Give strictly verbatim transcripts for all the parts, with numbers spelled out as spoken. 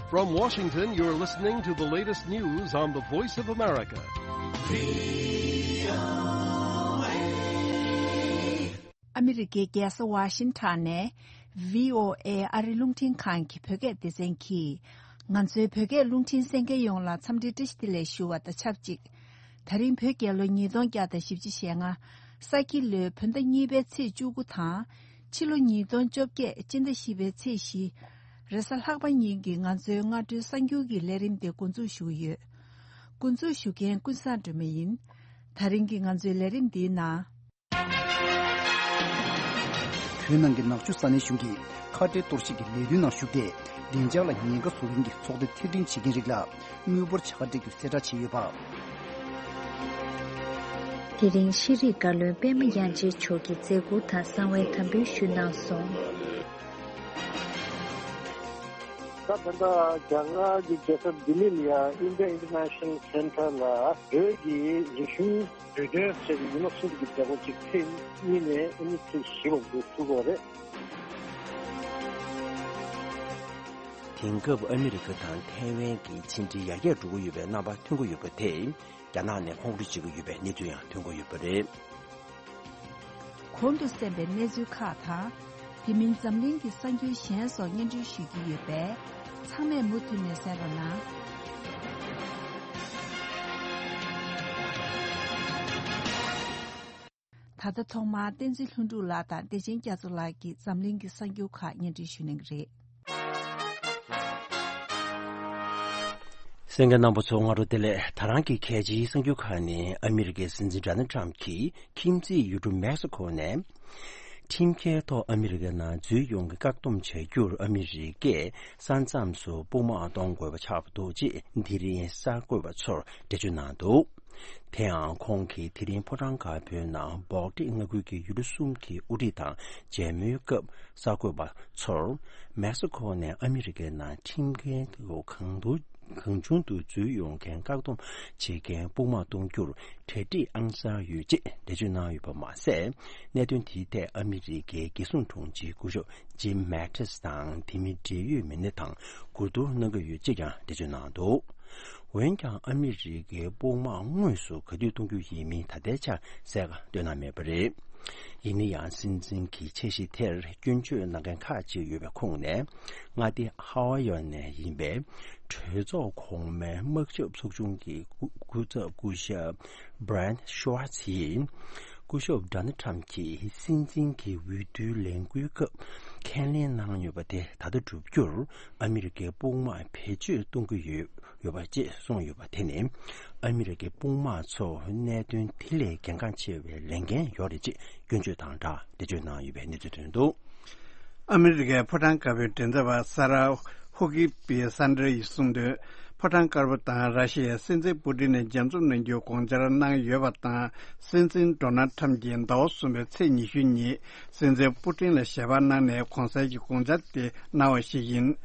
From Washington, you're listening to the latest news on the Voice of America. ཨ་མི་རི་ཀའི་རྒྱལ་ས་ཝ་ཤིང་ཊོན་ནས་བྷི་ཨོ་ཨེ་ཨ་རི་རླུང་འཕྲིན་ཁང་གི་བོད་སྐད་སྡེ་ཚན་གྱིས། ང་ཚོའི་བོད་སྐད་རླུང་འཕྲིན་གསན་མཁན་ཡོངས་ལ་འཚམས་འདྲི་བཀྲ་ཤིས་བདེ་ལེགས་ཞུ་བ་དང་ཆབས་ཅིག་ད་རིང་བོད་རྒྱལ་ལོ་ཉིས་སྟོང་བརྒྱ་དང་བཞི་བཅུ་ཞེ་ལྔ། ས་ཁྱི་ལོའི་བོད་ཟླ་གཉིས་པའི་ཚེས་བཅུ་དགུ་དང་། ཕྱི་ལོ་ཉིས་སྟོང་བཅོ་བརྒྱད་སྤྱི་ཟླ་བཞི་པའི་ཚེས་བཞི། རེས་གཟའ་ལྷག་པ་ཉིན་གྱི་ང་ཚོའི་སྔ་དྲོའི་གསར་འགྱུར་གྱི་ལས་རིམ་དེ་འགོ་འཛུགས་ཞུ་གི་ཡོད། འགོ་འཛུགས་ཞུ་མཁན་ཀུན་བཟང་སྒྲོལ་མ་ཡིན། ད་རིང་གི་ང་ཚོའི་ལས་རིམ་འདིའི་ནང་། བོད་ནང་གི་ནག་ཆུ་ས་གནས་གཞུང་གིས་ཁ་བྲལ་གཏོར་བཤིག་གི་ལས་དོན་ནང་ཞུགས་ཏེ། བདེ་འཇགས་ལ་ཉེན་ཁ་བཟོ་མཁན་གྱི་ཚོགས་སྡེ་ཐེར་འདོན་བྱེད་མཁན་རིགས་ལ་དངུལ་འབོར་བྱ་དགའ་སྤྲད་རྒྱུ་གསལ་བསྒྲགས་བྱས་ཡོད་པ། དེ་རིང་ཤེས་རིག་བཀའ་བློན་པད་མ་དབྱངས་ཅན་མཆོག་གིས་མཛད་ཁུར་དང་གསང་བའི་དམ་འབུལ་ཞུས་གནང་སོང་། ད་ད་ལྟ་རྒྱ་གར་གྱི་རྒྱལ་ས་ལྡི་ལི་ལ་ཡ་India International Center ལ་བོད་ཀྱི་རིག་གཞུང་བོད་དོན་ཟེར་བའི་ཉི་མ་གསུམ་གྱི་མཛད་སྒོ་ཅིག་ཚེས་གཉིས་ནས་ཨ་ནི་ཚེས་བཞི་བར་འགོ་ཚུགས་ཀྱི་ཡོད་རེད། དེང་སྐབས་ཨ་མི་རི་ཀ་དང་ཐའེ་ཝན་གྱི་ཕྱི་འབྲེལ་ཡར་རྒྱས་འགྲོ་གི་ཡོད་པའི་རྣམ་པ་ཐོན་གྱི་ཡོད་པ་དེས། རྒྱ་ནག་ནས་ཁོང་ཁྲོ་བྱེད་ཀྱི་ཡོད་པའི་གནས་ཚུལ་ཡང་ཐོན་གྱི་ཡོད་པ་རེད། གོང་དུ་གསན་པའི་གནས་ཚུལ་ཁག་དང་། དེ་མིན་འཛམ་གླིང་གི་གསར་འགྱུར་གཞན་སོགས་སྙན་སྒྲོན་ཞུ་རྒྱུ་ཡོད་པས། ཚང་མས་མུ་མཐུད་ནས་གསན་རོགས་གནང་། ད་ལྟ་ཐོག་མར་བསྟན་འཛིན་ལྷུན་གྲུབ་ལགས་དང་བདེ་ཆེན་རྒྱ་མཚོ་ལགས་ཀྱིས་འཛམ་གླིང་གི་གསར་འགྱུར་ཁག་སྙན་སྒྲོན་ཞུ་གནང་གི་རེད། གསན་མཁན་རྣམ་པ་ཚོ་སྔ་དྲོ་བདེ་ལེགས། ད་རང་གི་གལ་ཆེའི་གསར་འགྱུར་ཁག་ནི། ཨ་མི་རི་ཀའི་སྲིད་འཛིན་ཌོ་ནལ་ཊམ་གྱིས་ཁྱིམ་མཚེས་ཡུལ་གྲུ་མེག་སི་ཁོ་ནས། ཁྲིམས་འགལ་ཐོག་ཨ་མི་རི་ཀའི་ནང་འཛུལ་ཡོང་གི་བཀག་སྡོམ་བྱ་རྒྱུར་ཨ་མི་རི་ཀས་ས་མཚམས་སུ་དཔུང་དམག་གཏོང་དགོས་པ་ཆགས་པ་འདུག་ཅེས་དེ་རིང་གསར་འགོད་པ་ཚོར་འགྲེལ་བརྗོད་གནང་འདུག་དེ་ཡང་ཁོང་གིས་དེ་རིང་ཕོ་བྲང་དཀར་པོའི་ནང་སྦོག་ཊི་མངའ་ཁུལ་གྱི་ཡུལ་གྲུ་གསུམ་གྱི་དབུ་ཁྲིད་དང་མཇལ་མོལ་སྐབས་གསར་འགོད་པ་ཚོར། མེག་སི་ཁོ་ནས་ཨ་མི་རི་ཀའི་ནང་ཁྲིམས་འགལ་གྱི་གང་དུ་གང་བྱུང་དུ་འཛུལ་ཡོང་མཁན་བཀག་སྡོམ་བྱེད་མཁན་དཔུང་དམག་གཏོང་རྒྱུར་གྲ་སྒྲིག་ཨང་གསར་ཡོད་ཅེས་འགྲེལ་བརྗོད་གནང་ཡོད་པ་མ་ཟད། གནད་དོན་དེའི་ཐད་ཨ་མི་རི་ཀའི་རྒྱལ་སྲུང་དྲུང་ཆེ་སྐུ་ཞབས་ཇིམ་མེ་ཏིས་དང་དེ་མིན་འབྲེལ་ཡོད་མི་སྣ་དང་གོ་བསྡུར་གནང་གི་ཡོད་ཅེས་ཀྱང་འགྲེལ་བརྗོད་གནང་འདུག་འོན་ཀྱང་ཨ་མི་རི་ཀའི་དཔུང་དམག་དངོས་སུ་ག་དུས་གཏོང་རྒྱུ་ཡིན་མིན་ད་ལྟའི་ཆར་གསལ་ཁ་བཏོན་གནང་མེད་པ་རེད། ཡིན་ན་ཡང་སྲིད་འཛིན་གྱི་འཆར་གཞི་དེར་སྐྱོན་བརྗོད་གནང་མཁན་ཁག་ཅིག་ཡོད་པའི་ཁོངས་ནས། མངའ་སྡེ་ཧ་ཝ་ཡོ་ནས་ཡིན་པའི་གྲོས་ཚོགས་གོང་མའི་དམག་ཞབས་ཚོགས་ཆུང་གི་སྐུ་སྐུ་ཚབ་སྐུ་ཞབས་Brent Schwartz་ཡིས། སྐུ་ཞབས་ཌོ་ནལ་ཊམ་གྱིས་སྲིད་འཛིན་གྱི་འོས་བསྡུའི་ལས་འགུལ་སྐབས་ཁས་ལེན་གནང་ཡོད་པ་དེ་ད་ལྟ་བསྒྲུབ་རྒྱུར་ཨ་མི་རི་ཀའི་དཔུང་དམག་བེད་སྤྱོད་གཏོང་གི་ཡོད། ཡོད་པ་ཅེས་གསུངས་ཡོད་པ་དེ་ནི། ཨ་མི་རི་ཀའི་དཔུང་དམག་ཚོ་གནད་དོན་དེ་ལས་གལ་འགངས་ཆེ་བའི་ལས་འགན་ཡོད་རེད་ཅེས་སྐྱོན་བརྗོད་དང་སྦྲགས་འགྲེལ་བརྗོད་གནང་ཡོད་པའི་གནས་ཚུལ་ཐོན་འདུག་ཨ་མི་རི་ཀའི་ཕོ་བྲང་དཀར་པོའི་མགྲིན་ཚབ་པ་ས་ར་ཧུ་ཀི་པི་སན་ཏྲ་ཡིས་གསུངས་དོན། ཕོ་བྲང་དཀར་པོ་དང་ར་ཤི་ཡའི་སྲིད་འཛིན་པུ་ཏིན་ནས་མཇལ་འཛོམས་གནང་རྒྱུའི་དགོངས་འཆར་གནང་ཡོད་པ་དང་། སྲིད་འཛིན་ཌོ་ནལ་ཊམ་གྱིས་ཟླ་བ་གསུམ་པའི་ཚེས་ཉི་ཤུ་ཉིན་སྲིད་འཛིན་པུ་ཏིན་ལ་ཞལ་པར་གནང་ནས་གོང་གསལ་གྱི་དགོངས་འཆར་དེ་གནང་བ་ཞིག་ཡིན།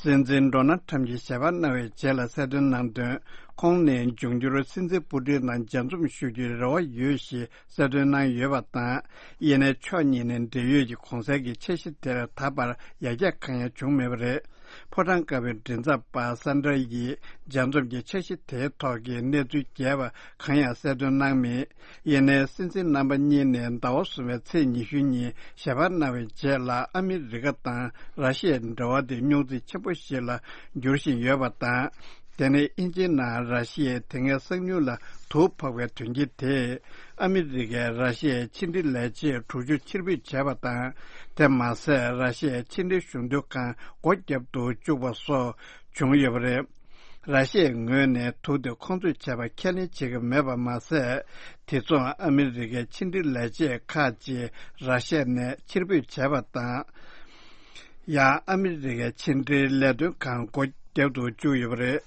སྲིད་འཛིན་ཌོ་ནལ་ཊམ་གྱིས་ཞལ་པར་གནང་བའི་རྗེས་ལ་གསལ་སྟོན་གནང་དོན། ཁོང་ནས་འབྱུང་འགྱུར་སྲིད་འཛིན་པུ་ཏིན་དང་མཇལ་འཛོམས་ཞུ་རྒྱུའི་རེ་བ་ཡོད་ཞེས་གསལ་སྟོན་གནང་ཡོད་པ་དང་། དབྱེ་གནས་ཕྱོགས་གཉིས་ནས་འབྲེལ་ཡོད་ཀྱི་གོང་གསལ་གྱི་འཆར་གཞི་དེར་ད་བར་ཡར་རྒྱས་གང་ཡང་བྱུང་མེད་པ་རེད། ཕོ་བྲང་དཀར་པོའི་མགྲིན་ཚབ་པ་སན་ཏྲ་ཡིས་མཇལ་འཛོམས་ཀྱི་འཆར་གཞི་དེའི་ཐོག་གི་གནས་ཚུལ་རྒྱས་པ་གང་ཡང་གསལ་སྟོན་གནང་མེད། ཡིན་ནའི་སྲིད་འཛིན་རྣམ་པ་གཉིས་ནས་ཟླ་བ་གསུམ་པའི་ཚེས་ཉི་ཤུ་ཉིན་ཞལ་པར་གནང་བའི་རྗེས་ལ་ཨ་མི་རི་ཀ་དང་ར་ཤི་ཡའི་འབྲེལ་བ་དེ་རྙོག་འཛིང་ཆེན་པོ་ཞིག་ལ་འགྱུར་བཞིན་ཡོད་པ་དང་། དེ་ནི་དབྱིན་ཇིའི་ནང་ར་ཤི་ཡས་དེ་སྔའི་གསང་མྱུལ་ལ་དུག་ཕོག་པའི་དོན་རྐྱེན་དེས་ཨ་མི་རི་ཀས་ར་ཤི་ཡའི་ཕྱི་འབྲེལ་ལས་བྱེད་དྲུག་ཅུ་ཕྱིར་འབུད་བྱས་པ་དང་། དེ་མ་ཟད་ར་ཤི་ཡའི་ཕྱི་འབྲེལ་གཞུང་དོན་ཁང་སྒོ་བརྒྱབ་ཏུ་བཅུག་པ་སོགས་བྱུང་ཡོད་པ་རེད། ར་ཤི་ཡའི་ངོས་ནས་དུག་དེ་ཁོང་ཚོས་བྱས་པ་ཁས་ལེན་བྱེད་ཀྱི་མེད་པ་མ་ཟད། དེ་མཚུངས་ཨ་མི་རི་ཀའི་ཕྱི་འབྲེལ་ལས་བྱེད་ཁག་ཅིག་ར་ཤི་ཡ་ནས་ཕྱིར་འབུད་བྱས་པ་དང་། ཡང་ཨ་མི་རི་ཀའི་ཕྱི་འབྲེལ་ལས་དོན་ཁང་སྒོ་བརྒྱབ་ཏུ་བཅུག་ཡོད་པ་རེད།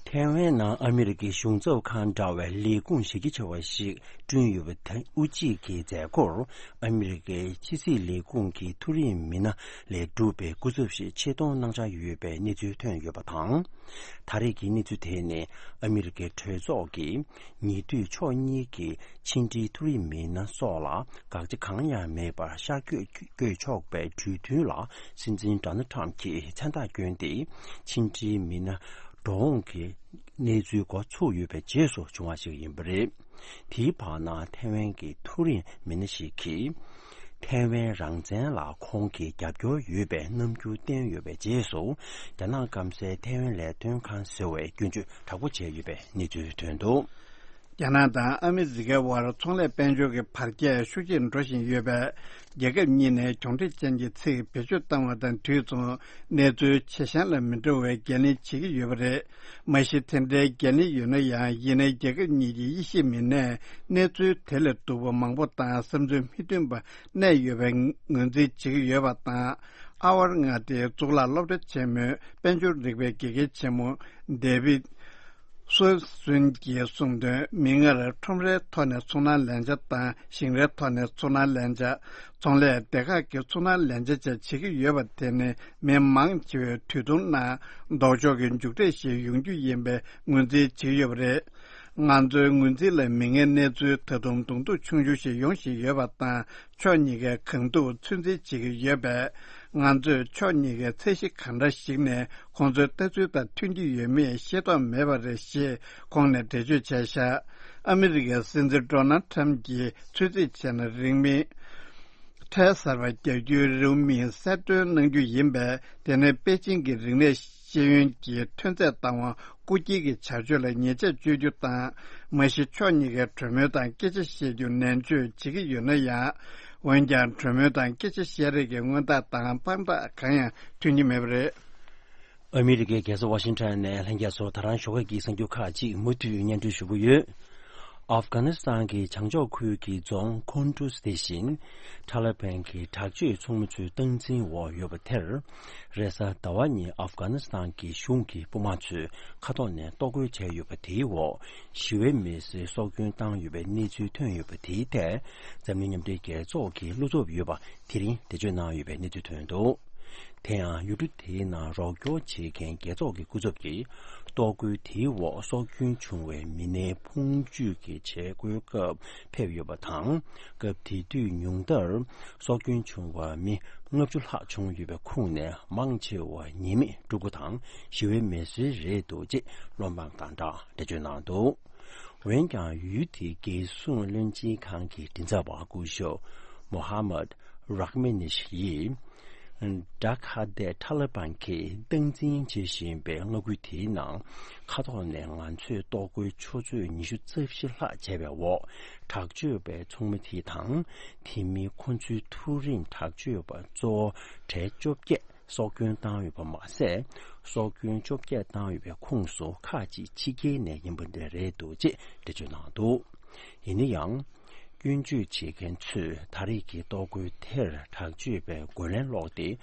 ཐའེ་ཝན་ནང་ཨ་མི་རི་ཀའི་གཞུང་ཚབ་ཁང་འདྲ་བའི་ལས་ཁུངས་གཞི་རྒྱ་ཆེ་བ་ཞིག་བསྐྲུན་ཡོད་པ་དེ་དབུ་འབྱེད་ཀྱི་མཛད་སྒོར་ཨ་མི་རི་ཀའི་ཕྱི་སྲིད་ལས་ཁུངས་ཀྱི་མཐོ་རིམ་མི་སྣ་ལས་གྲུབ་པའི་སྐུ་ཚབ་ཞིག་ཆེད་གཏོང་གནང་འཆར་ཡོད་པའི་གནས་ཚུལ་ཐོན་ཡོད་པ་དང་། ད་རེས་ཀྱི་གནས་ཚུལ་དེ་ནི་ཨ་མི་རི་ཀའི་གྲོས་ཚོགས་ཀྱི་ཉེ་དུས་ཕྱོགས་གཉིས་ཀྱི་ཕྱི་འབྲེལ་མཐོ་རིམ་མི་སྣ་སོགས་ལ་དགག་བྱ་གང་ཡང་མེད་པར་ཤར་བསྐྱོད་བསྐྱོད་ཆོག་པའི་གྲོས་མཐུན་ལ་སྲིད་འཛིན་ཌོ་ནལ་ཁྲམ་གྱིས་མཚན་རྟགས་བསྐྱོན་ཏེ། ཕྱི་འབྲེལ་མི་སྣ་འགྲོ་འོང་གི་གནས་ཚུལ་འགོ་ཚུགས་ཡོད་པའི་རྗེས་སུ་བྱུང་བ་ཞིག་ཡིན་པ་རེད། དེའི་བར་ན་ཐའེ་ཝན་གྱི་མཐོ་རིམ་མི་སྣ་ཞིག་གིས། ཐའེ་ཝན་རང་བཙན་ལ་ཁོང་གིས་རྒྱབ་སྐྱོར་ཡོད་པའི་རྣམ་འགྱུར་བསྟན་ཡོད་པའི་རྗེས་སུ། རྒྱ་ནག་སྐམ་སའི་ཐའེ་ཝན་ལས་དོན་ཁང་ཟེར་བས་སྐྱོན་བརྗོད་དྲག་པོ་བྱས་ཡོད་པའི་གནས་ཚུལ་ཐོན་འདུག། རྒྱ་ནག་དང་ཨ་མི་རི་ཀའི་དབར་ཚོང་ལས་དཔལ་འབྱོར་གྱི་བར་ཁྱད་ཤུགས་ཆེར་འགྲོ་བཞིན་ཡོད་པས། རྒྱལ་ཁབ་གཉིས་ནས་གྱོང་འཕྲུལ་ཅན་གྱི་ཚིག་བེད་སྤྱོད་བཏང་བ་དང་དུས་མཚུངས་གནས་ཚུལ་ཇེ་ཞན་ལ་མི་འགྲོ་བའི་འགན་ལེན་བྱེད་ཀྱི་ཡོད་པ་རེད། མ་གཞི་དེ་འདྲའི་འགན་ལེན་ཡོད་ན་ཡང་། ཡིན་ནའི་རྒྱལ་ཁབ་གཉིས་ཀྱི་དབྱེ་ཞིབ་མི་སྣས་གནས་ཚུལ་དེ་ལས་སྡུག་པ་མང་པོ་དང་བསམ་ཚུལ་མི་མཐུན་པ་གནས་ཡོད་པའི་ངོས་འཛིན་བྱེད་ཀྱི་ཡོད་པ་དང་། ཨ་ཝར་མངའ་སྡེའི་གཙུག་ལག་སློབ་གྲྭ་ཆེན་མོའི་དཔལ་འབྱོར་རིག་པའི་དགེ་རྒན་ཆེན་མོ་ཌེ་བིད་སོལ་སུན་གྱིས་གསུངས་དོན། མིག་སྔར་ཁྲོམ་རའི་ཐོག་ནས་ཚོང་ནང་ལེན་ཆ་དང་ཞིང་རའི་ཐོག་ནས་ཚོང་ནང་ལེན་ཆ། ཚོང་ལས་སྡེ་ཁག་གིས་ཚོང་ནང་ལེན་ཆ་བཅས་བྱེད་ཀྱི་ཡོད་པ་དེ་ནི་མི་མང་ཆེ་བས་དུས་ཐུང་ནང་ལྡོག་ཕྱོགས་ཀྱི་མཇུག་འབྲས་ཤིག་ཡོང་རྒྱུ་ཡིན་པའི་ངོས་འཛིན་བྱེད་ཀྱི་ཡོད་པ་རེད། ང་ཚོའི་ངོས་འཛིན་ལ་མིག་སྔའི་གནས་ཚུལ་ད་དུང་གདོང་ཐུག་ཆུང་ཆུང་ཞིག་ཡོང་བཞིན་ཡོད་པ་དང་། ཕྱོགས་གཉིས་ཀས་གང་ཐུབ་ཚོད་འཛིན་བྱེད་ཀྱི་ཡོད་པས། ང་ཚོས་ཕྱོགས་གཉིས་ཀའི་ཚད་གཞི་གང་འདྲ་ཞིག་ནས་ཁོང་ཚོའི་ལྟ་ཚུལ་དང་མཐུན་གྱི་ཡོད་མེད་ཤེས་རྟོགས་མེད་པ་རེད་ཞེས་ཁོང་ནས་འགྲེལ་བརྗོད་བྱས་བཞག། ཨ་མི་རི་ཀའི་སྲིད་འཛིན་ཌོ་ནལ་ཁྲམ་གྱིས་ཚོད་རྩིས་བྱས་ན། རིང་མིན་ཁྲལ་གསར་པ་རྒྱག་རྒྱུའི་རེའུ་མིག་གསལ་སྟོན་གནང་རྒྱུ་ཡིན་པས། དེ་ནི་པེ་ཅིང་གི་རིག་གནས་ཤེས་ཡོན་གྱི་ཐོན་རྫས་བཏང་བ་རྐུ་འཁྱེར་གྱི་བྱ་སྤྱོད་ལ་ཉེས་ཆད་གཅོད་རྒྱུ་དང་། མ་གཞི་ཕྱོགས་གཉིས་ཀས་གྲོས་མོལ་དང་སྐད་ཆ་བཤད་རྒྱུ་ནན་བརྗོད་བྱེད་ཀྱི་ཡོད་ན་ཡང་། འོན་ཀྱང་གྲོས་མོལ་དང་སྐད་ཆ་བཤད་རེས་ཀྱི་མངོན་རྟགས་དང་དཔང་རྟགས་གང་ཡང་ཐོན་གྱི་མེད་པ་རེད། ཨ་མི་རི་ཀའི་རྒྱལ་ས་ཝ་ཤིང་ཊོན་ནས་ལྷན་རྒྱས་ཚོ་ད་རང་ཞོགས་ཀས་ཀྱི་གསར་འགྱུར་ཁག་ཅིག་མུ་མཐུད་སྙན་སྒྲོན་ཞུ་གི་ཡོད། ཨབ་གྷ་ནི་སི་ཐན་གྱི་བྱང་ཕྱོགས་ཁུལ་གྱི་རྫོང་ཁུན་ཏུས་དེ་བཞིན་ཐ་ལི་བན་གྱི་དྲག་སྤྱོད་ཚོགས་མི་ཚོའི་སྟངས་འཛིན་འོག་ཡོད་པ་དེར། རེས་གཟའ་ཟླ་བ་ཉིན་ཨབ་གྷ་ནི་སི་ཐན་གྱི་གཞུང་གི་དཔུང་དམག་ཚོས་མཁའ་ཐོག་ནས་གཏོར་རྒོལ་བྱས་ཡོད་པ་དེའི་འོག་ཞི་བའི་མི་སེར་སྲོག་སྐྱོན་བཏང་ཡོད་པའི་གནས་ཚུལ་ཐོན་ཡོད་པ་དེའི་ཐད། འཛམ་གླིང་མཉམ་འབྲེལ་རྒྱལ་ཚོགས་ཀྱི་བློ་སྟོབས་ཡོད་པ་དེ་རིང་འགྲེལ་བརྗོད་གནང་ཡོད་པའི་གནས་ཚུལ་ཐོན་འདུག། དེ་ཡང་ཡུལ་གྲུ་དེའི་ནང་རོགས་སྐྱོར་བྱེད་མཁན་རྒྱལ་ཚོགས་ཀྱི་སྐུ་ཚབ་ཀྱིས། གཏོར་རྒོལ་དེའི་འོག་སྲོག་སྐྱོན་བྱུང་བའི་མི་སྣའི་ཕུང་མཆོད་ཀྱི་བྱེད་སྒོའི་སྐབས་ཕེབས་ཡོད་པ་དང་། སྐབས་དེ་དུས་ཉུང་མཐར་སྲོག་སྐྱོན་བྱུང་བ་མི་ལྔ་བཅུ་ལྷག་བྱུང་ཡོད་པའི་ཁོངས་ནས་མང་ཆེ་བ་ཉེས་མེད་སྤྲུལ་སྐུ་དང་ཞི་བའི་མི་སེར་རེད་འདུག་ཅེས་བློ་འབངས་དང་སྦྲགས་འགྲེལ་བརྗོད་གནང་འདུག། འོན་ཀྱང་ཡུལ་དེའི་རྒྱལ་སྲུང་བློན་ཆེན་ཁང་གི་མགྲིན་ཚབ་པ་སྐུ་ཞབས་མོ་ཧ་མད་རག་མེ་ནི་ཤི་ཡིས། ཌ་ཁ་ཏའི་ཐ་ལི་བན་གྱིས་སྟངས་འཛིན་བྱེད་བཞིན་པའི་མངའ་ཁུལ་དེའི་ནང་མཁའ་ཐོག་ནས་ང་ཚོས་གཏོར་རྒོལ་ཆུ་ཚོད་ཉི་ཤུ་རྩ་བཞི་ལྷག་བྱས་པའི་འོག་དྲག་སྤྱོད་པའི་ཚོགས་མི་དེ་དང་དེ་མིན་ཁོ་ཚོའི་མཐོ་རིམ་དྲག་སྤྱོད་པ་གཙོ་བོ་གྲས་བཅོ་བརྒྱད་སྲོག་སྐྱོན་བཏང་ཡོད་པ་མ་ཟད། སྲོག་སྐྱོན་བཅོ་བརྒྱད་བཏང་ཡོད་པའི་ཁོངས་སུ་ཁག་ཅིག་ཕྱི་རྒྱལ་ནས་ཡིན་པ་འདྲ་རེད་འདུག་ཅེས་འགྲེལ་བརྗོད་གནང་འདུག། ཡིན་ན་ཡང་། སྐྱོན་བརྗོད་བྱེད་མཁན་ཚོས་ད་རེས་ཀྱི་གཏོར་རྒོལ་དེར་དྲག་སྤྱོད་པའི་རྒོལ་ལན་སློག་སྟེ།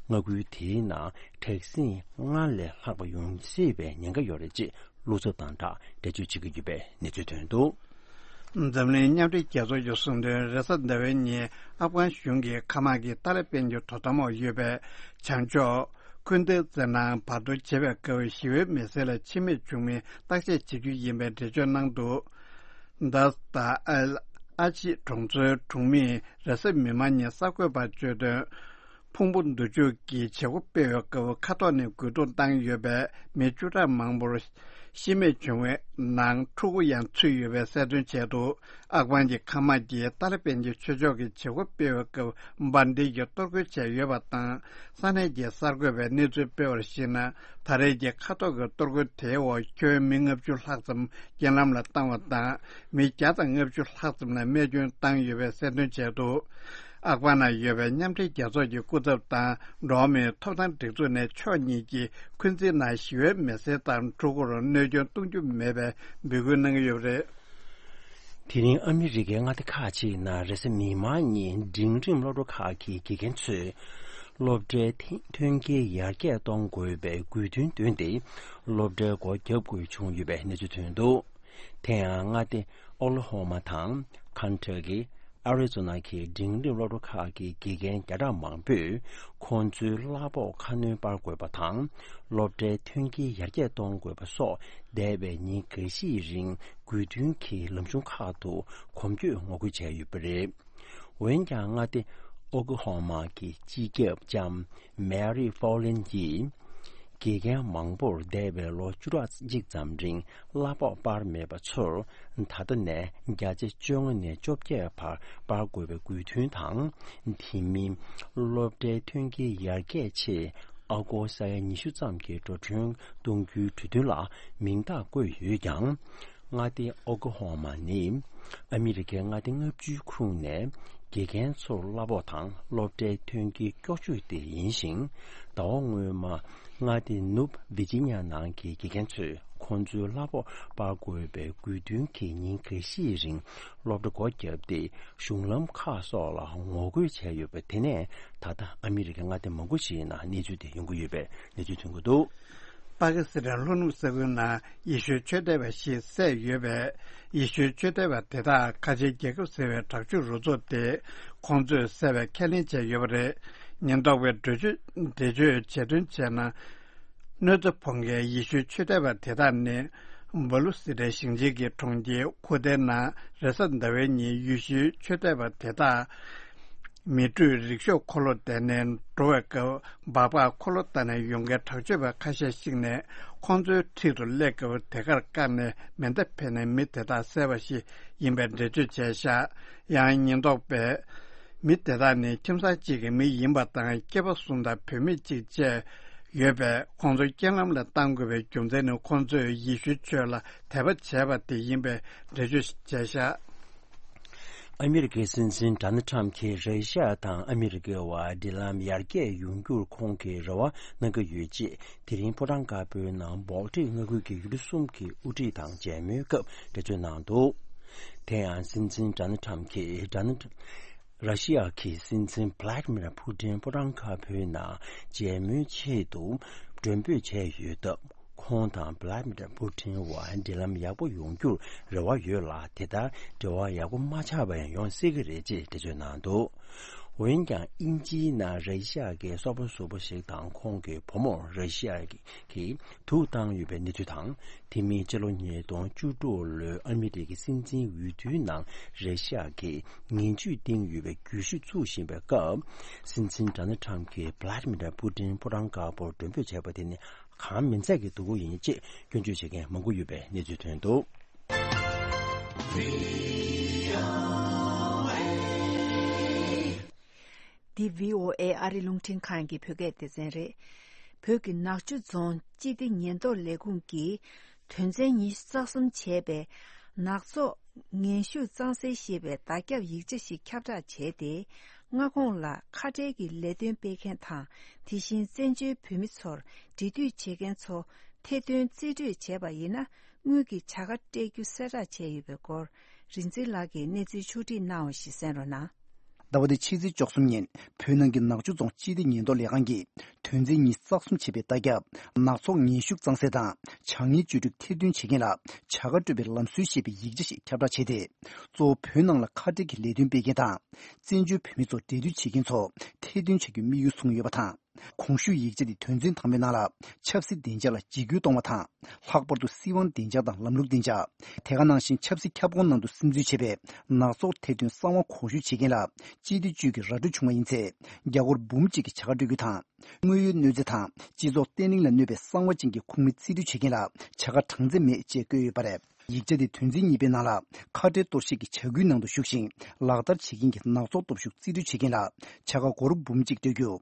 མངའ་ཁུལ་དེའི་ནང་དྲག་ཟིང་སྔར་ལས་ལྷག་པ་ཡོང་སྲིད་པའི་ཉེན་ཁ་ཡོད་རེད་ཅེས་བློ་འཚབ་དང་སྦྲགས་འགྲེལ་བརྗོད་བྱེད་ཀྱི་ཡོད་པའི་གནས་ཚུལ་ཐོན་འདུག། འཛམ་གླིང་མཉམ་འབྲེལ་རྒྱལ་ཚོགས་ཀྱིས་གསུངས་དོན། རེས་གཟའ་ཟླ་བའི་ཉིན་ཨབ་གྷན་གཞུང་གི་མཁའ་དམག་གིས་ཏཱ་ལི་པན་གྱི་དོ་དམ་འོག་ཡོད་པའི་བྱང་ཕྱོགས་ཁུན་ཏེ་ཛེ་ནང་བར་དོ་བྱེད་པའི་སྐབས་ཞི་བའི་མི་སེར་ལ་འཆི་རྨས་བྱུང་མིན་བརྟག་དཔྱད་བྱེད་རྒྱུ་ཡིན་པའི་འགྲེལ་བརྗོད་གནང་འདུག། དཱས་ཏཱ་ཨལ་ཨ་ཆི་གྲོང་ཚོའི་གྲོང་མིས་རེས་གཟའ་མིག་དམར་ཉིན་གསར་འགོད་པར་བརྗོད་དོན། ཕུང་པོ་འདུ་འཇུག་གི་བྱེད་སྒོ་སྤེལ་བའི་སྐབས་མཁའ་ཐོག་ནས་རྒོལ་རྡུང་བཏང་ཡོད་པས་མི་བཅུ་ཕྲག་མང་པོར་ཤི་རྨས་བྱུང་བའི་ནང་ཕྲུ་གུ་ཡང་ཚུད་ཡོད་པའི་གསལ་སྟོན་བྱས་འདུག། ཨབ་གྷན་གྱི་མཁའ་དམག་གིས་ཏཱ་ལི་པན་གྱི་ཆོས་ཕྱོགས་ཀྱི་བྱེད་སྒོ་སྤེལ་བའི་སྐབས་འབར་མདེལ་གྱིས་གཏོར་རྒོལ་བྱས་ཡོད་པ་དང་། ས་གནས་ཀྱི་གསར་འགོད་པས་གནས་ཚུལ་སྤེལ་བར་གཞིགས་ན། ད་རེས་ཀྱི་མཁའ་ཐོག་གི་གཏོར་རྒོལ་དེའི་འོག་ཁྱོན་མི་ལྔ་བཅུ་ལྷག་ཙམ་རྐྱེན་ལམ་ལ་བཏང་བ་དང་། མི་བརྒྱ་དང་ལྔ་བཅུ་ལྷག་ཙམ་ལ་རྨས་སྐྱོན་བཏང་ཡོད་པའི་གསལ་སྟོན་བྱས་འདུག། ཨག་བྷ་ན་ཡོད་པའི་མཉམ་འབྲེལ་རྒྱལ་ཚོགས་ཀྱི་སྐུ་ཚབ་དང་འགྲོ་བ་མིའི་ཐོབ་ཐང་སྒྲིག་འཛུགས་ནས་ཕྱོགས་གཉིས་ཀྱིས་འཁོན་འཛིན་ནང་ཞི་བའི་མི་སེར་དང་ཕྲུ་གུར་གནོད་སྐྱོན་གཏོང་རྒྱུ་མེད་པའི་འབོད་སྐུལ་གནང་གི་ཡོད་པ་རེད། དེ་རིང་ཨ་མི་རི་ཀའི་མངའ་སྡེ་ཁག་ཅིག་ནང་རེས་གཟའ་མིག་དམར་ཉིན་འབྲིང་རིམ་སློབ་གྲྭ་ཁག་གི་དགེ་རྒན་ཚོས་ སློབ་གྲྭའི་ཐོན་ཐོན་སྐྱེད་ཡར་རྒྱས་གཏོང་དགོས་པའི་དགོས་འདུན་བཏོན་ཏེ། སློབ་གྲྭའི་སྒོ་བརྒྱབ་དགོས་བྱུང་ཡོད་པའི་གནས་ཚུལ་ཐོན་འདུག་དེ་ཡང་མངའ་སྡེ་ཨོ་ལ་ཧོ་མ་དང་ཁན་ཊ་ཀི། ཨ་རི་ཛོ་ན་གི་འབྲིང་རིམ་སློབ་གྲྭ་ཁག་གི་དགེ་རྒན་བརྒྱ་ཕྲག་མང་པོས་ཁོང་ཚོའི་གླ་ཕོགས་ཁ་སྣོན་སྤར་དགོས་པ་དང་། སློབ་གྲྭའི་ཐོན་སྐྱེད་ཡར་རྒྱས་གཏོང་དགོས་པ་སོགས་འདས་པའི་ཉིན་འགའ་ཤས་རིང་དགོས་འདུན་གྱི་ལམ་གཞུང་ཁག་ཏུ་གོམ་བགྲོད་ངོ་རྒོལ་བྱས་ཡོད་པ་རེད། འོན་ཀྱང་མངའ་སྡེ་ཨོ་ཀི་ཧོ་མ་གི་སྤྱི་ཁྱབ་ལྕམ་མེ་རི་ཧྥོ་ལིན་གྱིས། དགེ་རྒན་མང་པོར་འདས་པའི་ལོ་བཅུ་ཕྲག་གཅིག་ཙམ་རིང་གླ་ཕོགས་སྤར་མེད་པ་ཚོར། ད་ལྟ་ནས་བརྒྱ་ཆ་བཅོ་ལྔ་ནས་བཅོ་བརྒྱད་བར་སྤར་དགོས་པའི་དགོས་འདུན་དང་། དེ་མིན་སློབ་གྲྭའི་ཐོན་སྐྱེད་ཡར་རྒྱས་ཆེད་ཨ་སྒོར་ས་ཡ་ཉི་ཤུ་ཙམ་གྱི་འགྲོ་གྲོན་གཏོང་རྒྱུའི་གྲོས་མཐུན་ལ་མིང་རྟགས་བཀོད་ཡོད་ཀྱང་། མངའ་སྡེ་ཨོ་ཀི་ཧོ་མ་ནི་ཨ་མི་རི་ཀའི་མངའ་སྡེ་ལྔ་བཅུའི་ཁོངས་ནས་དགེ་རྒན་ཚོར་གླ་ཕོགས་དང་སློབ་གྲྭའི་ཐོན་སྐྱེད་སྐྱོ་ཤོས་དེ་ཡིན་ཞིང་། ཟླ་བ་སྔོན་མ་མངའ་སྡེ་ནུབ་ཝི་ཇི་ནི་ཡ་ནང་གི་དགེ་རྒན་ཚོས་ཁོང་ཚོའི་གླ་ཕོགས་སྤར་དགོས་པའི་དགོས་འདུན་གྱིས་ཉིན་འགའ་ཤས་རིང་སློབ་གྲྭ་སྒོ་བརྒྱབ་སྟེ། གཞུང་ལམ་ཁག་སོགས་ལ་ངོ་རྒོལ་བྱས་ཡོད་པ་དེ་ནས་ད་ལྟ་ཨ་མི་རི་ཀའི་མངའ་སྡེ་མང་པོ་ཞིག་ནང་གནས་ཚུལ་དེ་ཡོང་གི་ཡོད་པའི་གནས་ཚུལ་ཐོན་གྱི་འདུག་པ་ཀི་སི་ཐན་ལྷོ་ནུབ་ས་ཁུལ་ནང་ཡེ་ཤུའི་ཆོས་དད་པ་ཞིག་བསད་ཡོད་པས། ཡེ་ཤུའི་ཆོས་དད་པ་དེ་དག་ཁ་ཆེའི་རྒྱལ་ཁབ་ཟེར་བའི་དྲག་སྤྱོད་རུ་ཚོགས་དེས་ཁོང་ཚོས་བསད་པའི་ཁས་ལེན་བྱས་ཡོད་པ་རེད། ཉེན་རྟོག་པས་འགྲེལ་བརྗོད་འགྲེལ་བརྗོད་བྱས་དོན་བྱས་ན། གནོད་འཚེ་ཕོག་མཁན་ཡེ་ཤུའི་ཆོས་དད་པ་དེ་དག་ནི། སྦ་ལུ་སི་ཐན་ཞིང་ཆེན་གྱི་གྲོང་ཁྱེར་ཁུ་ཏའི་ནང་རེས་གཟའ་ཟླ་བའི་ཉིན་ཡེ་ཤུའི་ཆོས་དད་པ་དེ་དག་མི་འགྲོས་རིག་ཤོག་འཁོར་ལོ་བསྡད་ནས་འགྲོ་བའི་སྐབས། སྦག་སྦག་འཁོར་ལོ་བསྡད་ནས་ཡོང་མཁན་དྲག་སྤྱོད་པ་ཁ་ཤས་ཤིག་ནས་ཁོང་ཚོའི་འཁྲིས་སུ་སླེབས་སྐབས། དེ་ཁར་བཀག་ནས་མེ་མདའ་འཕེན་ནས་མི་དེ་དག་བསད་པ་ཞིག་ཡིན་པའི་འགྲེལ་བརྗོད་བྱས་བཞག་ཡང་ཉེན་རྟོག་པས། མི་དེ་དག་ནི་ཁྱིམ་ཚང་གཅིག་གི་མི་ཡིན་པ་དང་། སྐྱེས་པ་གསུམ་དང་བུད་མེད་གཅིག་བཅས་ཡོད་པས། ཁོང་ཚོ་རྐྱེན་ལམ་ལ་བཏང་དགོས་པའི་རྒྱུ་མཚན་ནི། ཁོང་ཚོས་ཡེ་ཤུའི་ཆོས་ལ་དད་པ་བྱས་པ་དེ་ཡིན་པའི་འགྲེལ་བརྗོད་བྱས་བཞག་ཨ་མི་རི་ཀའི་སྲིད་འཛིན་ཌོ་ནལ་ཊམ་གྱིས་ར་ཤི་ཡ་དང་ཨ་མི་རི་ཀའི་བར་འབྲེལ་ལམ་ཡར་རྒྱས་ཡོང་རྒྱུར་ཁོང་གིས་རེ་བ་གནང་གི་ཡོད་ཅེས། དེ་རིང་ཕོ་བྲང་དཀར་པོའི་ནང་བོལ་ཊིག་མངའ་ཁུལ་གྱི་ཡུལ་གྲུ་གསུམ་གྱི་དབུ་ཁྲིད་དང་མཇལ་མོལ་སྐབས་འགྲེལ་བརྗོད་གནང་འདུག་དེ་ཡང་སྲིད་འཛིན་ཌོ་ནལ་ཊམ་གྱིས་ཌོ་ནལ་ར་ཤི་ཡ་གི་སྲིད་འཛིན་བྷི་ལ་ཌི་མིར་ཕུ་ཏིན་ཕོ་བྲང་དཀར་པོའི་ནང་མཇལ་མོལ་ཆེད་དུ་མགྲོན་འབོད་བྱས་ཡོད་སྟབས། ཁོང་དང་བྷི་ལ་ཌི་མིར་ཕུ་ཏིན་བར་འབྲེལ་ལམ་ཡག་པོ་ཡོང་རྒྱུར་རེ་བ་ཡོད་ལ། དེ་ལྟར་འབྲེལ་བ་ཡག་པོ་མ་ཆགས་པ་ཡང་ཡོང་སྲིད་ཀྱི་རེད་ཅེས་འགྲེལ་བརྗོད་གནང་འདུག་འོན་ཀྱང་དབྱིན་ཇིའི་ནང་ར་ཤི་ཡ་གི་སོག་པོ་གཟུགས་པོ་ཞིག་དང་ཁོང་གི་བུ་མོར་ར་ཤི་ཡ་གིས་དུག་བཏང་ཡོད་པའི་གནས་ཚུལ་དང་། དེ་མིན་ཕྱི་ལོ་ཉིས་སྟོང་བཅུ་དྲུག་ལོའི་ཨ་མི་རི་ཀའི་སྲིད་འཛིན་འོས་བསྡུའི་ནང་ར་ཤི་ཡ་གིས་ངན་ཇུས་བཏིང་ཡོད་པའི་འགུལ་ཤུགས་ཚུགས་བཞིན་པའི་སྐབས། སྲིད་འཛིན་ཌོ་ནལ་ཊམ་གྱིས་བྷི་ལ་ཌི་མིར་ཕུ་ཏིན་ཕོ་བྲང་དཀར་པོར་མགྲོན་འབོད་བྱས་པ་དེ་ནི་གང་མིན་ཚད་ཀྱི་སྡུག་པོ་ཡིན་ཅེས་སྐྱོན་བརྗོད་བྱེད་མཁན་མང་པོ་ཡོད་པའི་གནས་ཚུལ་ཐོན་འདུག་འདི་བྷི་ཨོ་ཨེ་ཨ་རི་རླུང་འཕྲིན་ཁང་གི་བོད་སྐད་སྡེ་ཚན་རེད། བོད་ཀྱི་ནག་ཆུ་རྫོང་སྤྱི་བདེ་ཉེན་རྟོག་ལས་ཁུངས་ཀྱིས་དོན་ཚན་ཉི་ཤུ་རྩ་གསུམ་བྱས་པའི་ནག་ཚོགས་ངན་ཤུགས་གཙང་སེལ་ཞེས་པའི་བརྡ་ཁྱབ་ཡིག་ཆ་ཞིག་ཁྱབ་བསྒྲགས་བྱས་ཏེ། མངའ་ཁོངས་ལ་ཁ་བྲལ་གྱི་ལས་དོན་སྤེལ་མཁན་དང་། དེ་བཞིན་བཙན་བྱོལ་བོད་མི་ཚོར་འབྲེལ་མཐུད་བྱེད་མཁན་ཚོ་ཐེར་འདོན་རྩིས་སྤྲོད་བྱས་པ་ཡིན་ན། དངུལ་གྱི་བྱ་དགའ་སྤྲད་རྒྱུ་གསལ་བསྒྲགས་བྱས་ཡོད་པའི་སྐོར། རིག་འཛིན་ལགས་ཀྱིས་གནས་ཚུལ་ཕྱོགས་བསྒྲིགས་གནང་བ་ཞིག་གསན་རོགས་གནང་། ཟླ་བ་འདིའི་ཕྱི་ཚེས་བཅུ་གསུམ་ཉིན་བོད་ནང་གི་ནག་ཆུ་རྫོང་སྤྱི་བདེ་ཉེན་རྟོག་ལས་ཁང་གིས་དོན་ཚན་ཉི་ཤུ་རྩ་གསུམ་བྱས་པའི་བརྡ་ཁྱབ་ནག་ཚོགས་ངན་ཤུགས་གཙང་སེལ་དང་བྱ་ངན་བཅོས་སྒྲིག་ཐེར་འདོན་བྱེད་མཁན་ལ་བྱ་དགའ་སྤྲོད་པའི་ལམ་སྲོལ་ཞེས་པའི་ཡིག་ཆ་ཞིག་ཁྱབ་བསྒྲགས་བྱས་ཏེ། གཙོ་བོ་བོད་ནང་ལ་ཁ་བྲལ་གྱི་ལས་དོན་སྤེལ་མཁན་དང་། བཙན་བྱོལ་བོད་མི་ཚོར་འབྲེལ་མཐུད་བྱེད་མཁན་ཚོ་ཐེར་འདོན་བྱ་རྒྱུའི་དམིགས་ཡུལ་བཟུང་ཡོད་པ་དང་། གོང་ཞུས་ཡིག་ཆ་དེ་དོན་ཚན་དང་པོའི་ནང་ལ་ཆབ་སྲིད་བདེ་འཇགས་ལ་འཇིགས་སྐུལ་གཏོང་བ་དང་། ལྷག་པར་དུ་སྲིད་དབང་བདེ་འཇགས་དང་ལམ་ལུགས་བདེ་འཇགས། དེ་ག་ནང་བཞིན་ཆབ་སྲིད་ཁྱབ་ཁོངས་ནང་དུ་སིམ་འཛུལ་བྱས་པའི་ནག་ཚོགས་ཐེར་འདོན་གསང་བ་གོང་ཞུ་བྱེད་མཁན་ལ་སྤྱི་བདེ་ཅུས་ཀྱི་ར་སྤྲོད་བྱུང་བ་ཡིན་ཚེ། རྒྱ་སྒོར་འབུམ་གཅིག་གི་བྱ་དགའ་སྤྲོད་རྒྱུ་དང་། དངོས་ཡོད་གནོད་འཚེ་དང་སྤྱི་ཚོགས་བརྟན་ལྷིང་ལ་གནོད་པའི་གསང་བ་ཅན་གྱི་ཁུངས་མེད་རྩིས་སྤྲོད་བྱེད་མཁན་ལ་བྱ་དགའ་གྲངས་ཚད་མེད་ཅེས་བཀོད་ཡོད་པ་རེད། ཡིག་ཆ་དེ་དོན་ཚན་གཉིས་པའི་ནང་ལ་ཁ་བྲལ་གཏོར་བཤིག་གི་བྱ་འགུལ་ནང་དུ་ཞུགས་ཤིང་ལག་བསྟར་བྱེད་མཁན་གྱི་ནག་ཚོགས་སྟོབས་ཤུགས་རྩིས་སྤྲོད་བྱེད་མཁན་ལ་བྱ་དགའ་སྒོར་འབུམ་གཅིག་སྤྲོད་རྒྱུ།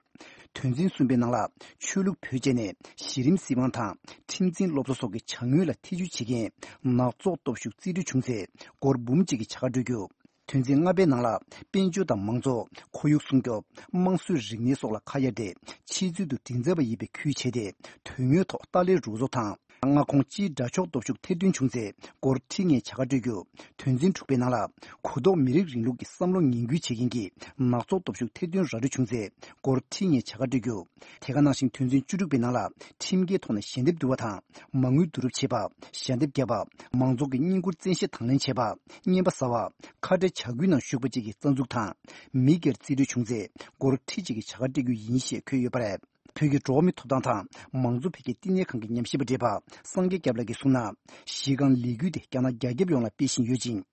དོན་ཚན་གསུམ་པའི་ནང་ལ་ཆོས་ལུགས་བེད་སྤྱད་ནས་གཞི་རིམ་སྲིད་དབང་དང་ཁྲིམས་འཛིན་སློབ་གསོ་སོགས་ཀྱི་བྱ་དངོས་ལ་ཐེ་ཇུས་བྱེད་མཁན་ནག་ཚོགས་སྟོབས་ཤུགས་རྩིས་སྤྲོད་བྱུང་ཚེ་སྒོར་འབུམ་གཅིག་གི་བྱ་དགའ་སྤྲོད་རྒྱུ། དོན་ཚན་ལྔ་པའི་ནང་ལ་དཔལ་འབྱོར་དང་མང་གཙོ། ཁོར་ཡུག་སྲུང་སྐྱོབ། དམངས་སྲོལ་རིག་གནས་སོགས་ལ་ཁ་གཡར་ཏེ་ཕྱི་ཚུལ་དུ་མགྲིན་ཚབ་པ་ཡིན་པའི་ཁུལ་བྱས་ཏེ་དོན་དངོས་ཐོག་ཏཱ་ལའི་རུ་ཚོགས་དང་ སྔ་དགོང་སྤྱིའི་དགྲ་ཕྱོགས་སྟོབས་ཤུགས་ཐེར་འདོན་བྱུང་ཚེ་སྒོར་ཁྲི་ལྔའི་བྱ་དགའ་སྤྲོད་རྒྱུ། དོན་ཚན་དྲུག་པའི་ནང་ལ་གོ་ལྡོག་མི་རིགས་རིང་ལུགས་ཀྱི་བསམ་བློ་ངན་སྐུལ་བྱེད་མཁན་གྱི་ནག་ཚོགས་སྟོབས་ཤུགས་ཐེར་འདོན་ར་སྤྲོད་བྱུང་ཚེ་སྒོར་ཁྲི་ལྔའི་བྱ་དགའ་སྤྲོད་རྒྱུ། དེ་ག་ནང་བཞིན་དོན་ཚན་བཅུ་དྲུག་པའི་ནང་ལ་ཁྲིམས་འགལ་ཐོག་ནས་ཞལ་འདེབས་བསྡུ་བ་དང་མ་དངུལ་བསྡུ་རུབ་བྱེད་པ། ཞལ་འདེབས་བརྒྱབ་པ། མང་ཚོགས་ཀྱི་བསྙེན་བཀུར་བཙན་ཤེད་དང་ལེན་བྱེད་པ། རྔན་པ་ཟ་བ། ཁ་བྲལ་བྱ་འགུལ་ནང་ཞུགས་པ་བཅས་ཀྱི་རྩ་འཛུགས་དང་། མི་སྒེར་རྩིས་སྤྲོད་བྱུང་ཚེ་སྒོར་ཁྲི་གཅིག་གི་བྱ་དགའ་སྤྲད་རྒྱུ་ཡིན་ཞེས་འཁོད་ཡོད་པ་རེད། བོད་ཀྱི་འགྲོ་བ་མིའི་ཐོབ་ཐང་དང་མང་གཙོ་འཕེལ་རྒྱས་བསྟི་གནས་ཁང་གི་ཉམས་ཞིབ་པ་བགྲེས་པ་སངས་རྒྱས་སྐྱབས་ལགས་ཀྱིས་གསུངས་ན། གཞི་རྐང་ལས་འགུལ་དེ་རྒྱ་ནག་རྒྱ་ཁྱབ་ཡོངས་ལ་སྤེལ་བཞིན་ཡོད་ཅིང་།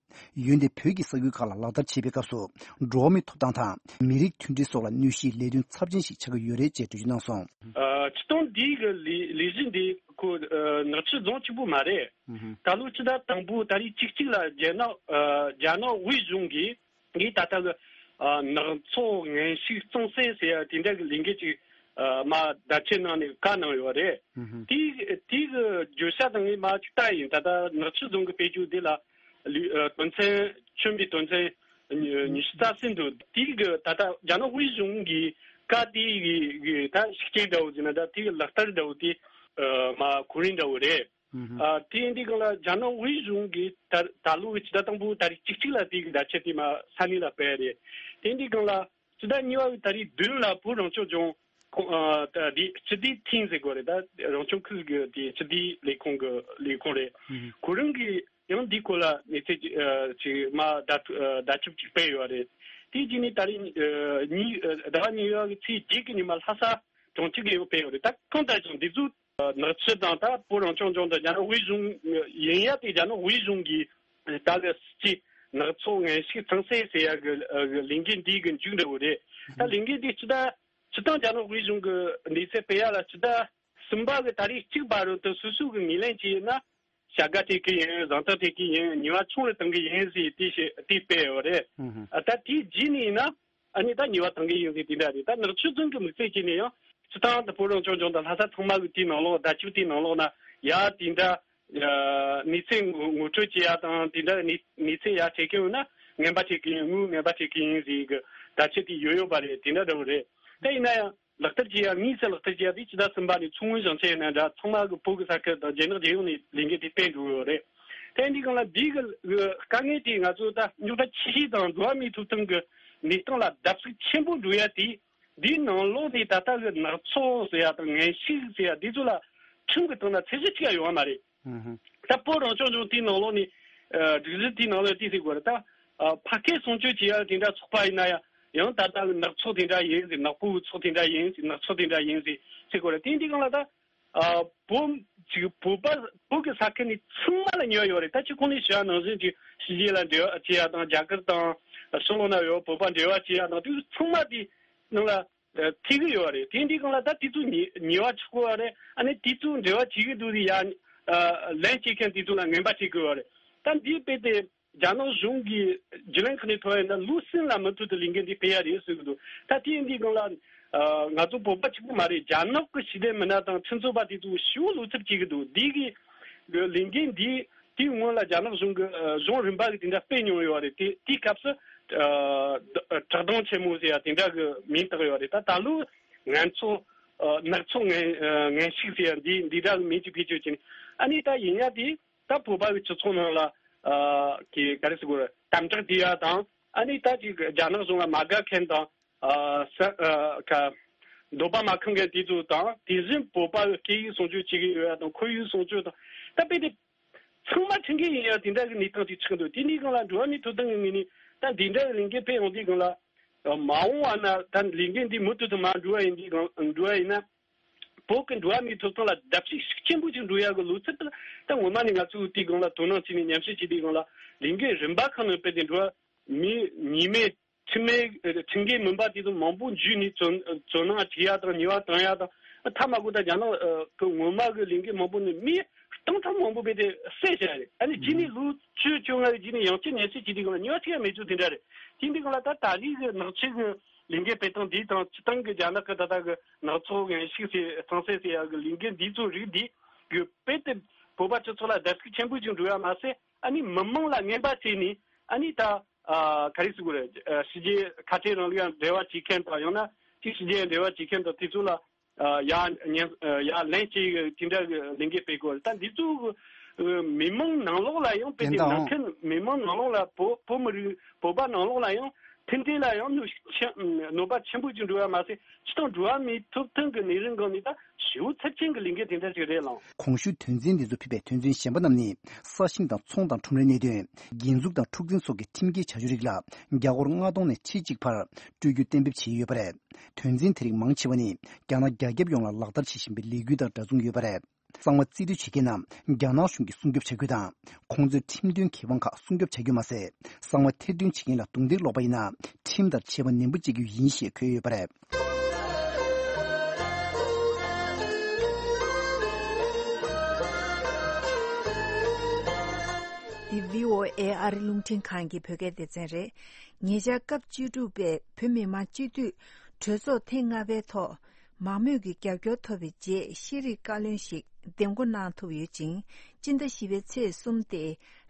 འོན་ཏེ་བོད་ཀྱི་ས་ཁུལ་ཁག་ལ་ལག་བསྟར་བྱེད་པའི་སྐབས་སུ་འགྲོ་བ་མིའི་ཐོབ་ཐང་དང་མི་རིགས་མཐུན་སྒྲིལ་སོགས་ལ་གནོད་གཞིའི་ལས་དོན་ཚབས་ཆེན་ཞིག་ཆགས་ཀྱི་ཡོད་རེད་ཅེས་འགྲེལ་བརྗོད་གནང་སོང་། ཨ། སྤྱིར་བཏང་འདི་གི་ལས་ལས་གཞི་འདི་ཁོ་ཨ་ནག་ཆུ་རྫོང་གཅིག་པུ་མ་རེད། ད་ལོ་ཕྱི་ཟླ་དང་པོ་ཏ་རིག་བཅུ་གཅིག་ལ་རྒྱ་ནག་ཨ་རྒྱ་ནག་དབུས་གཞུང་གིས་ངས་ད་ལྟ་གི་ཨ་ནག་ཚོགས་ངན་ཞུགས་གཙང་སེལ་ཟེར་ཡ་དེ་འདྲ་གི་ལས་འགུལ་ཅིག་ཨ་མ་བརྡ་ཆད་གནང་ནས་བཀའ་གནང་ཡོད་རེད། དེའི་དེའི་གི་བརྗོད་བྱ་དང་ངས་མ་ཅིག་ལྟ་ཡིན། ད་ལྟ་ནག་ཆུ་རྫོང་གི་དཔེ་བརྗོད་འདི་ལ་ལུས་ཨ་དོན་ཚན་ཆོད་པའི་དོན་ཚན་ཉི་ཉི་ཤུ་རྩ་གསུམ་འདུག་དེའི་གི་ད་ལྟ་རྒྱ་ནག་དབུས་གཞུང་གི་བཀའ་དེའི་གི་གི་ད་ཤུགས་རྐྱེན་འདྲ་བོ་ཟེར་ན་ད་དེའི་གི་ལག་བསྟར་འདྲ་བོ་དེ་ཨ་མ་གོ་རིམ་འདྲ་བོ་རེད། ཨ་དེ་ཡིན་དུས་སྒང་ལ་རྒྱ་ནག་དབུས་གཞུང་གིས་ད་ད་ལོ་གི་ཕྱི་ཟླ་དང་པོ་ཏ་རིག་བཅུ་གཅིག་ལ་དེ་གི་བརྡ་ཆད་དེ་མ་ས་གནས་ལ་སྤེལ་རེད། དེ་ཡིན་དུས་སྒང་ལ་ཕྱི་ཟླ་གཉིས་པ་གི་ཏ་རིག་བདུན་ལ་བོད་རང་སྐྱོང་ལྗོངས་ཁོ་ཨ་ད་དེ་སྤྱི་བདེའི་ཐིང་ཟེར་དགོས་རེད། ད་རང་སྐྱོང་ཁུལ་གི་དེ་སྤྱི་བདེའི་ལས་ཁུངས་གི་ལས་ཁུངས་རེད། ཁོ་རང་གིས་ཡང་འདི་སྐོར་ལ་གནས་ཚུལ་ཅིག་ཨ་ཅིག་མ་བརྡ་ཨ་བརྡ་ཁྱབ་ཅིག་སྤེལ་ཡོད་རེད། དེ་རྗེས་ནས་ཏ་རིག་ཨ་གཉིས་ཨ་ཟླ་བ་གཉིས་པ་གི་ཚེས་བརྒྱད་ཀྱི་ཉི་མ་ལྷ་ས་གྲོང་ཁྱེར་གྱི་ཡང་སྤེལ་ཡོད་རེད། ད་གང་ལྟར་ཀྱང་འདི་ཚོ་ནག་ཆུ་དང་ད་བོད་རང་སྐྱོང་ལྗོངས་དང་རྒྱ་ནག་དབུས་གཞུང་ཡིན་ཡ་དེ་རྒྱ་ནག་དབུས་གཞུང་གིས་ད་གི་སྤྱི་ནག་ཚོགས་ངན་ཞུགས་གཙང་སེལ་ཟེར་ཡ་གི་ཨ་གི་ལས་འགུལ་འདི་གི་མཇུག་འབྲས་བོ་རེད། ད་ལས་འགུལ་འདི་སྤྱི་ཟླ་སྤྱི་བཏང་རྒྱ་ནག་དབུས་གཞུང་གི་གནས་ཚུལ་སྤེལ་ཡ་ལ་སྤྱི་ཟླ་གསུམ་པ་གི་ཏ་རིག་གཅིག་བར་དུ་སོ་སོ་གི་ངོས་ལེན་བྱས་ན་བྱ་དགའ་སྤྲད་ཀྱི་ཡིན། བཟང་ཐབས་སྤྲད་ཀྱི་ཡིན། ཉེས་པ་ཆུང་རུ་གཏོང་གི་ཡིན་ཟེར་དེ་བཤད་དེ་སྤེལ་ཡོད་རེད། ཨ་ད་དེའི་རྗེས་ནས་ཡིན་ན་ཨ་ནི་ད་ཉེས་པ་གཏོང་གི་ཡིན་ཟེར་དེ་འདྲ་རེད། ད་ནག་ཆུ་རྫོང་གི་དམིགས་བསལ་བྱས་ནས་ཡང་སྤྱི་བཏང་དུ་བོད་རང་སྐྱོང་ལྗོངས་དང་ལྷ་ས་ཚང་མ་གི་དེའི་ནང་ལོགས་བརྡ་ཁྱབ་དེའི་ནང་ལོགས་ན་ཡ་དེ་འདྲ་གནས་ཚུལ་ངོ་ངོ་སྤྲོད་བྱེད་ཡ་དང་དེ་འདྲ་གནས་གནས་ཚུལ་ཡ་སྤྲད་མཁན་ཡོད་ན་ངན་པ་སྤྲད་ཀྱི་ཡིན། དངུལ་ངན་པ་སྤྲད་ཀྱི་ཡིན་ཟེར་གི་བརྡ་ཁྱབ་དེ་ཡོད་ཡོད་པ་རེད། དེ་འདྲ་འདྲ་བོ་རེད། ད་ཡིན་ན་ཡང་། ལག་བསྟར་བྱེད་ཡ་དངོས་སུ་ལག་བསྟར་བྱེད་ཡ་དེ་ཕྱི་ཟླ་གསུམ་པ་ནས་མཚོ་སྔོན་ཞིང་ཆེན་ཡིན་ན་འདྲ་ཚང་མ་གི་བོད་ཀྱི་ས་ཁུལ་དང་རྒྱ་ནག་རྒྱལ་ཡོངས་ནས་ལས་འགུལ་དེ་སྤེལ་འགྲོ་གི་ཡོད་རེད། དེ་འདི་གང་ལ་འདི་གི་དཀའ་ངལ་དེ་ང་ཚོ་ད་རྙོག་དྲ་ཆེ་ཤོས་དང་འགྲོ་བ་མིའི་ཐོབ་ཐང་གི་གནས་སྟངས་ལ་བརྡབ་གསིག་ཆེན་པོ་འགྲོ་ཡ་དེ་འདིའི་ནང་ལོགས་ནས་ད་ལྟ་གི་ནག་ཚོགས་ཟེར་ཡ་དང་ངན་ཞུགས་ཟེར་ཡ་འདི་ཚོ་ལ་ཁྲིམས་ཀྱི་སྟེང་ན་ཚད་གཞི་གཅིག་ཡང་ཡོད་པ་མ་རེད། ད་བོད་རང་སྐྱོང་ལྗོངས་དེའི་ནང་ལོགས་ནས་ཨ་སྒྲིག་གཞི་དེའི་ནང་ལོགས་དེ་ཟེར་དགོས་རེད་ད། ཨ་ཕ་སྐད་སྲུང་སྐྱོབ་བྱེད་ཡ་དེ་འདྲ་ཚོགས་པ་ཡིན་ན་ཡང་ཡང་ད་ལྟ་གི་ནག་ཚོགས་དེ་འདྲ་ཡིན་ཟེར། ནག་པོའི་ཚོགས་དེ་འདྲ་ཡིན་ཟེར། ནག་ཚོགས་དེ་འདྲ་ཡིན་ཟེར་ཟེར་དགོས་རེད། དེ་འདི་གང་ལ་ད་ཨ་བོད་ཅིག་བོད་པ་བོད་ཀྱི་ས་ཁུལ་ནས་ཚང་མ་ལ་ཉེས་པ་ཡོད་རེད། ད་ཅི་གོང་ནས་ཞུ་བ་ནང་བཞིན་ཅིག་ཕྱི་རྒྱལ་ལ་འབྲེལ་བ་བྱེད་ཡ་དང་རྒྱ་གར་དང་ཕྱི་ལོགས་ན་ཡོད་བོད་པ་འབྲེལ་བ་བྱེད་ཡ་དང་དེ་ཚང་མ་དེ་ནང་ལ། ཐེ་གི་ཡོད་རེད། དེ་འདི་གང་ལ་ད་དེ་ཚོ་ཉེས་ཉེས་པ་ཆགས་ཀྱི་ཡོད་རེད། ཨ་ནི་དེ་ཚོ་འབྲེལ་བ་བྱེད་ཀྱི་འདུག་དེ་ཡ། ལན་བྱེད་མཁན་དེ་ཚོ་ལ་ངན་པ་བྱེད་ཀྱི་ཡོད་རེད། ད་འདི་དཔེ་དེ་རྒྱ་ནག་གཞུང་གི་རྒྱུན་ལས་ཁང་ནས་ཐོབ་ཡ་ན་ལུགས་སྲིད་ལ་མི་མཐུན་དུ་ལས་འགན་འདི་སྤེལ་ཡ་རེད་ཟེར་གི་འདུག་ད་དེ་འདི་གང་ལ་ང་ཚོ་བོད་པ་གཅིག་པུ་མ་རེད། རྒྱ་ནག་གི་ཞི་བདེ་མི་སྣ་དང་ཁྲིམས་རྩོད་པ་དེ་ཚོ་ཞེ་པོ་བློ་འཚབ་བྱེད་ཀྱི་འདུག་འདི་གི་ལས་འགན་འདི། དེའི་སྔོན་ལ་རྒྱ་ནག་གཞུང་གི་ཨ་གཞུང་རིམ་པ་གི་དེ་འདྲ་སྤེལ་མྱོང་ཡོད་རེད། དེ་དེའི་སྐབས་སུ་ཨ་བཀྲག་མདངས་ཆེན་མོ་ཟེར་ཡ་དེ་འདྲ་གི་མིང་བཏགས་ཡོད་རེད། ད་ད་ལོ་ངན་ཚོགས་ཨ་ནག་ཚོགས་ངན་ཨ་ངན་ཞུགས་ཟེར་ཡ་འདི་འདི་འདྲ་གི་མིང་ཅིག་བེད་སྤྱོད་བྱས་ནས། ཨ་ནི་ད་ཡིན་ཡ་དེ་ད་བོད་པ་གི་སྤྱི་ཚོགས་ནང་ལ་ཨ་གི་ག་རེ་ཟེར་དགོས་རེད། དམ་དྲག་བསྡད་ཡ་དང་། ཨ་ནི་ད་ཅིག་རྒྱ་ནག་གཞུང་ལ་མ་དགའ་མཁན་དང་། ཨ་ས་ཨ་ཁ་འདོད་པ་མ་ཁེངས་མཁན་དེ་ཚོ་དང་། དེ་བཞིན་བོད་པ་གི་སྐད་ཡིག་སྲུང་སྐྱོབ་བྱེད་ཀྱི་ཡོད་ཡ་དང་། ཁོར་ཡུག་སྲུང་སྐྱོབ་དང་། ད་དཔེ་དེ་ཚང་མ་ཁྲིམས་འགལ་ཡིན་ཡ་དེ་འདྲ་གི་གནས་སྟངས་ཅིག་ཆགས་འདུག་དེ་འདི་སྒང་ལ་འགྲོ་བ་མིའི་ཐོབ་ཐང་གི་ངོས་ནས་ད་འདི་འདྲ་གི་ལས་འགུལ་སྤེལ་ཡོང་དུས་སྒང་ལ། མ་འོངས་པ་ན་ད་ལས་འགུལ་འདི་མུ་མཐུད་དུ་མ་འགྲོ་བ་ཡིན་དུས་སྒང་འགྲོ་བ་ཡིན་ན། བོད་ཀྱི་འགྲོ་བ་མིའི་ཐོབ་ཐང་ལ་བརྡབ་གསིག་ཤུགས་ཆེན་པོ་ཅིག་འགྲོ་ཡ་གི་ལོ་ཚད་དེ་ད་ངོ་མ་ནས་ང་ཚོས་དེའི་སྒང་ལ་དོ་སྣང་བྱས་ནས་ཉམས་ཞིབ་བྱས་དུས་སྒང་ལ་ལས་འགུལ་རིམ་པ་ཁག་ནང་སྤེལ་ཏེ་འགྲོ་བ་མི་ཉེས་མེད། ཁྲིམས་མེད་ཁྲིམས་འགལ་མིན་པ་དེ་ཚོ་མང་པོ་འཇུས་ནས་དོ་དོ་སྣང་བྱེད་ཡ་དང་ཉེས་པ་གཏོང་ཡ་དང་། མཐའ་མ་གོ་ད་རྒྱ་ནག་གི་ངོ་མ་གི་ལས་འགུལ་མང་པོ་ནས་མི་སྟོང་ཕྲག་མང་པོ་བས་དེ་བསད་བཞག་རེད། ཨ་ནི་རྗེས་ནས་ལོ་བཅུ་བཅོ་ལྔ་གི་རྗེས་ནས་ཡང་བསྐྱར་ཉམས་ཞིབ་བྱེད་དུས་སྒང་ལ་ཉེས་པ་ཅི་ཡང་མེད་ཚུལ་དེ་འདྲ་རེད། དེ་འདི་སྒང་ལ་ད་ད་རེས་ཀྱི་ནག་ཆུ་གི་ལས་འགུལ་སྤེལ་སྟངས་འདི་དང་སྤྱི་བཏང་གི་རྒྱ་ནག་གི་ད་ལྟ་གི་ནག་ཚོགས་ངན་ཞུགས་ཟེར་གཙང་སེལ་ཟེར་ཡ་གི་ལས་འགུལ་འདི་ཚོ་རིགས་འདི་གི་དཔེ་དེ་བོད་པ་སྤྱི་ཚོགས་ལ་བརྡབ་གསིག་ཆེན་པོ་ཅིག་འགྲོ་ཡ་མ་ཟད། ཨ་ནི་མི་མང་ལ་ངན་པ་བྱས་ནས་ཨ་ནི་ད། ཨ་ག་རེ་ཟེར་དགོས་རེད། ཨ་ཕྱི་རྒྱལ་ཁ་བྲལ་རིང་ལུགས་ཡང་འབྲེལ་བ་བྱེད་མཁན་དང་། ཡང་ན་ཅིག་ཕྱི་རྒྱལ་འབྲེལ་བ་བྱེད་མཁན་དང་། དེ་ཚོ་ལ་ ཡ་ཉན་ཡ་ལན་གཅིག་དེ་འདྲ་ལས་འགུལ་སྤེལ་དགོས། ད་འདི་ཚོ་མི་མང་ནང་ལོགས་ལ་ཡང་དཔེ་ཡིན་དེ་ནང་ད་ཁུལ་མི་མང་ནང་ལོགས་ལ་བོད་བོད་མི་རིགས་བོད་པ་ནང་ལོགས་ལ་ཡང་མཐུན་སྒྲིལ་ལ་ཡང་གནོད་ཤུགས་ཆེ་གནོད་པ་ཆེན་པོ་ཅིག་འགྲོ་བ་མ་ཟད། སྤྱིར་བཏང་འགྲོ་བ་མིའི་ཐོབ་ཐང་གི་གནས་རིམ་སྒང་ནས་ད་ཞེ་པོ་ཚབས་ཆེན་གྱི་ལས་འགུལ་དེ་འདྲ་ཞིག་རེད་ལགས། གོང་ཞུས་དོན་ཚན་འདི་ཚོ་ཕུད་པའི་དོན་ཚན་གཞན་པ་རྣམས་ནི་ས་ཞིང་དང་ཚོང་དང་ཁྲོམ་རའི་གནད་དོན། རྒྱན་འཛུགས་དང་འཁྲུག་འཛིང་སོགས་ཀྱི་ཁྲིམས་འགལ་བྱ་སྤྱོད་རིགས་ལ་རྒྱ་སྒོར་ལྔ་སྟོང་ནས་ཁྲི་གཅིག་བར་སྤྲོད་རྒྱུ་གཏན་འབེབས་བྱས་ཡོད་པ་རེད། དོན་ཚན་དེ་རིགས་མང་ཆེ་བ་ནི་རྒྱ་ནག་རྒྱ་ཁྱབ་ཡོངས་ལ་ལག་བསྟར་བྱེད་བཞིན་པའི་ལས་འགུལ་དང་འདྲ་མཚུངས་ཡོད་པ་རེད། གསང་བ་རྩིས་སྤྲོད་བྱེད་མཁན་རྣམས་རྒྱ་ནག་གཞུང་གིས་སྲུང་སྐྱོབ་བྱ་རྒྱུ་དང་། ཁོང་ཚོའི་ཁྲིམས་མཐུན་ཁེ་དབང་ཁག་སྲུང་སྐྱོབ་བྱ་རྒྱུ་མ་ཟད། གསང་བ་ཐེར་འདོན་བྱེད་མཁན་ལ་རྡུང་རྡེག་སློག་པ་ཡིན་ན་ཁྲིམས་ལྟར་ཆད་པ་ནན་པོ་གཅོད་རྒྱུ་ཡིན་ཞེས་འཁོད་ཡོད་པ་རེད། འདི་བྷི་ཨོ་ཨེ་ཨ་རི་རླུང་འཕྲིན་ཁང་གི་བོད་སྐད་སྡེ་ཚན་རེད། ཉེ་ཆར་སྐབས་བཅུ་དྲུག་པའི་བོད་མི་མང་སྤྱི་འཐུས་གྲོས་ཚོགས་ཐེངས་ལྔ་པའི་ཐོག་མང་མོས་ཀྱི་རྒྱབ་སྐྱོར་ཐོབ་པའི་རྗེས་ཤེས་རིག་བཀའ་བློན་ཞིག་འདེམས་བསྐོ་གནང་ཐུབ་ཡོད་ཅིང་། སྤྱི་ཟླ་བཞི་པའི་ཚེས་གསུམ་སྟེ་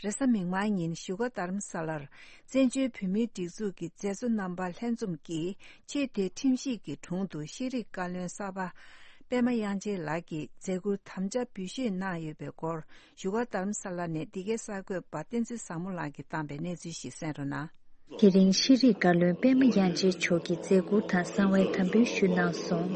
རེས་གཟའ་མིག་དམར་ཉིན་བཞུགས་སྒར་རྡ་རམ་ས་ལར་བཙན་བྱོལ་བོད་མིའི་སྒྲིག་འཛུགས་ཀྱི་མཛད་གཙོ་རྣམ་པ་ལྷན་འཛོམས་ཀྱིས་ཆེས་མཐོའི་ཁྲིམས་ཞིབ་ཀྱི་དྲུང་དུ་ཤེས་རིག་བཀའ་བློན་གསར་པ་པད་མ་དབྱངས་ཅན་ལགས་ཀྱི་མཛད་ཁུར་དམ་བཅའ་འབུལ་བཞེས་གནང་ཡོད་པའི་སྐོར་བཞུགས་སྒར་རྡ་རམ་ས་ལ་ནས་འདི་གའི་གསར་འགོད་པ་བསྟན་འཛིན་བཟང་མོ་ལགས་ཀྱིས་བཏང་པའི་གནས་ཚུལ་ཞིག་གསན་རོགས་གནང་། དེ་རིང་ཤེས་རིག་བཀའ་བློན་པད་མ་དབྱངས་ཅན་མཆོག་གིས་མཛད་ཁུར་དང་གསང་བའི་དམ་འབུལ་ཞུས་གནང་སོང་།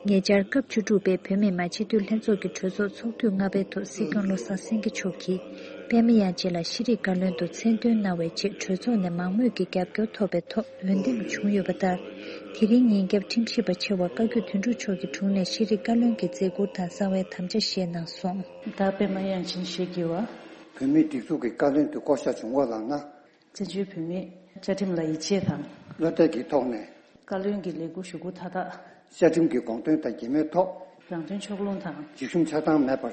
ཉེ་ཆར་སྐབས་བཅུ་དྲུག་པའི་བོད་མི་མང་སྤྱི་འཐུས་ལྷན་ཚོགས་ཀྱི་གྲོས་ཚོགས་ཚོགས་དུས་ལྔ་པའི་ཐོག་སྲིད་སྐྱོང་བློ་བཟང་སེང་གེ་མཆོག་གིས་པད་མ་དབྱངས་ཅན་ལ་ཤེས་རིག་བཀའ་བློན་དུ་མཚན་འདོན་གནང་བའི་རྗེས་གྲོས་ཚོགས་ནས་མང་མོས་ཀྱི་རྒྱབ་སྐྱོར་ཐོབ་པའི་ཐོག་འོས་འདེམས་བྱུང་ཡོད་པ་ལྟར། དེ་རིང་ཉིན་རྒྱབ་ཁྲིམས་ཞིབ་པ་ཆེ་བ་བཀའ་བརྒྱུད་དོན་གྲུབ་མཆོག་གི་དྲུང་ནས་ཤེས་རིག་བཀའ་བློན་གྱི་མཛད་ཁུར་དང་གསང་བའི་དམ་བཅའ་བཞེས་གནང་སོང་། ད་པད་མ་དབྱངས་ཅན་ཞེས་བགྱི་བ། བོད་མིའི་སྒྲིག་འཛུགས་ཀྱི་བཀའ་བློན་དུ་བསྐོ་གཞག་བྱུང་བ་ལགས་ན། བཙན་བྱོལ་བོད་མིས་བཅའ་ཁྲིམས་ལ་ཡིད་ཆེས་དང་། བློ་གཏད་ཀྱི་ཐོག་ནས། བཀའ་བློན་གྱི་ལས་འཁུར་ཞུ་སྒོ་མཐའ་དག་བཅའ་ཁྲིམས་ཀྱི་དགོངས་དོན་དང་འགལ་མེད་ཐོག་རང་དོན་ཕྱོགས་ལྷུང་དང་། འཇིགས་ཞུམ་ཆགས་སྡང་མེད་པར།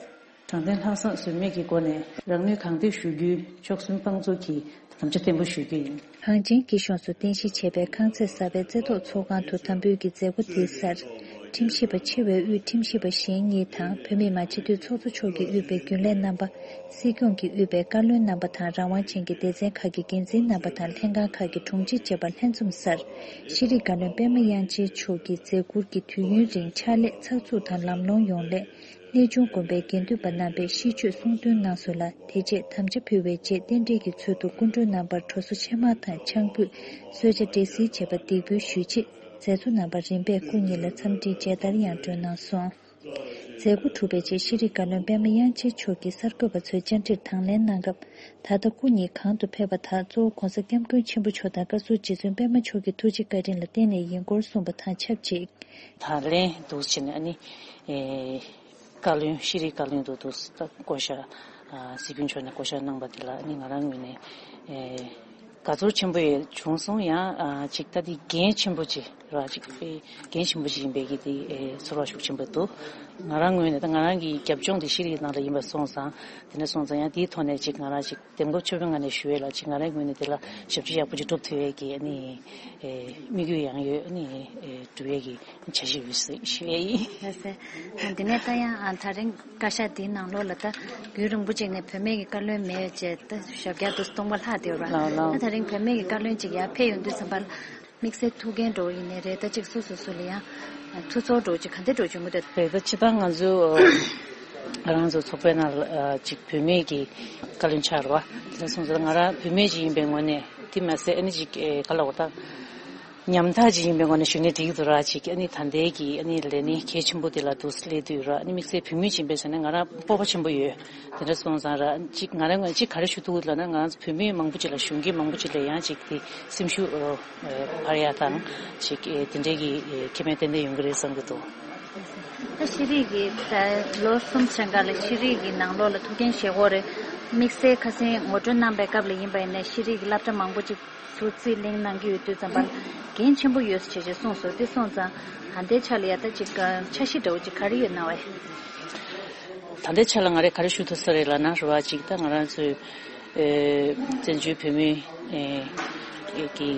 དྲང་བདེན་ལྷག་བསམ་ཟོལ་མེད་ཀྱི་སྒོ་ནས་རང་ནུས་གང་ཐོན་ཞུ་རྒྱུའི་ཕྱོགས་སུན་དཔང་བཙུགས་ཀྱིས་དམ་བཅའ་བརྟན་པོ་ཞུ་རྒྱུ་ཡིན། གངས་ཅན་སྐྱིད་གཤོངས་སུ་རྟེན་གཞི་བྱས་པའི་ཁང་ཚན་གསར་པའི་རྩེ་ཐོག་ཚོགས་ཁང་དུ་དམ་འབུལ་གྱི་མཛད་སྒོ་དེའི་སར། ཁྲིམས་ཞིབ་པ་ཆེ་བའི་དབུས་ཁྲིམས་ཞིབ་པ་གཞན་གཉིས་དང་བོད་མི་མང་སྤྱི་འཐུས་ཚོགས་གཙོ་མཆོག་གིས་དབུས་པའི་རྒྱུན་ལས་རྣམ་པ། སྲིད་སྐྱོང་གིས་དབུས་པའི་བཀའ་བློན་རྣམ་པ་དང་རང་དབང་ཅན་གྱི་སྡེ་ཚན་ཁག་གི་འགན་འཛིན་རྣམ་པ་དང་ལྷན་ཁང་ཁག་གི་དྲུང་ཆེ་བཅས་པ་ལྷན་འཛོམས་སར། ཤེས་རིག་བཀའ་བློན་པད་མ་དབྱངས་ཅན་མཆོག་གི་མཛད་ཁུར་གྱི་དུས་ཡུན་རིང་ཕྱག་ལས་ཚགས་ཚུད་དང་ལམ་ལྷོང་ཡོང་སླད། གནས་ཆུང་དགོན་པའི་དགེ་འདུན་པ་རྣམ་པས་ཤིས་བརྗོད་གསུང་འདོན་གནང་སོང་ལ། དེ་རྗེས་དམ་བཅའ་ཕུལ་བའི་རྗེས་རྟེན་འབྲེལ་གྱི་ཚུལ་དུ་སྐུ་མགྲོན་རྣམ་པར་གྲོ་སོ་ཕྱེ་མར་དང་ཆང་ཕུད། གསོལ་ཇ་འབྲས་སིལ་བཅས་པ་འདེགས་འབུལ་ཞུས་རྗེས། མཛད་གཙོ་རྣམ་པ་རིམ་པས་སྐུ་ཉིད་ལ་འཚམས་འདྲིའི་མཇལ་དར་ཡང་སྒྲོན་གནང་སོང་། མཛད་སྒོ་གྲུབ་པའི་རྗེས་ཤེས་རིག་བཀའ་བློན་པད་མ་དབྱངས་ཅན་མཆོག་གིས་གསར་འགོད་པ་ཚོའི་བཅར་འདྲིར་དང་ལེན་གནང་སྐབས། ད་ལྟ་སྐུ་ཉིད་གང་དུ་ཕེབས་པ་དག་གཙོ་བོ་༧གོང་ས་༧སྐྱབས་མགོན་ཆེན་པོ་མཆོག་དང་བཀའ་ཟུར་རྗེ་བཙུན་པད་མ་མཆོག་གི་ཐུགས་རྗེ་བཀའ་དྲིན་ལ་བརྟེན་ནས་ཡིན་སྐོར་གསུངས་པ་དང་ཆབས་ཅིག་དང་ལེན་འདུག་བྱས་ནས་ཨ་ནི། ཨེ། བཀའ་བློན་ཤེས་རིག་བཀའ་བློན་དུ་དུ་བསྐོ་བཞག་ཨ། སྲིད་སྐྱོང་མཆོག་ནས་བསྐོ་བཞག་གནང་པ་དེ་ལ་ཨ་ནི་ང་རང་ངོས་ནས་ཨེ། དགའ་ཚོར་ཆེན་པོ་ཡང་བྱུང་སོང་། ཡང་ཨ། ཅིག་ད་དེ་འགན་ཆེན་པོ་ཅིག་ར་ཅིག་ཨེ། འགན་ཆེན་པོ་ཅིག་ཡིན་པའི་གི་དེ་ཨེ། ཚོར་བ་ཤུགས་ཆེན་པོ་འདུག་ང་རང་ངོས་ནས་ད་ང་རང་གི་རྒྱབ་ལྗོངས་དེ་ཤེས་རིག་ནང་ལ་ཡིན་པ་སོང་ཙང་དེ་འདྲ་སོང་ཙང་ཡང་དེའི་ཐོག་ནས་ཅིག་ང་རང་ཅིག་འདེམས་བསྐོ་ཆོད་པའི་ངང་ནས་ཞུ་ཡས་ལ་ཅིག་ང་རའི་ངོས་ནས་དེ་ལ་ཞབས་ཕྱི་ཡག་པོ་ཅིག་སྒྲུབ་ཐུབ་ཡས་ཀྱི་ཨ་ནི་ཨེ། དམིགས་ཡུལ་ཡང་ཡོད། ཨ་ནི་ཨེ། སྒྲུབ་ཡས་ཀྱི་འཆར་གཞི་ཡོད་ཟེར་ཞུ་ཡས་ཡིན། ལགས་སེ། ཨ། འདི་ནས་ད་ཡང་ཨ། ད་རིང་བཀའ་ཤག་འདིའི་ནང་ལོགས་ལ་ད་རྒྱུན་རིང་པོ་ཅིག་ནས་བུད་མེད་ཀྱི་བཀའ་བློན་མེད་ཅེས་ད་ཞབས་བཀྱག་ཏུ་སྟོང་པ་ལྷག་བསྡད་ཡོད་རེད་པ། ལགས་ལགས། ད་ད་རིང་བུད་མེད་ཀྱི་བཀའ་བློན་ཅིག་ཡར་ཕེབས་ཡོང་དུས་ཙམ་པ་ལ། དམིགས་བསལ་ཐུགས་འགན་འདྲ་བོ་ཡིན་ནའི་རེད། ད་ཅིག་སོ་སོ་སོ་ལ་ཡང་ཐུགས་ཚོར་འདྲ་བོ་ཅིག་ག་འདྲ་འདྲ་བོ་བྱུང་གི་འདུག་རེད། ད་སྤྱིར་བཏང་ང་ཚོ་ང་རང་ཚོ་ཚོགས་པའི་ནང་ལ་ཅིག་བུད་མེད་ཀྱི་བཀའ་བློན་ཆགས་རེད་བ། དེ་འདྲ་སོང་ཙང་ང་རང་བུད་མེད་ཅིག་ཡིན་པའི་ངོས་ནས་དེ་མ་ཟད་ཨ་ནི་ཅིག་ག་ལབ་དགོས་ད། ཉམ་ཐག་ཅིག་ཡིན་པའི་ངོས་ནས་ཞུས་ན་འགྲིག་གི་འདུག་ར། ཅིག་ཨ་ནི་ད་ལྟའི་གི་ཨ་ནི་ལས་གནས་གལ་ཆེན་པོ་དེ་ལ་འདུག་སླེབས་དུས་ར། ཨ་ནི་དམིགས་བསལ་བུད་མེད་ཅིག་ཡིན་པའི་ཆ་ནས་ང་རང་སྤོབས་པ་ཆེན་པོ་ཡོད། དེ་འདྲ་སོང་ཙང་ར་ཅིག་ང་རང་ངོས་ཅིག་ག་རེ་ཞུ་ཐུབ་ལབ་ན་ང་རང་ཚོ་བུད་མེད་མང་པོ་ཅིག་ལ་གཞོན་སྐྱེས་མང་པོ་ཅིག་ལ་ཡང་ཅིག་དེ་སེམས་ཤུགས་ཨོ། ཨེ། འཕར་ཡག་དང་ཅིག་ཨེ། དེ་འདྲའི་གི་ཨེ། ཁེ་ཕན་ཏན་ཏན་ཡོང་གི་རེད་བསམ་གི་འདུག་ད་ཤེས་རིག་གི་ད་ལོ་གསུམ་ཕྱིན་ག་ལ་ཤེས་རིག་གི་ནང་ལོགས་ལ་ཐུགས་འགན་བཞེས་དགོས་རེད། དམིགས་བསལ་ཁ་སང་ངོ་སྤྲོད་གནང་པའི་སྐབས་ལ་ཡིན་པ་ཡིན་ན་ཤེས་རིག་གི་སློབ་གྲྭ་མང་པོ་ཅིག་ཚུར་རྩིས་ལེན་གནང་གི་ཡོད་དུས་ཙམ་པ་ལ་འགན་ཆེན་པོ་ཡོད་ཟེར་བྱས་བྱས་གསུངས་སོང་། དེ་སོང་ཙང་ད་ལྟའི་ཆ་ལ་ཡ་ད་ཅིག་འཆར་གཞི་འདྲ་བོ་ཅིག་ག་རེ་ཡོད་སྣང་བས། ད་ལྟའི་ཆ་ལ་ང་རས་ག་རེ་ཞུ་ཐུབ་ས་རེད་ལབ་ན་རེད་བ། ཅིག་ད་ང་རང་ཚོའི་ཨེ། བཙན་བྱོལ་བོད་མིའི་ཨེ། ཀྱི་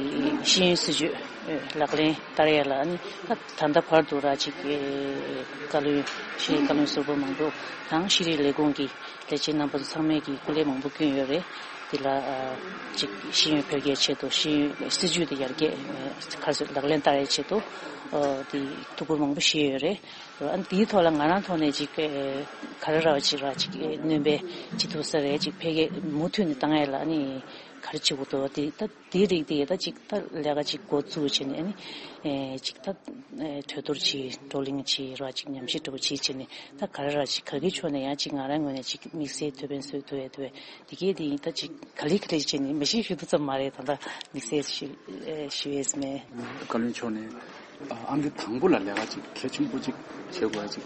ཤེས་ཡོན་སྲིད་བྱུས། ལག་ལེན་བསྟར་ཡ་ལ་ཨ་ནི་ད་ད་ལྟ་བར་དུ་ར་ཅིག་བཀའ་བློན་ཤེས་རིག་བཀའ་བློན་ཟུར་པ་མང་པོ་དང་ཤེས་རིག་ལས་ཁུངས་ཀྱི་ལས་བྱེད་རྣམ་པ་ཚོ་ཚང་མས་ཀྱི་སྐུ་ལས་མང་པོ་བསྐྱོན་ཡོད་རེད། འདི་ལ་ཅིག་ཤེས་ཡོན་འཕེལ་རྒྱས་ཆེད་དུ་ཤེས་ཡོན་སྲིད་ཇུས་དེ་ཡར་རྒྱས་ག་ཚོད་ལག་ལེན་བསྟར་ཡའི་ཆེད་དུ་འདི་ཐུགས་ཁུར་མང་པོ་བཞེས་ཡོད་རེད། ཨ་ནི་དེའི་ཐོག་ལ་ང་རང་ཐོག་ནས་ཅིག་ག་རེ་ར་ཅིག་ར་ཅིག་སྣོན་པ་ཅིག་ཐུབ་ས་རེད། ཅིག་འཕེལ་རྒྱས་མུ་མཐུད་ནས་བཏང་ཡ་ལ་ཨ་ནི་ག་རེ་བྱེད་དགོས་འདུག་དེ་ད། དེའི་རིགས་དེ་ད་ཅིག་ད་ལས་ཀ་ཅིག་འགོ་བཙུགས་བྱས་ནས་ཨ་ནི་ཨེ་ཅིག་ད་ཨེ་གྲོས་བསྡུར་བྱས་བགྲོ་གླེང་བྱས་ར་ཅིག་ཉམས་ཞིབ་འདྲ་པོ་བྱས་བྱས་ནས་ད་ག་རེ་ར་ཅིག་ག་གི་ཕྱོགས་ནས་ཡང་ཅིག་ང་རང་ངོས་ནས་ཅིག་དམིགས་བསལ་ཐུགས་ཕན་གསོས་ཐུབ་ཡ་ཐུབ་ཡ་དེ་གས་དེ་ཡིན། ད་ཅིག་ག་ལེ་ག་ལེ་བྱས་ནས་མི་ཤེས་ཞུ་ཐུབ་ཙམ་མ་རེད། ད་ད་དམིགས་བསལ་ཞུ་ཨེ་ཞུ་ཡས་མེད། བཀའ་བློན་མཆོག་ནས་ཨ་ཨང་ཀི་དང་པོ་ལ་ལས་ཀ་ཅིག་གལ་ཆེན་པོ་ཅིག་བྱེད་དགོས་ཡ་ཅིག་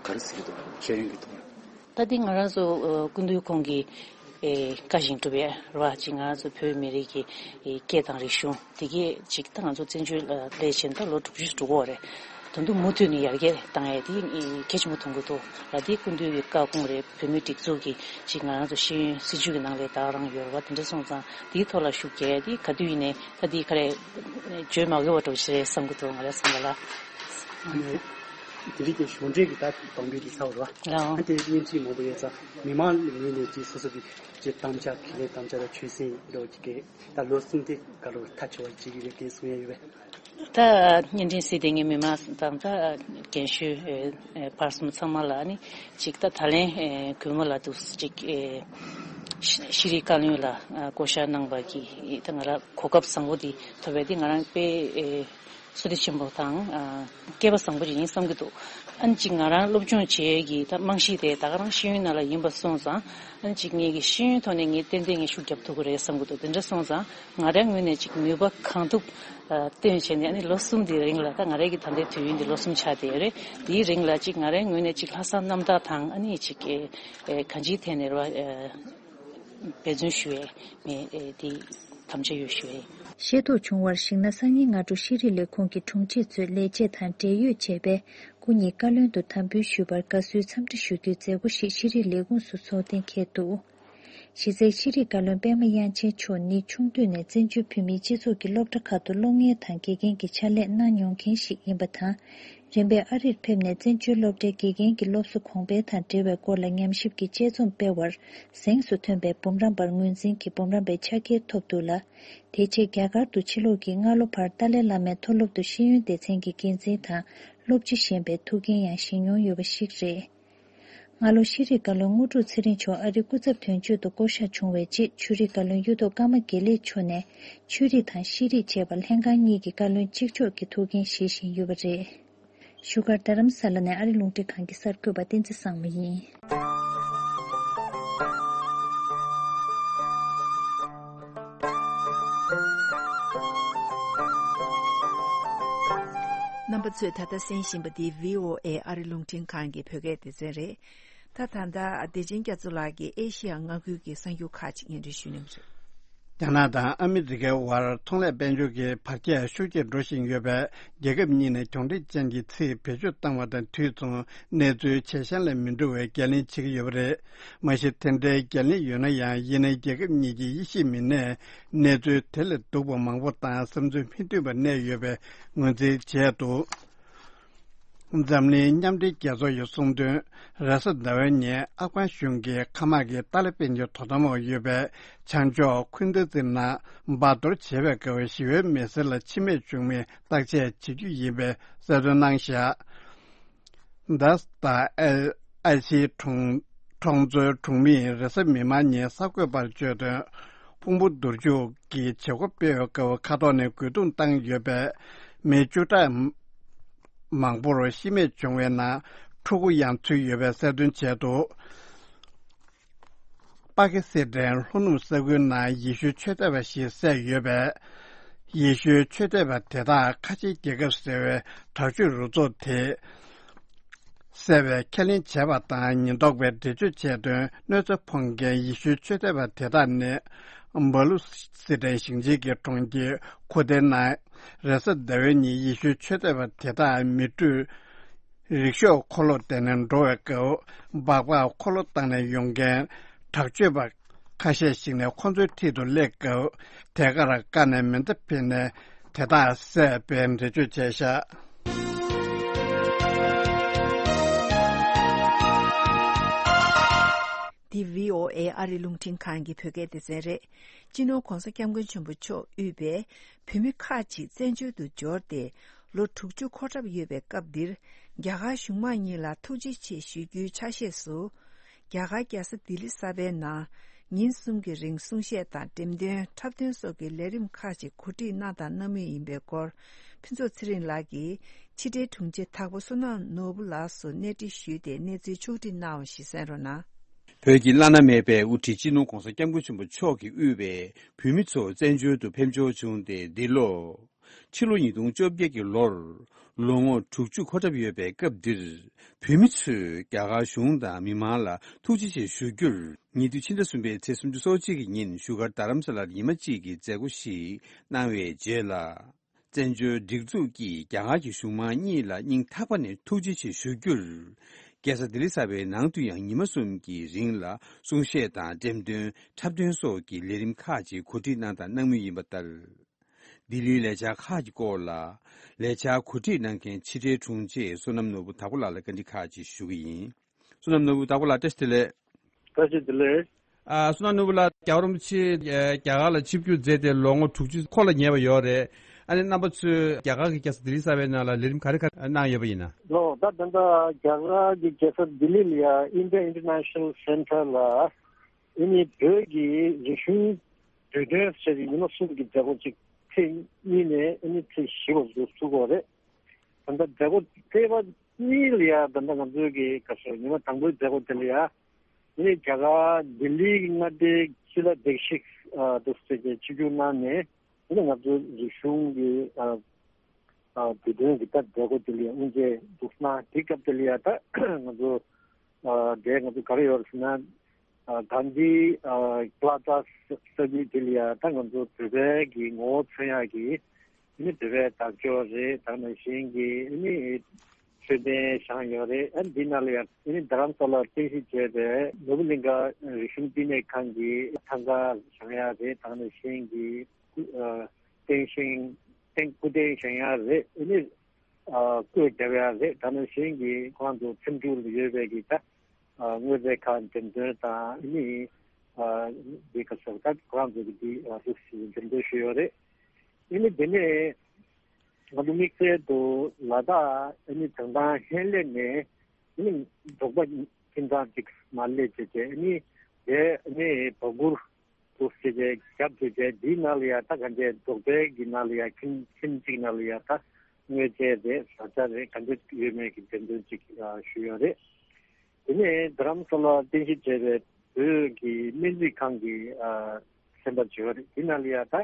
ག་རེ་ཟེར་གྱི་འདུག་ཤེས་ཡོན་གྱི་ཐོག་ལ། ད་ལྟའི་ང་རང་ཚོ་ཨ་སྐུ་མདུན་ཁོང་གི་ཨེ་བཀའ་བཞིན་སྒྲུབ་ཡ་རེད་བ། ཅིག་ང་རང་ཚོ་བོད་མི་རིགས་ཀྱི་ཨེ་སྐད་དང་རིག་གཞུང་དེ་གས་ཅིག་ད་ང་ཚོ་བཙན་བྱོལ་ལ་སླེབས་བྱས་ད་ལོ་དྲུག་ཅུ་འགྲོ་གི་ཡོད་རེད། ད་དུང་མུ་མཐུད་ནས་ཡར་རྒྱས་བཏང་ཡ་དེ་ཨེ་གལ་ཆེན་པོ་མཐོང་གི་འདུག་ལ། དེ་སྐུ་མདུན་གྱི་བཀའ་དགོངས་རེད། བོད་མིའི་སྒྲིག་འཛུགས་ཀྱི་ཅིག་ང་རང་ཚོ་ཤེས་ཡོན་སྲིད་བྱུས་ཀྱི་ནང་ལ་ད་ག་རང་ཡོད་རེད་བ། དེ་འདྲ་སོང་ཙང་དེའི་ཐོག་ལ་ཤུགས་རྒྱག་ཡ་དེ་ག་དུས་ཡིན་ནའི་ད་དེ་ག་རེ་བརྗོད་མ་དགོས་པ་འདྲ་པོ་ཞིག་རེད་བསམ་གྱི་འདུག་ང་རང་བསམ་པ་ལ། ཨ་ནི་དེ་རིང་གི་གཞུང་འབྲེལ་གྱི་ད་བང་བུ་དེ་ཚར་བ་རེད་བ། ལའོ། ཨ་དེ་བརྙན་འཕྲིན་མང་པོ་ཡོད་ཙང་མི་མང་ལ་ངོས་ནས་ཅིག་སོ་སོ་གི་ཅིག་དམ་བཅའ་ཁས་ལེན་དམ་བཅའ་དང་ཆོད་སེམས་འདྲ་པོ་ཅིག་གི་ད་ལོ་གསུམ་དེ་ག་རེ་མཐའ་འཁྱོལ་བ་བྱེད་ཀྱི་ཡོད་དེ་གསུང་ཡ་ཡོད་པས། ད་བརྙན་འཕྲིན་གཟིགས་བསྡད་མཁན་མི་མང་དང་ད་རྒན་ཤོས་ཨེ་ཨེ་བར་གསུམ་ཚང་མ་ལ་ཨ་ནི་ཅིག་ད་ད་ལན་ཨེ་གུས་མོ་ལགས་འདུག་ཅིག་ཨེ་ཤེས་རིག་བཀའ་བློན་ལ་ཨ་བསྐོ་བཞག་གནང་བ་གི་ད་ང་རང་གོ་སྐབས་བཟང་པོ་འདི་ཐོབ་པ་འདི་ང་རང་དཔེ་ཨེ་བསོད་བདེ་ཆེན་པོ་དང་ཨ་སྐལ་པ་བཟང་པོ་ཞིག་ཡིན་བསམ་གྱི་འདུག་ཨ་ནི་ཅིག་ང་རང་སློབ་སྦྱོང་བྱེད་ཡས་ཀྱི་ད་རྨང་གཞི་དེ་ད་ག་རང་ཤེས་ཡོན་ནང་ལ་ཡིན་པ་སོང་ཙང་ཨ་ནི་ཅིག་ངེད་ཀྱི་ཤེས་ཡོན་ཐོག་ནས་ངས་ཏན་ཏན་ངས་ཤུགས་རྒྱབ་ཐུབ་ཀྱི་རེད་བསམ་གྱི་འདུག་དེ་འདྲ་སོང་ཙང་ང་རང་ངོས་ནས་ཅིག་ནུས་པ་གང་ཐུབ་ཨ་བཏོན་བྱས་ནས་ཨ་ནི་ལོ་གསུམ་དེའི་རིང་ལ་ད་ང་རང་གི་ད་ལྟའི་དུས་ཡུན་དེ་ལོ་གསུམ་ཆགས་བསྡད་ཡོད་རེད། དེའི་རིང་ལ་ཅིག་ང་རང་ངོས་ནས་ཅིག་ལྷག་བསམ་རྣམ་དག་དང་ཨ་ནི་ཅིག་ཨེ་ཨེ་གང་ཅིའི་ཐད་ནས་རེད་བ་ཨེ་འབད་བརྩོན་ཞུ་ཡས་ངས་ཨེ་དེ་དམ་བཅའ་ཡོད་ཞུ་ཡས། ཤེས་རྟོགས་བྱུང་བར་གཞིགས་ན། སང་ཉིན་སྔ་དྲོ་ཤེས་རིག་ལས་ཁུངས་ཀྱི་དྲུང་ཆེ་ཚོས་ལས་བྱེད་དང་འབྲེལ་ཡོད་བྱས་པས་སྐུ་ཉིད་བཀའ་བློན་དུ་དམ་འབུལ་ཞུས་པར་དགའ་བསུའི་འཚམས་འདྲི་ཞུ་རྒྱུའི་མཛད་སྒོ་ཞིག་ཤེས་རིག་ལས་ཁུངས་སུ་འཚོགས་གཏན་འཁེལ་འདུག་གཞི་རྩའི་ཤེས་རིག་བཀའ་བློན་པད་མ་དབྱངས་ཅན་མཆོག་ནི་ཆུང་དུས་ནས་བཙན་བྱོལ་བོད་མིའི་སྤྱི་ཚོགས་ཀྱི་སློབ་གྲྭ་ཁག་ཏུ་སློབ་གཉེར་དང་དགེ་རྒན་གྱི་ཕྱག་ལས་གནང་མྱོང་མཁན་ཞིག་ཡིན་པ་དང་། རིམ་པས་ཨ་རིར་ཕེབས་ནས་བཙན་བྱོལ་སློབ་གྲྭའི་དགེ་རྒན་གྱི་སློབ་གསོ་གོང་འཕེལ་དང་འབྲེལ་བའི་སྐོར་ལ་ཉམས་ཞིབ་ཀྱི་དཔྱད་རྩོམ་སྤེལ་བར་གཟེངས་སུ་ཐོན་པའི་འབུམ་རམས་པར་ངོས་འཛིན་གྱིས་འབུམ་རམས་པའི་ཕྱག་འཁྱེར་ཐོབ་འདུག་ལ། དེ་རྗེས་རྒྱ་གར་དུ་ཕྱིན་ལོག་གིས་སྔ་ལོ་བར་ཏཱ་ལའི་བླ་མའི་མཐོ་སློབ་ཏུ་ཤེས་ཡོན་སྡེ་ཚན་གྱི་འགན་འཛིན་དང་སློབ་སྤྱི་བཞེངས་པའི་ཐུགས་འགན་ཡང་བཞེས་མྱོང་ཡོད་པ་ཞིག་རེད། སྔ་ལོ་ཤེས་རིག་བཀའ་བློན་དངོས་གྲུབ་ཚེ་རིང་མཆོག་ཨ་རིའི་སྐུ་ཚབ་དོན་གཅོད་དུ་བསྐོ་གཞག་བྱུང་བའི་རྗེས་ཆོས་རིག་བཀའ་བློན་གཡུ་ཐོག་ཀརྨ་དགེ་ལེགས་མཆོག་ནས་ཆོས་རིག་དང་ཤེས་རིག་ཅེས་པ་ལྷན་ཁང་གཉིས་ཀྱི་བཀའ་བློན་གཅིག་ལྕོགས་ཀྱི་ཐུགས་འགན་བཞེས་བཞིན་ཡོད་པ་རེད། བཞུགས་སྒར་རྡ་རམ་ས་ལ་ནས་ཨ་རི་རླུང་འཕྲིན་ཁང་གི་གསར་འགོད་པ་བསྟན་འཛིན་བཟང་མོ་ཡིན། རྣམ་པ་ཚོས་ད་ལྟ་གསན་བཞིན་པ་འདི་བྷི་ཨོ་ཨེ་ཨ་རི་རླུང་འཕྲིན་ཁང་གི་བོད་སྐད་སྡེ་ཚན་རེད། ད་ད་ལྟ་བདེ་ཆེན་རྒྱ་མཚོ་ལགས་ཀྱིས་ཨེ་ཤི་ཡ་མངའ་ཁུལ་གྱི་གསར་འགྱུར་ཁག་ཅིག་སྙན་སྒྲོན་ཞུ་གནང་གི་རེད། རྒྱ་ནག་དང་ཨ་མི་རི་ཀའི་དབར་ཚོང་ལས་དཔལ་འབྱོར་གྱི་བར་ཁྱད་ཤུགས་ཆེ་འགྲོ་བཞིན་ཡོད་པས། རྒྱལ་ཁབ་གཉིས་ནས་གྱོང་ཁྲལ་ཅན་གྱི་ཚིག་བེད་སྤྱོད་བཏང་བ་དང་དུས་མཚུངས། གནས་ཚུལ་ཇེ་ཞན་ལས་མི་འགྲོ་བའི་འགན་ལེན་བྱེད་ཀྱི་ཡོད་པ་རེད། མ་གཞི་དེ་འདྲའི་འགན་ལེན་ཡོད་ན་ཡང་། ཡིན་ནའི་རྒྱལ་ཁབ་གཉིས་ཀྱི་དབྱེ་ཞིབ་མི་སྣས་གནས་ཚུལ་དེ་ལས་སྡུག་པ་མང་པོ་དང་བསམ་ཚུལ་མི་མཐུན་པ་གནས་ཡོད་པའི་ངོས་འཛིན་བྱས་འདུག་འཛམ་གླིང་མཉམ་འབྲེལ་རྒྱལ་ཚོགས་ཀྱིས་གསུངས་དོན། རེས་གཟའ་ཟླ་བའི་ཉིན་ཨབ་གྷན་གཞུང་གི་མཁའ་དམག་གིས་ཏཱ་ལི་པན་གྱི་དོ་དམ་འོག་ཡོད་པའི་བྱང་ཕྱོགས་ཁུན་ཏུ་ཛི་ནང་འབར་གཏོར་བྱེད་པའི་སྐབས་ཞི་བའི་མི་སེར་ལ་འཆི་རྨས་བྱུང་མིན་བརྟག་དཔྱད་བྱེད་རྒྱུ་ཡིན་པའི་གསལ་སྟོན་གནང་བཞག་ཌཱལ་ཨལ་ཨལ་ཤི་གྲོང་གྲོང་ཚོའི་གྲོང་མིས་རེས་གཟའ་མིག་དམར་ཉིན་གསར་འགོད་པར་བརྗོད་དོན། ཕུང་པོ་འདུར་རྒྱུག་གི་བྱེད་སྒོ་སྤེལ་བའི་སྐབས་མཁའ་ཐོག་ནས་རྒོལ་རྡུང་བཏང་ཡོད་པས། མི་བཅུ་ཕྲག་མང་པོར་ཤི་རྨས་བྱུང་བའི་ནང་ཕྲུ་གུ་ཡང་ཚུད་ཡོད་པའི་གསལ་སྟོན་བྱས་འདུག་པ་ཀི་སི་ཐན་ལྷོ་ནུབ་ས་ཁུལ་ནང་ཡེ་ཤུའི་ཆོས་དད་པ་ཞིག་བསད་ཡོད་པས། ཡེ་ཤུའི་ཆོས་དད་པ་དེ་དག་ཁ་ཆེའི་རྒྱལ་ཁབ་ཟེར་བའི་དྲག་སྤྱོད་རུ་ཚོགས་དེས་བསད་པའི་ཁས་ལེན་བྱས་པ་དང་། ཉེན་རྟོག་པས་འགྲེལ་བརྗོད་བྱས་དོན། གནོད་འཚེ་ཕོག་མཁན་ཡེ་ཤུའི་ཆོས་དད་པ་དེ་དག་ནི་སྦ་ལུ་སི་ཐན་ཞིང་ཆེན་གྱི་གྲོང་ཁྱེར་ཁུ་ཏེ་ནང་རེས་གཟའ་ཟླ་བའི་ཉིན་ཡེ་ཤུའི་ཆོས་དད་པ་དེ་དག་མི་འགྲུལ་རིག་ཤོག་འཁོར་ལོ་བསྡད་ནས་འགྲོ་བའི་སྐབས། སྦག་སྦག་འཁོར་ལོ་བཏང་ནས་ཡོང་མཁན་དྲག་སྤྱོད་པ་ཁ་ཤས་ཤིག་ནས་ཁོ་ཚོའི་འཁྲིས་སུ་སླེབས་སྐབས། དེ་གར་བཀག་ནས་མེ་མདའ་འཕེན་ནས་ དེ་དག་གསལ་སྤེལ་འགྲེལ་བརྗོད་བྱས་ཤག་འདི་བྷི་ཨོ་ཨེ་ཨ་རི་རླུང་འཕྲིན་ཁང་གི་བོད་སྐད་སྡེ་ཚན་རེད། སྤྱི་ནོར་༧གོང་ས་༧སྐྱབས་མགོན་ཆེན་པོ་མཆོག་དབུས་པའི་བོད་མི་ཁག་ཅིག་བཙན་བྱོལ་དུ་འབྱོར་ཏེ་ལོ་དྲུག་ཅུ་འཁོར་གྲབས་ཡོད་པའི་སྐབས་འདིར། རྒྱ་གར་གཞུང་མང་གཉིས་ལ་ཐུགས་རྗེ་ཆེ་ཞུ་རྒྱུའི་ཆ་ཤས་སུ། རྒྱ་གར་རྒྱལ་ས་ལྡི་ལི་གསར་པའི་ནང་ཉིན་གསུམ་གྱི་རིང་གསུང་བཤད་དང་འགྲེམས་སྟོན། འཁྲབ་སྟོན་སོགས་ཀྱི་ལས་རིམ་ཁག་ཅིག་གོ་སྒྲིག་གནང་དང་གནང་མུས་ཡིན་པའི་སྐོར། ཕུན་ཚོགས་ཚེ་རིང་ལགས་ཀྱིས་ཕྱི་དྲིལ་དྲུང་ཆེ་དྭགས་པོ་བསོད་ནམས་ནོར་བུ་ལགས་སུ་གནས་འདྲི་ཞུས་ཏེ་གནས་ཚུལ་ཕྱོགས་སྒྲིག་གནང་བ་ཞིག་གསན་རོགས་གནང་། བོད་ཀྱི་བླ་ན་མེད་པའི་དབུ་ཁྲིད་སྤྱི་ནོར་༧གོང་ས་༧སྐྱབས་མགོན་ཆེན་པོ་མཆོག་གིས་དབུས་པའི་བོད་མི་ཚོ་བཙན་བྱོལ་དུ་ཕེབས་འབྱོར་བྱུང་སྟེ། འདི་ལོ་ཕྱི་ལོ་ཉིས་སྟོང་བཅོ་བརྒྱད་ཀྱི་ལོར་ལོ་ངོ་དྲུག་ཅུ་འཁོར་གྲབས་ཡོད་པའི་སྐབས་འདིར། བོད་མི་ཚོས་རྒྱ་གར་གཞུང་དང་མི་མང་ལ་ཐུགས་རྗེ་ཆེ་ཞུ་རྒྱུར། ཉེ་དུས་ཕྱི་ཟླ་གསུམ་པའི་ཚེས་སོ་གཅིག་གི་ཉིན་བཞུགས་སྒར་རྡ་རམ་ས་ལར་ཉི་མ་གཅིག་གི་མཛད་སྒོ་ཞིག་གནང་བའི་རྗེས་ལ། བཙན་བྱོལ་སྒྲིག་འཛུགས་ཀྱིས་རྒྱ་གར་གྱི་གཞུང་མང་གཉིས་ལ་སྙིང་ཐག་པ་ནས་ཐུགས་རྗེ་ཆེ་ཞུ་རྒྱུར། རྒྱལ་ས་ལྡི་ལི་གསར་པའི་ནང་དུ་ཡང་ཉི་མ་གསུམ་གྱི་རིང་ལ་གསུང་བཤད་དང་འགྲེམས་སྟོན། འཁྲབ་སྟོན་སོགས་ཀྱི་ལས་རིམ་ཁག་ཅིག་གོ་སྒྲིག་གནང་དང་གནང་མུས་ཡིན་པ་ལྟར། ལྡི་ལིའི་ལས་འཆར་ཁག་གི་སྐོར་ལ། ལས་འཆར་གོ་སྒྲིག་གནང་མཁན་ཕྱི་དྲིལ་དྲུང་ཆེ་བསོད་ནམས་ནོར་བུ་དྭགས་པོ་ལགས་ལ་བཀའ་འདྲི་ཁག་ཅིག་ཞུ་གི་ཡིན། བསོད་ནམས་ནོར་བུ་དྭགས་པོ་ལགས། བཀྲ་ཤིས་བདེ་ལེགས། བཀྲ་ཤིས་བདེ་ལེགས། ཨ། བསོད་ནམས་ནོར་བུ་ལགས། རྒྱལ་བ་རིན་པོ་ཆེ་རྒྱ་གར་ལ་ཆིབས་བསྒྱུར་མཛད་དེ་ལོ་ངོ་དྲུག་ཅུ་འཁོར་ལ་ཉེ་བ་ཡོད་རེད། ཨ་ནི་རྣམ་པ་ཚོས་རྒྱ་གར་གྱི་རྒྱལ་ས་ལྡི་ལི་གསར་པའི་ནང་ལ་ལས་རིམ་ག་རེ་ག་རེ་གནང་ཡོད་པ་ཡིན་ན། ལོ། ད་ད་ལྟ་རྒྱ་གར་གྱི་རྒྱལ་ས་ལྡི་ལི་ལ་ཡ་India International Center ལ་ཨ་ནི་བོད་ཀྱི་རིག་གཞུང་དུས་སྟོན་ཟེར་གྱི་ཉི་མ་གསུམ་གྱི་མཛད་སྒོ་ཅིག་ཚེས་གཉིས་ནས་ཨ་ནི་ཚེས་བཞི་བར་དུ་ཚུགས་ཀྱི་ཡོད་རེད། ད་ལྟ་མཛད་སྒོ་ཚེས་པ་གཉིས་ལ་ཡ། ད་ལྟ་ང་ཚོའི་གི་ག་ཟེར། ཉི་མ་དང་པོའི་མཛད་སྒོ་དེ་ལ་ཡ་ཨ་ནི་རྒྱ་གར་ལྡི་ལིའི་མངའ་སྡེའི་ཕྱི་ལ་བདེ་སྐྱིད་ཨ་འདུག་ཟེར་གྱི་ཆིབས་བསྒྱུར་གནང་ནས། ཨ་ནི་ང་ཚོའི་རིག་གཞུང་གི་ཨ་ཨ་དུས་སྟོན་གྱི་ད་མཛད་སྒོ་དེ་ལ་ཡ་དབུ་འབྱེད་འདུག་གནང་། དེ་སྐབས་དེ་ལ་ཡ་ད་ང་ཚོ་ཨ་དེ་ང་ཚོ་ག་རེ་ཡོད་རེད་ཟེར་ན། ཨ་གྷན་དྷི་ཨ་པླ་ཛ་ས་ས་ཁུལ་དེ་ལ་ཡ་ད་ང་ཚོ་བོད་པའི་གི་ངོ་བོ་མཚོན་ཡག་གི་ཨ་ནི་བོད་པའི་དར་ལྕོག་རེད། ད་ནང་བཞིན་གྱི་ཨ་ནི་མཆོད་རྟེན་བཞེངས་ཡོད་རེད། ཨ་ནི་འདི་ནང་ལ་ཡ་ཨ་ནི་རྡ་རམ་ས་ལར་རྟེན་གཞི་བྱས་པའི་ནོར་བུ་གླིང་ག་རིག་གཞུང་བསྟི་གནས་ཁང་གི་ཐང་ག་བཞེངས་ཡག་རེད། ད་ནང་བཞིན་གྱི་སྐུ་ཨ་རྟེན་བཞེངས་རྟེན་སྐུ་རྟེན་བཞེངས་ཡག་རེད། ཨ་ནི་ཨ་བཀོད་རྒྱབ་ཡག་རེད། ད་ནང་བཞིན་གྱི་ཁོ་རང་ཚོ་འཚེམ་དྲུབ་ལ་ཡོད་པའི་གི་ད་ཨ་དངོས་རྫས་ཁག་འགྲེམས་སྟོན་དང་ཨ་ནི་ཨ་འདི་ག་ཟེར། ད་ཁོ་རང་ཚོ་གི་འདི་ཨ་ལུགས་ཤིག་འགྲེམས་སྟོན་ཞུས་ཡོད་རེད། ཨ་ནི་དེ་ནས་ང་ཚོ་དམིགས་བསལ་དུ་ལ་དྭགས་ཨ་ནི་བྱང་ཐང་ཧེ་ལེ་ནས་ཨ་ནི་འབྲོག་པ་ཁྱིམ་ཚང་གཅིག་མར་སླེབས་བྱས་བྱས། ཨ་ནི་དེ་ཨ་ནི་བ་གུར་འདུག་ཟེར་བྱས་རྒྱབ་བྱས་བྱས། འདིའི་ནང་ལ་ཡ་ད་ག་འདྲས་འབྲོག་པའི་གི་ནང་ལ་ཡ་ཁྱིམ་ཁྱིམ་གཅིག་ནང་ལ་ཡ་ད་དངོས་རྫས་རེད། བཟའ་བཅའ་རེད། ག་འདྲས་ཡོད་མེད་ཀྱི་འགྲེམས་སྟོན་ཅིག་ཨ་ཞུས་ཡོད་རེད། དེ་ནས་རྡ་རམ་ས་ལར་རྟེན་གཞི་བྱས་པའི་བོད་ཀྱི་སྨན་རྩིས་ཁང་གི་ཨ་ཚན་པ་ཅིག་ཡོད་རེད། དེ་ནང་ལ་ཡ་ད་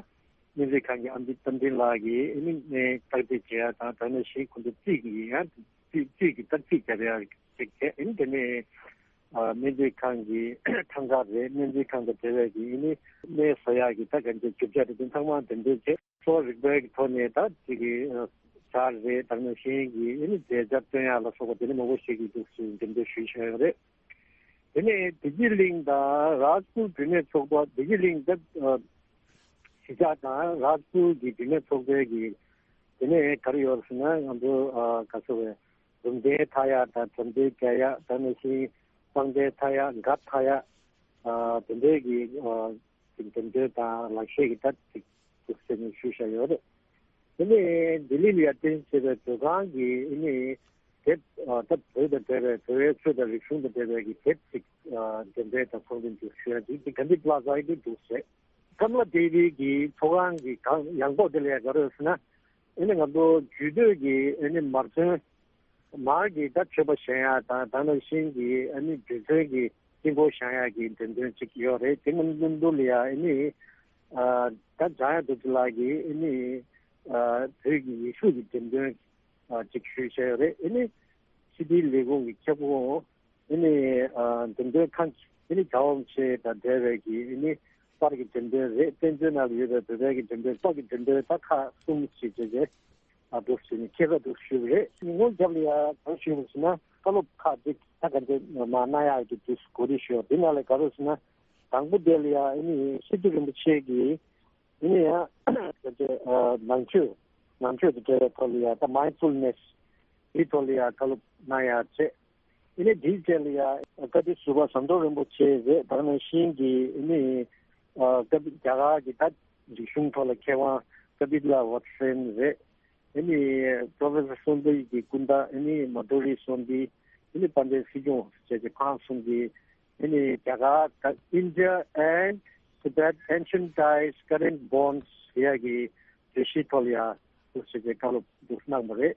སྨན་རྩིས་ཁང་གི་ཨ་འདི་རྟ་མགྲིན་ལགས་ཀྱིས་ཨ་ནི་སྨན་བརྟག་དཔྱད་བྱེད་ཡ་དང་། ད་ནང་བཞིན་ཁོང་ཚོ་རྩིས་ཀྱི་ཡ་རྩིས་རྩིས་ཀྱི་བརྟག་དཔྱད་བྱེད་ཡ་ཅིག་བྱས། ཨ་ནི་དེ་ནས་ཨ་སྨན་རྩིས་ཁང་གི་ཐང་ག་རེད། སྨན་རྩིས་ཁང་དང་འབྲེལ་བའི་གི་ཨ་ནི་སྨན་བཟོ་ཡག་གི་ད་ག་འདྲ་རྒྱུ་ཆ་རེད། དེ་ཚང་མ་འགྲེམས་སྟོན་བྱས། གསོ་བ་རིག་པའི་གི་ཐོག་ནས་ད་ཅིག་གི་ཇ་རེད། ད་ནང་བཞིན་གྱི་ཨ་ནི་རྫས་སྦྱར་བཏོན་ཡག་ལ་སོགས་པ་དེ་འདྲ་མང་པོ་ཞིག་གི་འདུག་སེ་འགྲེམས་སྟོན་ཞུས་བཞག་ཡོད་རེད། དེ་ནས་བདེ་སྐྱིད་གླིང་དང་རཱཇ་པུར་བུད་མེད་ཚོགས་པ། བདེ་སྐྱིད་གླིང་ད་ཨ་གཞིས་ཆགས་དང་རཱཇ་པུར་གྱི་བུད་མེད་ཚོགས་པའི་གི་དེ་ནས་ག་རེ་ཡོད་ཟེར་ན། ང་ཚོ་ཨ་ག་ཟེར་བའི་རུམ་གདན་འཐག་ཡག་དང་གྲམ་གདན་རྒྱག་ཡག། ད་ནང་བཞིན་པང་གདན་འཐག་ཡག། སྒར་འཐག་ཡག། ཨ་དེ་འདྲའི་གི་ཨ་ཅིག་འགྲེམས་སྟོན་དང་ལག་ཤེས་ཀྱི་ད་ཅིག་འདུག་ཟེར་ནས་ཞུས་བཞག་ཡོད་རེད། དེ་ནས་ལྡི་ལི་ལ་ཡ་རྟེན་གཞི་བྱས་པའི་བོད་ཁང་གི་ཨ་ནི་དེབ། ཨ་ད་བོད་དང་འབྲེལ་བའི་བོད་པའི་ཆོས་དང་རིག་གཞུང་དང་འབྲེལ་བའི་གི་དེབ་ཅིག་ཨ་འགྲེམས་སྤེལ་དང་ཚོང་འབྲེལ་ཅིག་ཞུ་ཡ་ཅིག་དེ་གྷན་དྷི་པ་ལ་ཛ་ཡི་དུ་འདུག་ཟེར། ཀ་མ་ལ་དེ་བི་གི་ཚོགས་ཁང་གི་སྒང་ཡང་ཐོག་དེ་ལ་ཡ་ག་རེ་ཟེར་ན། ཨ་ནི་ང་ཚོ་རྒྱུད་སྟོད་ཀྱི་ཨ་ནི་མར་ཚོན། མར་གྱི་ད་མཆོད་པ་བཞེངས་ཡ་དང་། ད་ནང་བཞིན་གྱི་ཨ་ནི་རྡུལ་ཚོན་གྱི་དཀྱིལ་འཁོར་བཞེངས་ཡ་གི་འགྲེམས་སྟོན་ཅིག་ཡོད་རེད། དེ་སྔོན་སྔོན་འགྲོ་ལ་ཡ་ཨ་ནི་ཨ་ད་འཇམ་དབྱངས་རྡོ་རྗེ་ལགས་ཀྱིས་ཨ་ནི་ཨ་བོད་ཀྱི་ཡིག་གཟུགས་ཀྱི་འགྲེམས་སྟོན་ཨ་ཅིག་ཞུས་བཞག་ཡོད་རེད། ཨ་ནི་སྤྱི་བདེའི་ལས་ཁུངས་ཀྱི་ཁྱབ་ཁོངས་ཨ་ནི་ཨ་འགྲེམས་སྟོན་ཁང་གི་ཨ་ནི་རྒྱལ་བ་རིན་པོ་ཆེ་དང་འབྲེལ་བའི་གི་ཨ་ནི་པར་གྱི་འགྲེམས་སྟོན་རེད། དཔལ་འབྱོར་ནང་ལ་ཡོད་པའི་བོད་པའི་གི་འགྲེམས་སྟོན། པར་གྱི་འགྲེམས་སྟོན་ད་ཁག་གསུམ་ཞིག་བྱས་རྗེས་ཨ་འདུག་ཟེར་ནས་ཁྱད་པར་དུ་ཞུས་པ་རེད། སྔོན་རྒྱབ་ལ་ཡ་གང་ཞུས་པ་ཟེར་ན། བཀའ་སློབ་ཁག་ཅིག་ད་ག་འདྲ་མ་གནང་ཡག་གི་དུས་སུ་གོ་སྒྲིག་ཞུས་པ། དེ་ནང་ལ་ག་རེ་ཟེར་ན། དང་པོ་དེ་ལ་ཡ་ཨ་ནི་སི་ཏུ་རིན་པོ་ཆེ་གིས་ཨ་ནི་ཡ་ག་འདྲ་ནང་ཆོས་ ནང་ཆོས་དང་འབྲེལ་བའི་ཐོག་ལ་ཡ་ད་མའིན་ཌ་ཕུལ་ནེ་སི་དེའི་ཐོག་ལ་ཡ་བཀའ་སློབ་གནང་ཡ་བྱས། ཨ་ནི་དེའི་རྗེས་ལ་ཡ་བཀའ་ཁྲི་ཟུར་པ་ཟམ་གདོང་རིན་པོ་ཆེ་རེད། ད་ག་ནང་བཞིན་གྱི་ཨ་ནི་ཨ་བཀའ་སློབ་རྒྱ་གར་གྱི་ད་རིག་གཞུང་ཐོག་ལ་མཁས་དབང་ཀ་པི་ལ་ཝཊ་སན་རེད། ཨ་ནི་པྲོ་ཕེ་སར་སོན་དི་གི་སྐུ་ཟླ་ཨ་ནི་མ་དྷུ་རི་སོན་དི། ཨ་ནི་དཔལ་ལྡན་སྲིད་སྐྱོང་བཅས་ཀྱི་ཁོང་གསུམ་གྱིས་ཨ་ནི་རྒྱ་གར་དང་India and Tibet Ancient Ties Current Bonds ཟེར་ཡ་གི་བརྗོད་གཞིའི་ཐོག་ལ་ཡ་འདུག་ཟེར་གྱི་བཀའ་སློབ་འདུག་གནང་བ་རེད།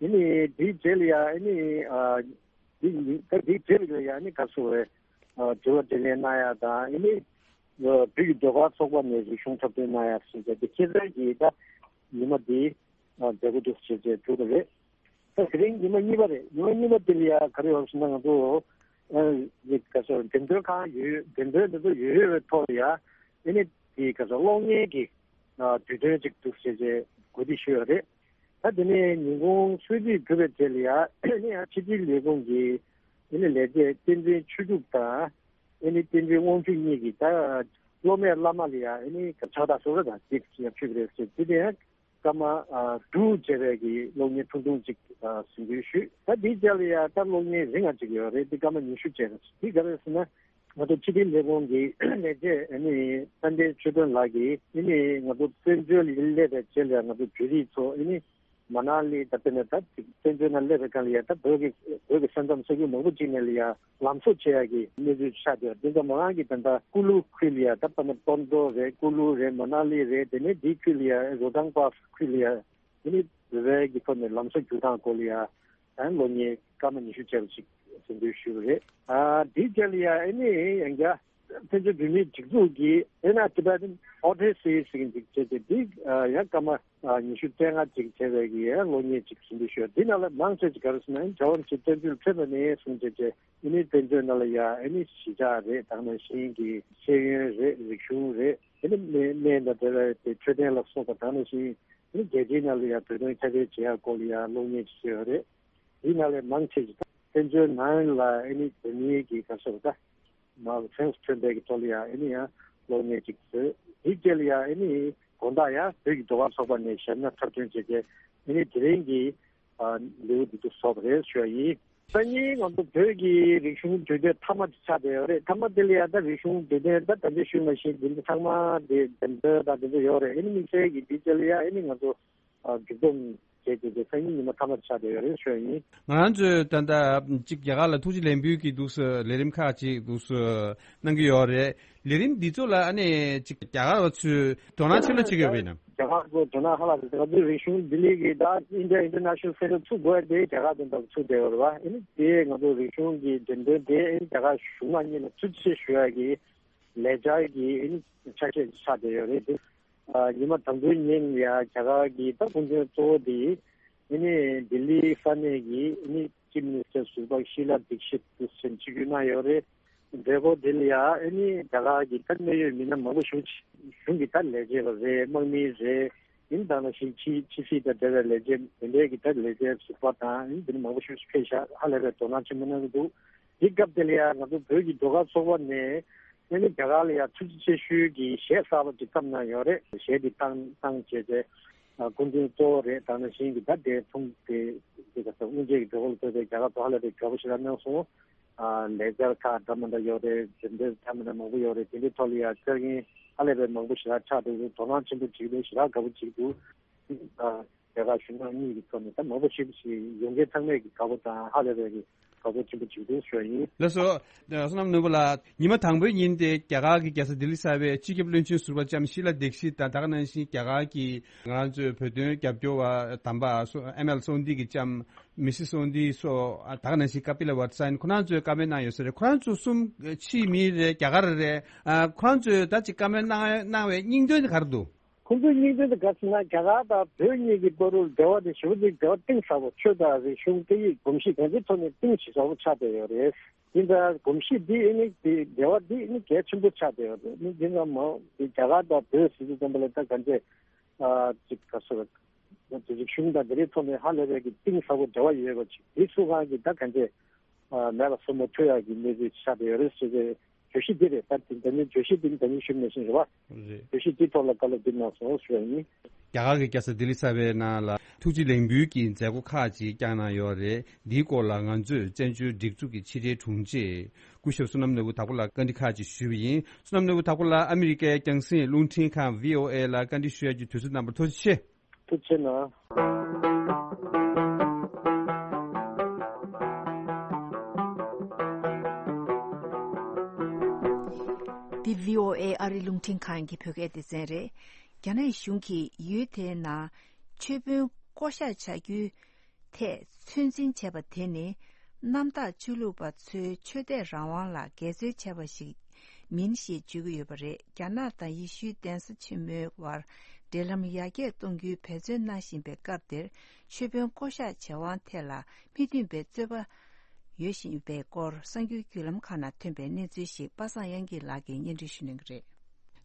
ཨ་ནི་དེའི་རྗེས་ལ་ཡ་ཨ་ནི་ཨ་དེ་ད་དེའི་རྗེས་ལ་ཡ་ཨ་ནི་ག་སོ་བའི་ཨ་དྲི་བ་དྲིས་ལན་གནང་ཡ་དང་ཨ་ནི་ཨ་བོད་ཀྱི་ཟློས་གར་ཚོགས་པ་ནས་རིག་གཞུང་འཁྲབ་སྟོན་གནང་ཡ་ཟེར་གྱི་དེ་ཁྱེད་རང་གིས་ད་ཉི་མ་འདི་ཨ་མཛད་སྒོ་འདུག་ཟེར་གྱི་གྲུབ་པ་རེད། ད་དེ་རིང་ཉི་མ་གཉིས་པ་རེད། ཉི་མ་གཉིས་པ་དེ་ལ་ཡ་ག་རེ་ཡོད་ཟེར་ན་ང་ཚོ་ཨ་ཡི་ག་ཚོད་འགྲེམས་སྟོན་ཁང་ཡོད། འགྲེམས་སྟོན་དེ་ཚོ་ཡོད་ཡོད་པའི་ཐོག་ལ་ཡ་ཨ་ནི་དེ་ག་ཚོད་གློག་བརྙན་གྱི་ཨ་དུས་སྟོན་ཅིག་འདུག་ཟེར་བྱས་གོ་སྒྲིག་ཞུས་ཡོད་རེད། ད་དེ་ནས་ཉིན་གུང་ཆུ་ཚོད་གྲུབ་པའི་རྗེས་ལ་ཡ་ཨ་ནི་ཡ་ཕྱི་དྲིལ་ལས་ཁུངས་ཀྱི་ཨ་ནི་ལས་བྱེད་བསྟན་འཛིན་ཆོས་གྲུབ་དང་ཨ་ནི་བསྟན་འཛིན་དབང་ཕྱུག་གཉིས་ཀྱིས་ད་སློབ་མས་བླ་མ་ལ་ཡ་ཨ་ནི་ཕྱག་རྟགས་གསོལ་རས་དང་ཅིག་ཡར་ཕུལ་བ་རེད་ཟེར། དེ་ནས་སྐར་མ་ཨ་དྲུག་བྱས་པའི་གི་གློག་བརྙན་ཐུང་ཐུང་ཅིག་ཨ་གཟིགས་འབུལ་ཞུས། ད་དེའི་རྗེས་ལ་ཡ་ད་གློག་བརྙན་རིང་ང་ཅིག་ཡོད་རེད། འདི་སྐར་མ་ཉི་ཤུ་བྱས་རེད། འདི་ག་རེ་ཟེར་ན་ང་ཚོ་ཕྱི་དྲིལ་ལས་ཁུངས་ཀྱི་ལས་བྱེད་ཨ་ནི་དཔལ་ལྡན་ཆོས་སྒྲོན་ལགས་ཀྱིས་ཨ་ནི་ང་ཚོ་བཙན་བྱོལ་ལ་སླེབས་པའི་རྗེས་ལ་ང་ཚོ་བོད་རིགས་ཚོ་ཨ་ནི་མ་ན་ལི་ད་དཔེར་ན་ད་ཅིག་བཙན་བྱོལ་ནང་སླེབས་པའི་སྒང་ལ་ཡ་ད་བོད་ཀྱི་བོད་ཀྱི་ས་མཚམས་ས་ཁུལ་མང་པོ་ཅིག་ནས་ལ་ཡ་ལམ་བཟོ་བྱེད་ཡ་གི་གནས་ཚུལ་ཆགས་བསྡད་པ་འདི་ཚོ་མ་རང་གི་ད་ལྟ་ཀུ་ལུ་ཁུལ་ལ་ཡ་ད་དཔེར་ན་ཀོན་ཏོ་རེད། ཀུ་ལུ་རེད། མ་ན་ལི་རེད། དེ་ནས་འདིའི་ཁུལ་ལ་ཡ་རོ་ཏང་པཱས་ཁུལ་ལ་ཡ་དེ་ནས་བོད་པའི་གི་ཐོག་ནས་ལམ་བཟོ་བརྒྱུད་སྟངས་སྐོར་ལ་ཡ་ཨ་གློག་བརྙན་སྐར་མ་ཉི་ཤུ་བྱས་པ་ཅིག་གཟིགས་འབུལ་ཞུས་པ་རེད། ཨ་དེའི་རྗེས་ལ་ཡ་ཨ་ནི་ཡང་བསྐྱར་བཙན་བྱོལ་བོད་མིའི་སྒྲིག་འཛུགས་ཀྱི་ཨེ་ན་ཊི་བེ་ཊན་ཨོ་ཌི་ཨེ་སི་ཟེར་གྱི་འདུག་བྱས་ཏེ་འདི་ཡང་སྐར་མ་ཉི་ཤུ་རྩ་ལྔ་ཅིག་བྱས་པའི་གི་ཡང་གློག་བརྙན་ཅིག་གཟིགས་འབུལ་ཞུས། འདི་ནང་ལ་མང་ཆེ་ཅིག་ག་རེ་ཟེར་ན་ཨེ་ནི་རྒྱལ་བ་རིན་པོ་ཆེ་བཙན་བྱོལ་ཕེབས་པ་ནས་བཟུང་བྱས་བྱས་ཨེ་ནི་བཙན་བྱོལ་ནང་ལ་ཡ་ཨེ་ནི་གཞིས་ཆགས་རེད། ད་ག་ནང་བཞིན་གྱི་ཤེས་ཡོན་རེད། རིག་གཞུང་རེད། ཨེ་ནི་སྨན་སྨན་དང་འབྲེལ་བའི་དེ་འཕྲོད་བསྟེན་ལ་སོགས་པ་ད་ག་ནང་བཞིན་ཨེ་ནི་རྒྱལ་སྤྱིའི་ནང་ལ་ཡ་བོད་དོན་ཁྱབ་སྤེལ་བྱེད་ཡ་སྐོར་ལ་ཡ་གློག་བརྙན་ཅིག་བཟོས་ཡོད་རེད། འདི་ནང་ལས་མང་ཆེ་ཞིག་བཙན་བྱོལ་ནང་ལ་ཨེ་ནི་བོད་མིའི་གི་ག་ཟེར་བ་ད་མ་སེམས་མཐུན་པའི་གི་ཐོག་ལ་ཡང་ཨེ་ནི་ཡང་གློག་བརྙན་ཅིག་བཟོས། དེའི་རྗེས་ལ་ཡང་ཨེ་ནི་དགོང་དག་ཡང་བོད་ཀྱི་ཟློས་གར་ཚོགས་པ་ནས་ཞལ་སྙན་འཁྲབ་སྟོན་བྱས་རྗེས་ཨེ་ནི་དེ་རིང་གི་ཨ་ལེའུ་འདི་ཚོ་རྫོགས་པ་རེད་ཞུ་བ་ཡིན། སང་ཉིན་ང་ཚོ་བོད་ཀྱི་རིག་གཞུང་དུས་སྟོན་མཐའ་མ་དེ་ཆགས་བསྡད་ཡོད་རེད། མཐའ་མ་དེ་ལ་ཡང་ད་རིག་གཞུང་དུས་སྟོན་ད་ད་ལྟ་ཞུས་མ་ཤེས་འདི་ཚང་མ་དེ་འགྲེམས་སྟོན་དང་དེ་ཚོ་ཡོད་རེད། ཨེ་ནི་དམིགས་བསལ་གྱི་དེའི་རྗེས་ལ་ཡང་ཨེ་ནི་ང་ཚོ་ཨ་མཇུག་སྡོམ་བྱས་ཏེ་དེ་སང་ཉིན་ཉི་མ་མཐའ་མ་ཆགས་བསྡད་ཡོད་རེད་ཞུ་ཡ་ཡིན། ང་རང་ཚོས་ད་ལྟ་གཅིག་རྒྱ་གར་ལ་ཐུགས་རྗེ་ལེགས་འབུལ་གྱི་འདུག་སེ་ལས་རིམ་ཁག་ཅིག་འདུག་སེ་གནང་གི་ཡོད་རེད། ལས་རིམ་འདི་ཚོ་ལ་ཨ་ནི་གཅིག་རྒྱ་གར་བ་ཚོས་དོ་སྣང་ཆེ་ལོས་བྱེད་ཀྱི་ཡོད་པ་ཡིན་ན། རྒྱ་གར་ཚོ་དོ་སྣང་ཧ་ལས་པའི་ང་ཚོའི་རིག་གཞུང་ལྡི་ལི་གི་ད་India International Center ཚུགས་དགོས་དེ་རྒྱ་གར་དོན་དག་ཚུགས་བསྡད་ཡོད་རེད་བ། ཨ་ནི་དེ་ང་ཚོ་རིག་གཞུང་གི་འགྲེམས་སྟོན་དེ་ཨ་ནི་རྒྱ་གར་གཞུང་ལ་གཉིས་ལ་ཐུགས་རྗེ་ཆེ་ཞུ་ཡ་གི་ལས་འཆར་གྱི་ཨ་ནི་ཆ་ཤས་ཆགས་བསྡད་ཡོད་རེད་དེ། ཨ་ཉི་མ་དང་པོའི་ཉིན་ཡ་རྒྱ་གར་གྱི་ད་སྐུ་མགྲོན་གཙོ་བོ་དེ་ཨ་ནི་ལྡི་ལི་ས་གནས་ཀྱི་ཨ་ནི་ཅིབ་མི་ནི་སི་ཊར་ཟུར་པ་ཤི་ལ་དིག་ཤིད་དུ་སེམས་ཆིབས་བསྒྱུར་གནང་ཡོད་རེད། མཛད་སྒོ་དེ་ལ་ཡ་ཨ་ནི་རྒྱ་གར་གྱི་ད་གནད་ཡོད་མི་སྣ་མང་པོ་ཞིག་གཞུང་གི་ད་ལས་བྱེད་པ་རེད། དམག་མི་རེད། ཡིན་ད་ནང་བཞིན་ཕྱི་ཕྱི་སྲིད་དང་འབྲེལ་བའི་ལས་བྱེད་དེ་འདྲའི་གི་ད་ལས་བྱེད་ཟུར་པ་དང་ཡིན་དེ་འདྲ་མང་པོ་ཞིག་ཕེབས་ཤག་ཧ་ལས་པའི་དོ་སྣང་ཆེན་པོ་གནང་གི་འདུག་དེ་སྐབས་དེ་ལ་ཡང་ང་ཚོ་བོད་ཀྱི་ཟློས་གར་ཚོགས་པ་ནས་ཨ་ནི་རྒྱ་གར་ལ་ཡང་ཐུགས་རྗེ་ཆེ་ཞུའི་གི་གཞས་གསར་པ་ཅིག་བརྩམས་གནང་ཡོད་རེད། གཞས་འདི་བཏང་བཏང་བྱས་ཏེ་ཨ་སྐུ་མགྲོན་གཙོ་བོ་རེད། ད་ནང་བཞིན་གྱི་ད་དེ་མཐོང་དེ་དེ་ག་ས་དབུ་འབྱེད་ཀྱི་མཛད་སྒོ་ལ་ཕེབས་པའི་རྒྱ་གར་ཚོ་ཧ་ལས་པའི་མགྱོགས་པོ་ཞེ་དྲག་གནང་སོང་། ཨ་ལས་འཆར་ཁག་འདྲ་མི་འདྲ་ཡོད་རེད། འགྲེམས་སྟོན་འདྲ་མི་འདྲ་མང་པོ་ཡོད་རེད། དེ་འདྲའི་ཐོག་ལ་ཡང་བཅར་མཁན་ཧ་ལས་པའི་མང་པོ་ཞེ་དྲག་ཆགས་འདུག་དོ་སྣང་ཆེན་པོ་བྱེད་ཀྱི་འདུག་ཞེ་དྲག་དགའ་པོ་བྱེད་ཀྱི་འདུག་ཨ་རྒྱ་གར་གཞུང་མང་གཉིས་ཀྱི་ཐོག་ནས་ད་མང་པོ་ཞེ་པོ་ཞིག་ཡོང་མཁན་ཚང་མས་ཀྱི་དགའ་པོ་དང་ཧ་ལས་པའི་གི་དགའ་པོ་ཆེན་པོ་བྱེད་ཀྱི་འདུག་ཞུ་བ་ཡིན། ལགས་སོ། བསོད་ནམས་ནོར་བུ་ལགས། ཉི་མ་དང་པོའི་ཉིན་དེ་རྒྱ་གར་གྱི་རྒྱལ་ས་ལྡི་ལི་གསར་པའི་སྤྱི་ཁྱབ་བློན་ཆེན་ཟུར་པ་ལྕམ་ཤི་ལ་དིག་ཤིད་དང་ད་ག་ནང་བཞིན་རྒྱ་གར་གྱི་ང་རང་ཚོའི་བོད་དོན་རྒྱབ་སྐྱོར་བ་དམ་པ་སོ་ཨེམ་ཨེལ་སོན་དི་གི་ལྕམ་མི་སི་སོན་དི་སོགས་ཨ་ད་ག་ནང་བཞིན་ཀ་པི་ལ་ཝཊ་སན་ཁོ་རང་ཚོས་བཀའ་མོལ་གནང་ཡོད་ས་རེད། ཁོ་རང་ཚོ་གསུམ་ཕྱིའི་མི་རེད། རྒྱ་གར་རེད། ཨ་ཁོ་རང་ཚོས་ད་ཅིག་བཀའ་མོལ་གནང་གནང་བའི་སྙིང་དོན་དེ་ག་རེ་འདུག་ཁོང་ཚོའི་སྙིང་དོན་དེ་ག་ཟེར་ན་རྒྱ་གར་དང་བོད་གཉིས་ཀྱི་བར་དུ་འབྲེལ་བ་དེ་ཞེ་པོ་ཅིག་འབྲེལ་བ་གཏིང་ཟབ་པོ་ཆོས་དང་རིག་གཞུང་སྐད་ཡིག་གོམས་གཤིས་གང་ཅིའི་ཐོག་ནས་གཏིང་ཟབ་པོ་ཆགས་བསྡད་ཡོད་རེད། ཡིན་ཙང་གོམས་གཤིས་འདི་ཨེ་ནི་དེ་འབྲེལ་བ་འདི་ཨེ་ནི་གལ་ཆེན་པོ་ཆགས་བསྡད་ཡོད་རེད། ཨེ་ནི་འདི་ཚང་མ་འདི་རྒྱ་གར་དང་བོད་ཟེར་དུས་ཙམ་པ་ལ་ད་གང་ཅི་ཨ་ཅིག་ག་ཚོད་རེད། རིག་གཞུང་དང་འདི་རིགས་ཐོག་ནས་ཧ་ལས་པའི་གི་གཏིང་ཟབ་པོ་འབྲེལ་བ་ཡོད་པ་ཅིག་འདི་ཚོ་གང་གི་ད་གང་ཅི་ཨ་མེད་པ་བཟོ་མ་ཐུབ་ཡག་གི་གནས་ཚུལ་ཆགས་བསྡད་ཡོད་རེད་ཟེར་ཏེ་ བརྗོད་གཞི་འདི་རེད། ད་དེ་ད་ནི་བརྗོད་གཞི་འདི་ད་ནི་ཞུ་མ་ཤེས་རེད་བ། རེད། བརྗོད་གཞི་འདི་ཐོག་ལ་བཀའ་སློབ་འདི་གནང་སོང་ཞུ་བ་ཡིན། རྒྱ་གར་གྱི་རྒྱལ་ས་ལྡི་ལི་གསར་པའི་ནང་ལ་ཐུགས་རྗེ་ལེགས་འབུལ་གྱི་མཛད་སྒོ་ཁག་ཅིག་བསྐྱངས་གནང་ཡོད་རེད། འདིའི་སྐོར་ལ་ང་ཚོས་བཙན་བྱོལ་སྒྲིག་འཛུགས་ཀྱི་ཕྱི་དྲིལ་དྲུང་ཆེ་སྐུ་ཞབས་བསོད་ནམས་ནོར་བུ་དྭགས་པོ་ལགས་བཀའ་འདྲི་ཁག་ཅིག་ཞུས་པ་ཡིན། བསོད་ནམས་ནོར་བུ་དྭགས་པོ་ལགས་ཨ་མི་རི་ཀའི་རྒྱང་སྲིང་རླུང་འཕྲིན་ཁང་བྷི་ཨོ་ཨེ་ལ་བཀའ་འདྲི་ཞུ་ཡག་གི་དུས་ཚོད་གནང་བར་ཐུགས་རྗེ་ཆེ། ཐུགས་རྗེ་གནང་། འདི་བྷི་ཨོ་ཨེ་ཨ་རི་རླུང་འཕྲིན་ཁང་གི་བོད་སྐད་སྡེ་ཚན་རེད། རྒྱ་ནག་གཞུང་གིས་ཡུལ་དེའི་ནང་ཆོས་དཔོན་བསྐོ་བཞག་བྱ་རྒྱུའི་ཐད་ཚོད་འཛིན་བྱས་པ་དེ་ནི་གནམ་བདག་ཆོས་ལུགས་པ་ཚོའི་ཆོས་དད་རང་དབང་ལ་འགལ་འཛོལ་བྱས་པ་ཞིག་མིན་ཞེས་བརྗོད་ཀྱི་ཡོད་པ་རེད། རྒྱ་ནག་དང་ཡེ་ཤུའི་གདན་ས་ཆེན་མོའི་བར་འབྲེལ་ལམ་ཡར་རྒྱས་གཏོང་རྒྱུའི་འབད་བརྩོན་གནང་བཞིན་པའི་སྐབས་འདིར་ཆོས་དཔོན་བསྐོ་བཞག་བྱེད་དབང་ཐད་ལ་མི་མཐུན་པའི་རྩོད་པ་ཡོད་བཞིན་པའི་སྐོར་གསར་འགྱུར་བརྒྱུད་ལམ་ཁག་ནང་ཐོན་པའི་གནས་ཚུལ་ཞིག་པ་སངས་དབྱངས་སྐྱིད་ལགས་ཀྱིས་སྙན་སྒྲོན་ཞུ་གནང་གི་རེད།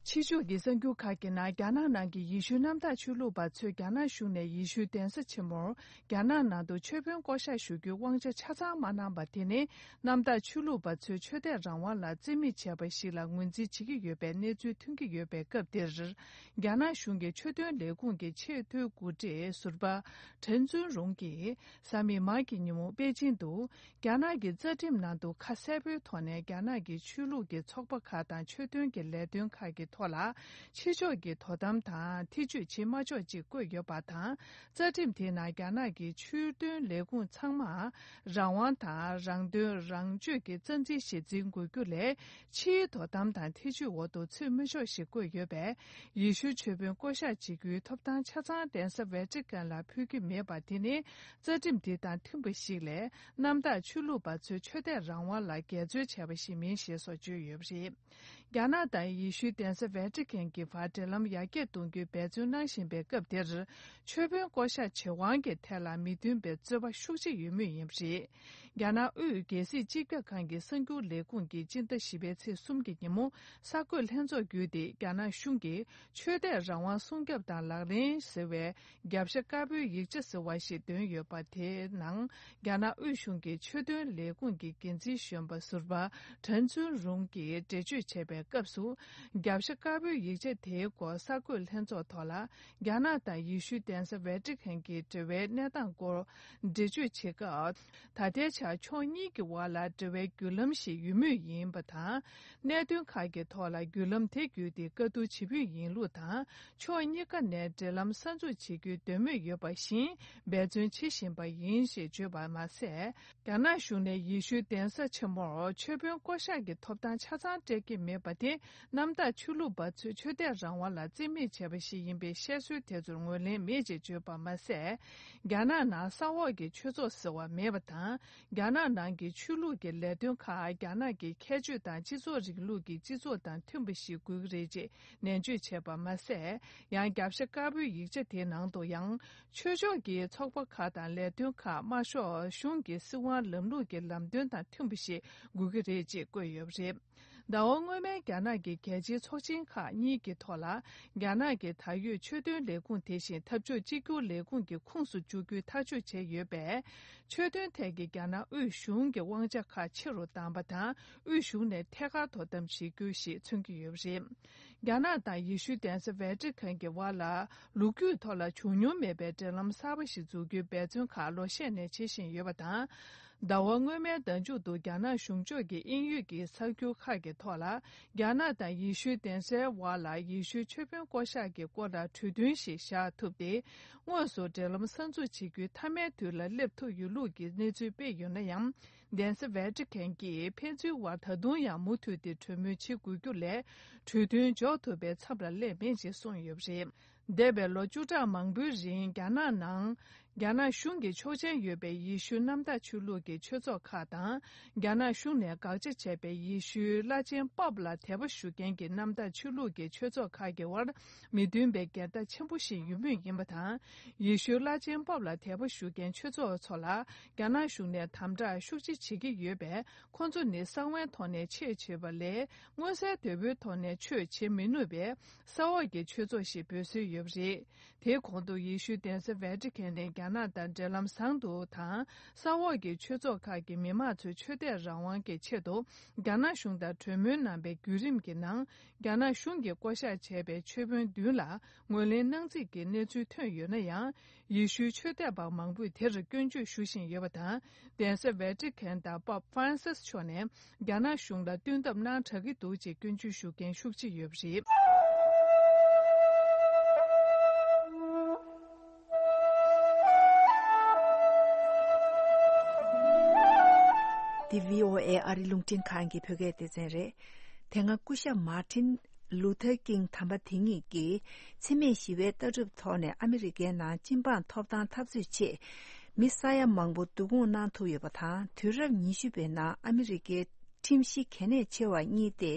ཕྱི་ཕྱོགས་ཀྱི་གསར་འགྱུར་ཁག་གི་ནང་རྒྱ་ནག་ནང་གི་ཡེ་ཤུའི་གནམ་བདག་ཆོས་ལུགས་པ་ཚོས་རྒྱ་ནག་གཞུང་ནས་ཡེ་ཤུའི་གདན་ས་ཆེན་མོར་རྒྱ་ནག་ནང་དུ་ཆོས་དཔོན་བསྐོ་བཞག་ཞུ་རྒྱུའི་དབང་ཆ་ཆ་ཚང་མ་གནང་པ་དེ་ནི་གནམ་བདག་ཆོས་ལུགས་པ་ཚོའི་ཆོས་དད་རང་དབང་ལ་བརྩི་མེད་བྱས་པ་ཞིག་ལ་ངོས་འཛིན་བྱེད་ཀྱི་ཡོད་པའི་གནས་ཚུལ་ཐོན་གྱི་ཡོད་པའི་སྐབས་འདིར། རྒྱ་ནག་གཞུང་གི་ཆོས་དོན་ལས་ཁུངས་ཀྱི་ཆེས་མཐོའི་འགོ་ཁྲིད་ཟུར་པ་ཁྲེན་ཙུན་རུང་གིས་གཟའ་མིག་དམར་གྱི་ཉིན་མོ་པེ་ཅིང་དུ། རྒྱ་ནག་གི་རྩ་ཁྲིམས་ནང་དུ་ཁ་གསལ་པོའི་ཐོག་ནས་རྒྱ་ནག་གི་ཆོས་ལུགས་ཀྱི་ཚོགས་པ་ཁག་དང་ཆོས་དོན་གྱི་ལས་དོན་ཁག་གི་ཐོག་ལ་ཕྱི་ཕྱོགས་ཀྱི་དོ་དམ་དང་ཐེ་ཇུས་བྱེད་མ་ཆོག་ཅེས་བཀོད་ཡོད་པ་དང་། རྩ་ཁྲིམས་དེའི་ནང་རྒྱ་ནག་གི་ཆོས་དོན་ལས་ཁུངས་ཚང་མ་རང་དབང་དང་རང་དོན་རང་སྤྱོད་ཀྱི་རྩ་འཛིན་ཞིག་འཛིན་དགོས་རྒྱུ་ལས་ཕྱིའི་དོ་དམ་དང་ཐེ་ཇུས་འོག་ཏུ་ཚུད་མི་ཆོག་ཞེས་བཀོད་ཡོད་པས། ཡེ་ཤུའི་ཆོས་དཔོན་བསྐོ་བཞག་བྱེད་རྒྱུའི་ཐོབ་ཐང་ཆ་ཚང་གདན་ས་ཝེ་ཏི་ཀན་ལ་ཕུལ་གྱི་མེད་པ་དེ་ནི་རྩ་ཁྲིམས་འདི་དང་མཐུན་པ་ཞིག་ལས། གནམ་བདག་ཆོས་ལུགས་པ་ཚོའི་ཆོས་དད་རང་དབང་ལ་འགལ་འཛོལ་བྱས་པ་ཞིག་མིན་ཞེས་སོགས་བརྗོད་ཡོད་པ་རེད། རྒྱ་ནག་དང་ཡེ་ཤུའི་གདན་ས་ཝེ་ཏི་ཀན་གྱི་བར་འབྲེལ་ལམ་ཡར་རྒྱས་གཏོང་རྒྱུའི་འབད་བརྩོན་གནང་བཞིན་པའི་སྐབས་འདིར། ཆོས་དཔོན་བསྐོ་བཞག་བྱེད་དབང་གི་ཐད་ལ་མི་མཐུན་པའི་རྩོད་པ་ཤུགས་ཆེ་ཡོད་མུས་ཡིན་པ་རེད། རྒྱ་ནག་དབུས་རྒྱལ་སྲིད་སྤྱི་ཁྱབ་ཁང་གི་གསར་འགྱུར་ལས་ཁུངས་ཀྱིས་སྤྱི་ཟླ་བཞི་པའི་ཚེས་གསུམ་གྱི་ཉིན་མོ་གསར་འགོད་ལྷན་ཚོགས་བརྒྱུད་དེ། རྒྱ་ནག་གཞུང་གིས་ཆོས་དད་རང་དབང་སྲུང་སྐྱོབ་དང་ལག་ལེན་ཟེར་བའི། རྒྱབ་ཤ་དཀར་པོའི་ཡིག་ཆ་ཟེར་བ་ཞིག་བཏོན་ཡོད་པ། དེའི་ནང་རྒྱ་ནག་དབུས་གཞུང་གི་ཆོས་དོན་ལས་ཁུངས་ཀྱི་འགན་འཛིན་གཞོན་པ་ཟུར་པ་ཁྲེན་ཙུན་རུང་གིས་འགྲེལ་བརྗོད་བྱས་པའི་སྐབས་སུ། རྒྱབ་ཤ་དཀར་པོའི་ཡིག་ཆ་དེའི་སྐོར་གསར་འགོད་ལྷན་ཚོགས་ཐོག་ལ། རྒྱ་ནག་དང་ཡེ་ཤུའི་གདན་ས་ཝེ་ཏི་ཀན་གྱི་འབྲེལ་བའི་གནས་སྟངས་སྐོར་འགྲེལ་བརྗོད་བྱེད་སྐབས། ད་ལྟའི་ཆར་ཕྱོགས་གཉིས་ཀྱི་བར་ལ་འབྲེལ་བའི་བརྒྱུད་ལམ་ཞིག་ཡོད་མུས་ཡིན་པ་དང་། གནད་དོན་ཁག་གི་ཐོག་ལ་བརྒྱུད་ལམ་དེ་བརྒྱུད་དེ་བཀའ་བསྡུར་བྱེད་མུས་ཡིན་ལུགས་དང་། ཕྱོགས་གཉིས་ཀ་ནས་འབྲེལ་ལམ་གསར་འཛུགས་བྱེད་རྒྱུའི་འདོད་མོས་ཡོད་པ་བཞིན་འབད་བརྩོན་བྱེད་བཞིན་པ་ཡིན་ཞེས་བརྗོད་པ་མ་ཟད། རྒྱ་ནག་གཞུང་ནས་ཡེ་ཤུའི་གདན་ས་ཆེན་མོར་ཆོས་དཔོན་བསྐོ་བཞག་གི་ཐོབ་ཐང་ཆ་ཚང་སྤྲད་ཀྱི་མེད་པ་དེ། གནམ་བདག་ཆོས་ལུགས་པ་ཚོས་ཆོས་དད་རང་དབང་ལ་བརྩི་མེད་བྱས་པ་ཞིག་ཡིན་པའི་བཤད་སྲོལ་དེ་ཚོར་ངོས་ལེན་མེད་ཅེས་བརྗོད་པ་མ་ཟད། རྒྱ་ནག་ནང་ས་འོག་གི་ཆོས་ཚོགས་ཟེར་བ་མེད་པ་དང་། རྒྱ་ནག་ནང་གི་ཆོས་ལུགས་ཀྱི་ལས་དོན་ཁག་རྒྱ་ནག་གི་ཁྱད་ཆོས་དང་སྤྱི་ཚོགས་རིང་ལུགས་ཀྱི་སྤྱི་ཚོགས་དང་མཐུན་པ་ཞིག་དགོས་ཀྱི་རེད་ཅེས་ནན་བརྗོད་བྱས་པ་མ་ཟད། ཡང་རྒྱབ་ཤ་དཀར་པོའི་ཡིག་ཆ་དེའི་ནང་དུ་ཡང་། ཆོས་ཕྱོགས་ཀྱི་ཚོགས་པ་ཁག་དང་ལས་དོན་ཁག་དམར་ཤོག་གཞུང་གི་སྲིད་དབང་ལམ་ལུགས་ཀྱི་ལམ་སྟོན་དང་མཐུན་པ་ཞིག་དགོས་ཀྱི་རེད་ཅེས་བཀོད་ཡོད་པ་རེད། ཟླ་བ་སྔོན་མའི་རྒྱ་ནག་གི་རྒྱལ་སྤྱིའི་ཚོགས་ཆེན་ཁག་གཉིས་ཀྱི་ཐོག་ལ། རྒྱ་ནག་གི་ད་ཡོད་ཆོས་དོན་ལས་ཁུངས་དེ་བཞིན་འཐབ་ཕྱོགས་གཅིག་གྱུར་ལས་ཁུངས་ཀྱི་ཁོངས་སུ་བཅུག་རྒྱུའི་ཐག་གཅོད་བྱས་ཡོད་པས། ཆོས་དོན་ཐད་ཀྱི་རྒྱ་ནག་དབུས་གཞུང་གི་དབང་ཆ་ཁག་ཆེ་རུ་བཏང་པ་དང་། དབུས་གཞུང་ནས་ཐད་ཀར་དོ་དམ་བྱེད་རྒྱུ་ཞེས་མཚོན་གྱི་ཡོད་པ་རེད། རྒྱ་ནག་དང་ཡེ་ཤུའི་གདན་ས་ཝེ་ཏི་ཁན་གྱི་བར་ལ། ལོ་རྒྱུས་ཐོག་ལ་བྱུང་མྱོང་མེད་པའི་འབྲེལ་ལམ་གསར་པ་ཞིག་འཛུགས་རྒྱུའི་འབད་བརྩོན་ཁག་ལོ་ཤས་ནས་བྱེད་བཞིན་ཡོད་པ་དང་། ཟླ་བ་སྔོན་མའི་ཟླ་མཇུག་ཏུ་རྒྱ་ནག་གཞུང་ཕྱོགས་ཀྱི་དབྱིན་ཡུལ་གྱི་གསར་འགྱུར་ཁག་གི་ཐོག་ལ། རྒྱ་ནག་དང་ཡེ་ཤུའི་གདན་སའི་བར་ལ་ཡེ་ཤུའི་ཆོས་དཔོན་བསྐོ་གཞག་གི་སྐོར་ལ་གྲོས་མཐུན་ཞིག་བཞག་ཐུབ་སྟེ། དངོས་སུ་འབྲེལ་ལམ་གསར་འཛུགས་བྱེད་རྒྱུའི་མཐའ་མའི་དུས་ལ་སླེབས་ཐུབ་ཡོད་ལུགས་ཀྱི་གནས་ཚུལ་སྤེལ་ཡོད་ན་ཡང་། གདན་ས་ཝེ་ཏི་ཁན་གྱིས་ཕན་ཚུན་བར་ད་དུང་ཡང་མུ་མཐུད་དེ་གྲོས་མོལ་བྱེད་དགོས་རྒྱུ་ལས། གྲོས་མཐུན་འཇོག་ཐུབ་པའི་མཚམས་ལ་སླེབས་མེད་ཅེས་གསུངས་ཡོད་པ་རེད། འདས་པའི་ལོ་བཅུ་ཕྲག་མང་པོའི་རིང་རྒྱ་ནག་ནང་། རྒྱ་ནག་གཞུང་གི་ཆོག་མཆན་ཡོད་པའི་ཡེ་ཤུའི་གནམ་བདག་ཆོས་ལུགས་ཀྱི་ཆོས་ཚོགས་ཁག་དང་། རྒྱ་ནག་གཞུང་ནས་དགག་བྱ་བྱས་པའི་ཡེ་ཤུའི་བླ་ཆེན་པོབ་ལ་དད་པ་ཞུ་མཁན་གྱི་གནམ་བདག་ཆོས་ལུགས་ཀྱི་ཆོས་ཚོགས་ཁག་གི་དབར་མི་མཐུན་པའི་འགལ་ཟླ་ཆེན་པོ་ཞིག་ཡོད་མུས་ཡིན་པ་དང་། ཡེ་ཤུའི་བླ་ཆེན་པོབ་ལ་དད་པ་ཞུ་མཁན་ཆོས་ཚོགས་ཚོ་ལ་རྒྱ་ནག་གཞུང་ནས་དམ་དྲག་ཤུགས་ཆེ་བྱེད་ཀྱི་ཡོད་པས། ཁོང་ཚོ་ནི་གསང་བའི་ཐོག་ནས་ཆོས་བྱེད་པ་ལས། མངོན་གསལ་དོད་པོའི་ཐོག་ནས་ཆོས་བྱེད་མི་ནུས་པའི་ས་འོག་གི་ཆོས་ཚོགས་ཤིག་འབོད་སྲོལ་ཡོད། ཡོད་པ་རེད། དེའི་གོང་དུ་ཡེ་ཤུའི་གདན་ས་ཝེ་ཏི་ཁན་ནས་རྒྱ་ནག་དང་འབྲེལ་ལམ་བཟང་དུ་དང་ས་འོག་གི་ཆོས་ཚོགས་ཁག་གི་མི་མང་ཚོའི་ཆོས་དད་རང་དབང་གི་ཆེད་དུ་རྒྱ་ནག་གཞུང་དང་གྲོས་མོལ་གནང་པའི་བརྒྱུད་རིམ་གྱི་ནང་རྒྱ་ནག་གཞུང་གིས་བསྐོ་གཞག་བྱས་པའི་ཆོས་དཔོན་བདུན་ལ་ངོས་ལེན་གནང་རྩིས་ཀྱི་གནས་ཚུལ་ཐོན་ཡོད་ན་ཡང་། ཡེ་ཤུའི་ཆོས་དད་པ་མང་པོས་དེར་སྐྱོན་བརྗོད་ཞུ་བཞིན་ཡོད་པ་དང་། གདན་ས་ཝེ་ཏི་ཁན་དང་པོབ་ཧྥ་རན་སིས་མཆོག་ནས་རྒྱ་ནག་གཞུང་ལ་བསྟུན་ཐབས་གནང་དྲག་གི་འདུག་ཅེས་སྐྱོན་བརྗོད་ཞུ་མཁན་ཤུགས་ཆེ་ཡོད་པ་རེད། འདི་བྷི་ཨོ་ཨེ་ཨ་རི་རླུང་འཕྲིན་ཁང་གི་བོད་སྐད་སྡེ་ཚན་རེད། དེ་སྔ་སྐུ་ཞབས་མཱ་ཊིན་ལུ་ཐར་ཀིང་དམ་པ་དེ་ཉིད་ཀྱིས་འཚེ་མེད་ཞི་བའི་ལྟ་གྲུབ་ཐོག་ནས་ཨ་མི་རི་ཀའི་ནང་སྤྱི་འབངས་ཐོབ་ཐང་འཐབ་རྩོད་ཆེད། མི་ས་ཡ་མང་པོ་བསྡུ་སྐོང་གནང་ཐུབ་ཡོད་པ་དང་། དུས་རབས་ཉི་ཤུ་པའི་ནང་ཨ་མི་རི་ཀའི་ཁྲིམས་གཞི་གལ་གནད་ཆེ་བ་གཉིས་ཏེ།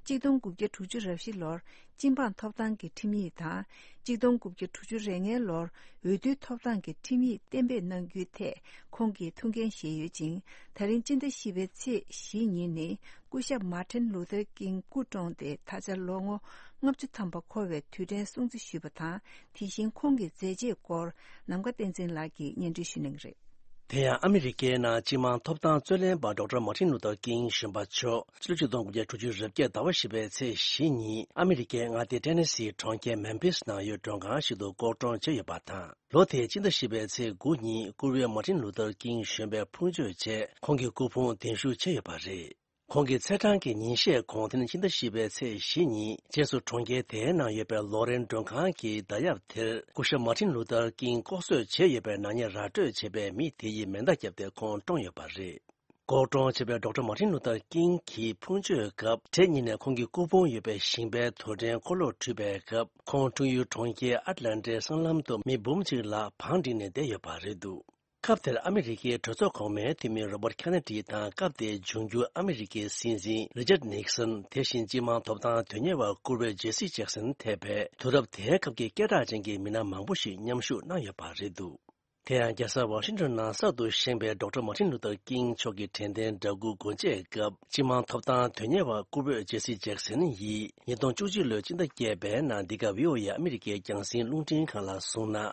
གཅིག་སྟོང་དགུ་བརྒྱ་དྲུག་ཅུ་རེ་བཞི་ལོར་སྤྱི་འབངས་ཐོབ་ཐང་གི་ཁྲིམས་ཡིག་དང་། གཅིག་སྟོང་དགུ་བརྒྱ་དྲུག་ཅུ་རེ་ལྔའི་ལོར་འོས་བསྡུའི་ཐོབ་ཐང་གི་ཁྲིམས་ཡིག་གཏན་འབེབས་གནང་རྒྱུའི་ཐད་ཁོང་གིས་ཐུགས་འགན་བཞེས་ཡོད་ཅིང་། ད་རིང་སྤྱི་ཟླ་བཞི་པའི་ཚེས་བཞི་ཉིན་ནི་སྐུ་ཞབས་མཱ་ཊིན་ལུ་ཐར་ཀིང་སྐུ་གྲོངས་ཏེ་ད་ཆ་ལོ་ངོ་ལྔ་བཅུ་ཐམ་པ་འཁོར་བའི་དུས་དྲན་སྲུང་བརྩི་ཞུས་པ་དང་། དེ་བཞིན་ཁོང་གི་མཛད་རྗེས་སྐོར་ནམ་མཁའ་བསྟན་འཛིན་ལགས་ཀྱིས་སྙན་སྒྲོན་ཞུ་གནང་གི་རེད། དེ་ཡང་ཨ་མི་རི་ཀའི་ནང་སྤྱི་དམངས་ཐོབ་ཐང་རྩོད་ལེན་པ་ཌོག་ཊར་མཱ་ཊིན་ལུ་ཐར་ཀིང་གཞོན་པ་མཆོག་ཕྱི་ལོ་ཆིག་སྟོང་དགུ་བརྒྱ་དྲུག་ཅུ་རེ་བརྒྱད་ཟླ་བ་བཞི་པའི་ཚེས་བཞི་ཉིན་ཨ་མི་རི་ཀའི་མངའ་སྡེ་ཊེ་ནེ་སིའི་གྲོང་ཁྱེར་མེམ་ཕིས་ནང་ཡོད་མགྲོན་ཁང་ཞིག་ཏུ་ལྐོག་གྲོངས་བྱས་ཡོད་པ་དང་། ལོ་དེའི་སྤྱི་ཟླ་བཞི་པའི་ཚེས་དགུ་ཉིན་བཀུར་འོས་མཱ་ཊིན་ལུ་ཐར་ཀིང་གཞོན་པའི་ཕུང་མཆོད་ཆེད་ཁོང་གི་སྐུ་ཕུང་གདན་ཞུ་བྱས་ཡོད་པ་རེད། ཁོང་གི་ཚེས་གྲངས་ཀྱི་ཉིན་ཤས་གོང་དེ་ནི་ཕྱི་ཟླ་བཞི་པའི་ཚེས་བཞི་ཉིན་རྗེས་སུ་གྲོང་ཁྱེར་དེའི་ནང་ཡོད་པའི་ལོ་རེན་མགྲོན་ཁང་གི་བརྡ་ཡབ་དེར་སྐུ་ཞབས་མཱ་ཊིན་ལུ་ཐར་ཀིང་ལྐོག་གསོད་བྱས་ཡོད་པའི་ནག་ཉེས་ར་སྤྲོད་བྱས་པའི་མི་དེ་ཡིས་མེ་མདའ་བརྒྱབ་སྟེ་ཁོང་བཀྲོངས་ཡོད་པ་རེད། ལྐོག་གྲོངས་བྱས་པའི་ཌོག་ཊར་མཱ་ཊིན་ལུ་ཐར་ཀིང་གི་ཕུང་མཆོད་སྐབས་གྲལ་གཉིས་ནས་ཁོང་གི་སྐུ་ཕུང་ཡོད་པའི་ཞིང་པའི་དུར་ཁྲོད་འཁོར་ལོ་བྲུས་པའི་སྐབས་ཁོང་འཁྲུངས་ཡུལ་གྲོང་ཁྱེར་ཨཊ་ལན་ཊའི་སྲང་ལམ་དུ་མི་འབུམ་གཅིག་ལྷག་བང་བསྒྲིགས་ནས་བསྡད་ཡོད་པ་རེད་འདུག་སྐབས་དེར་ཨ་མི་རི་ཀའི་གྲོས་ཚོགས་གོང་མའི་འཐུས་མི་རོ་བར་ཁེ་ནེ་ཌི་དང་སྐབས་དེའི་འབྱུང་འགྱུར་ཨ་མི་རི་ཀའི་སྲིད་འཛིན་རི་ཅར་ནིག་སན། དེ་བཞིན་སྤྱི་དམངས་ཐོབ་ཐང་དོན་གཉེར་བ་བཀུར་འོས་ཇེ་སི་ཇེག་སན་ཐེ་བའི་དུས་རབས་དེའི་སྐབས་ཀྱི་སྐད་གྲགས་ཅན་གྱི་མི་སྣ་མང་པོ་ཞིག་མཉམ་ཞུགས་གནང་ཡོད་པ་རེད་འདུག་དེ་ཡང་རྒྱལ་ས་ཝ་ཤིང་ཏོན་ནང་གསར་དུ་བཞེངས་པའི་ཌོག་ཊར་མཱ་ཊིན་ལུ་ཐར་ཀིང་མཆོག་གི་དྲན་རྟེན་འདྲ་སྐུ་སྒོ་འབྱེད་སྐབས་སྤྱི་དམངས་ཐོབ་ཐང་དོན་གཉེར་བ་བཀུར་འོས་ཇེ་སི་ཇེག་སན་ཡིས་ཉིས་སྟོང་བཅུ་གཅིག་ལོའི་སྤྱི་ཟླ་བརྒྱད་པའི་ནང་འདི་ག་བྷི་ཨོ་ཨེ་ཨ་མི་རི་ཀའི་རྒྱང་སྲིང་རླུང་འཕྲིན་ཁང་ལ་གསུངས་ན།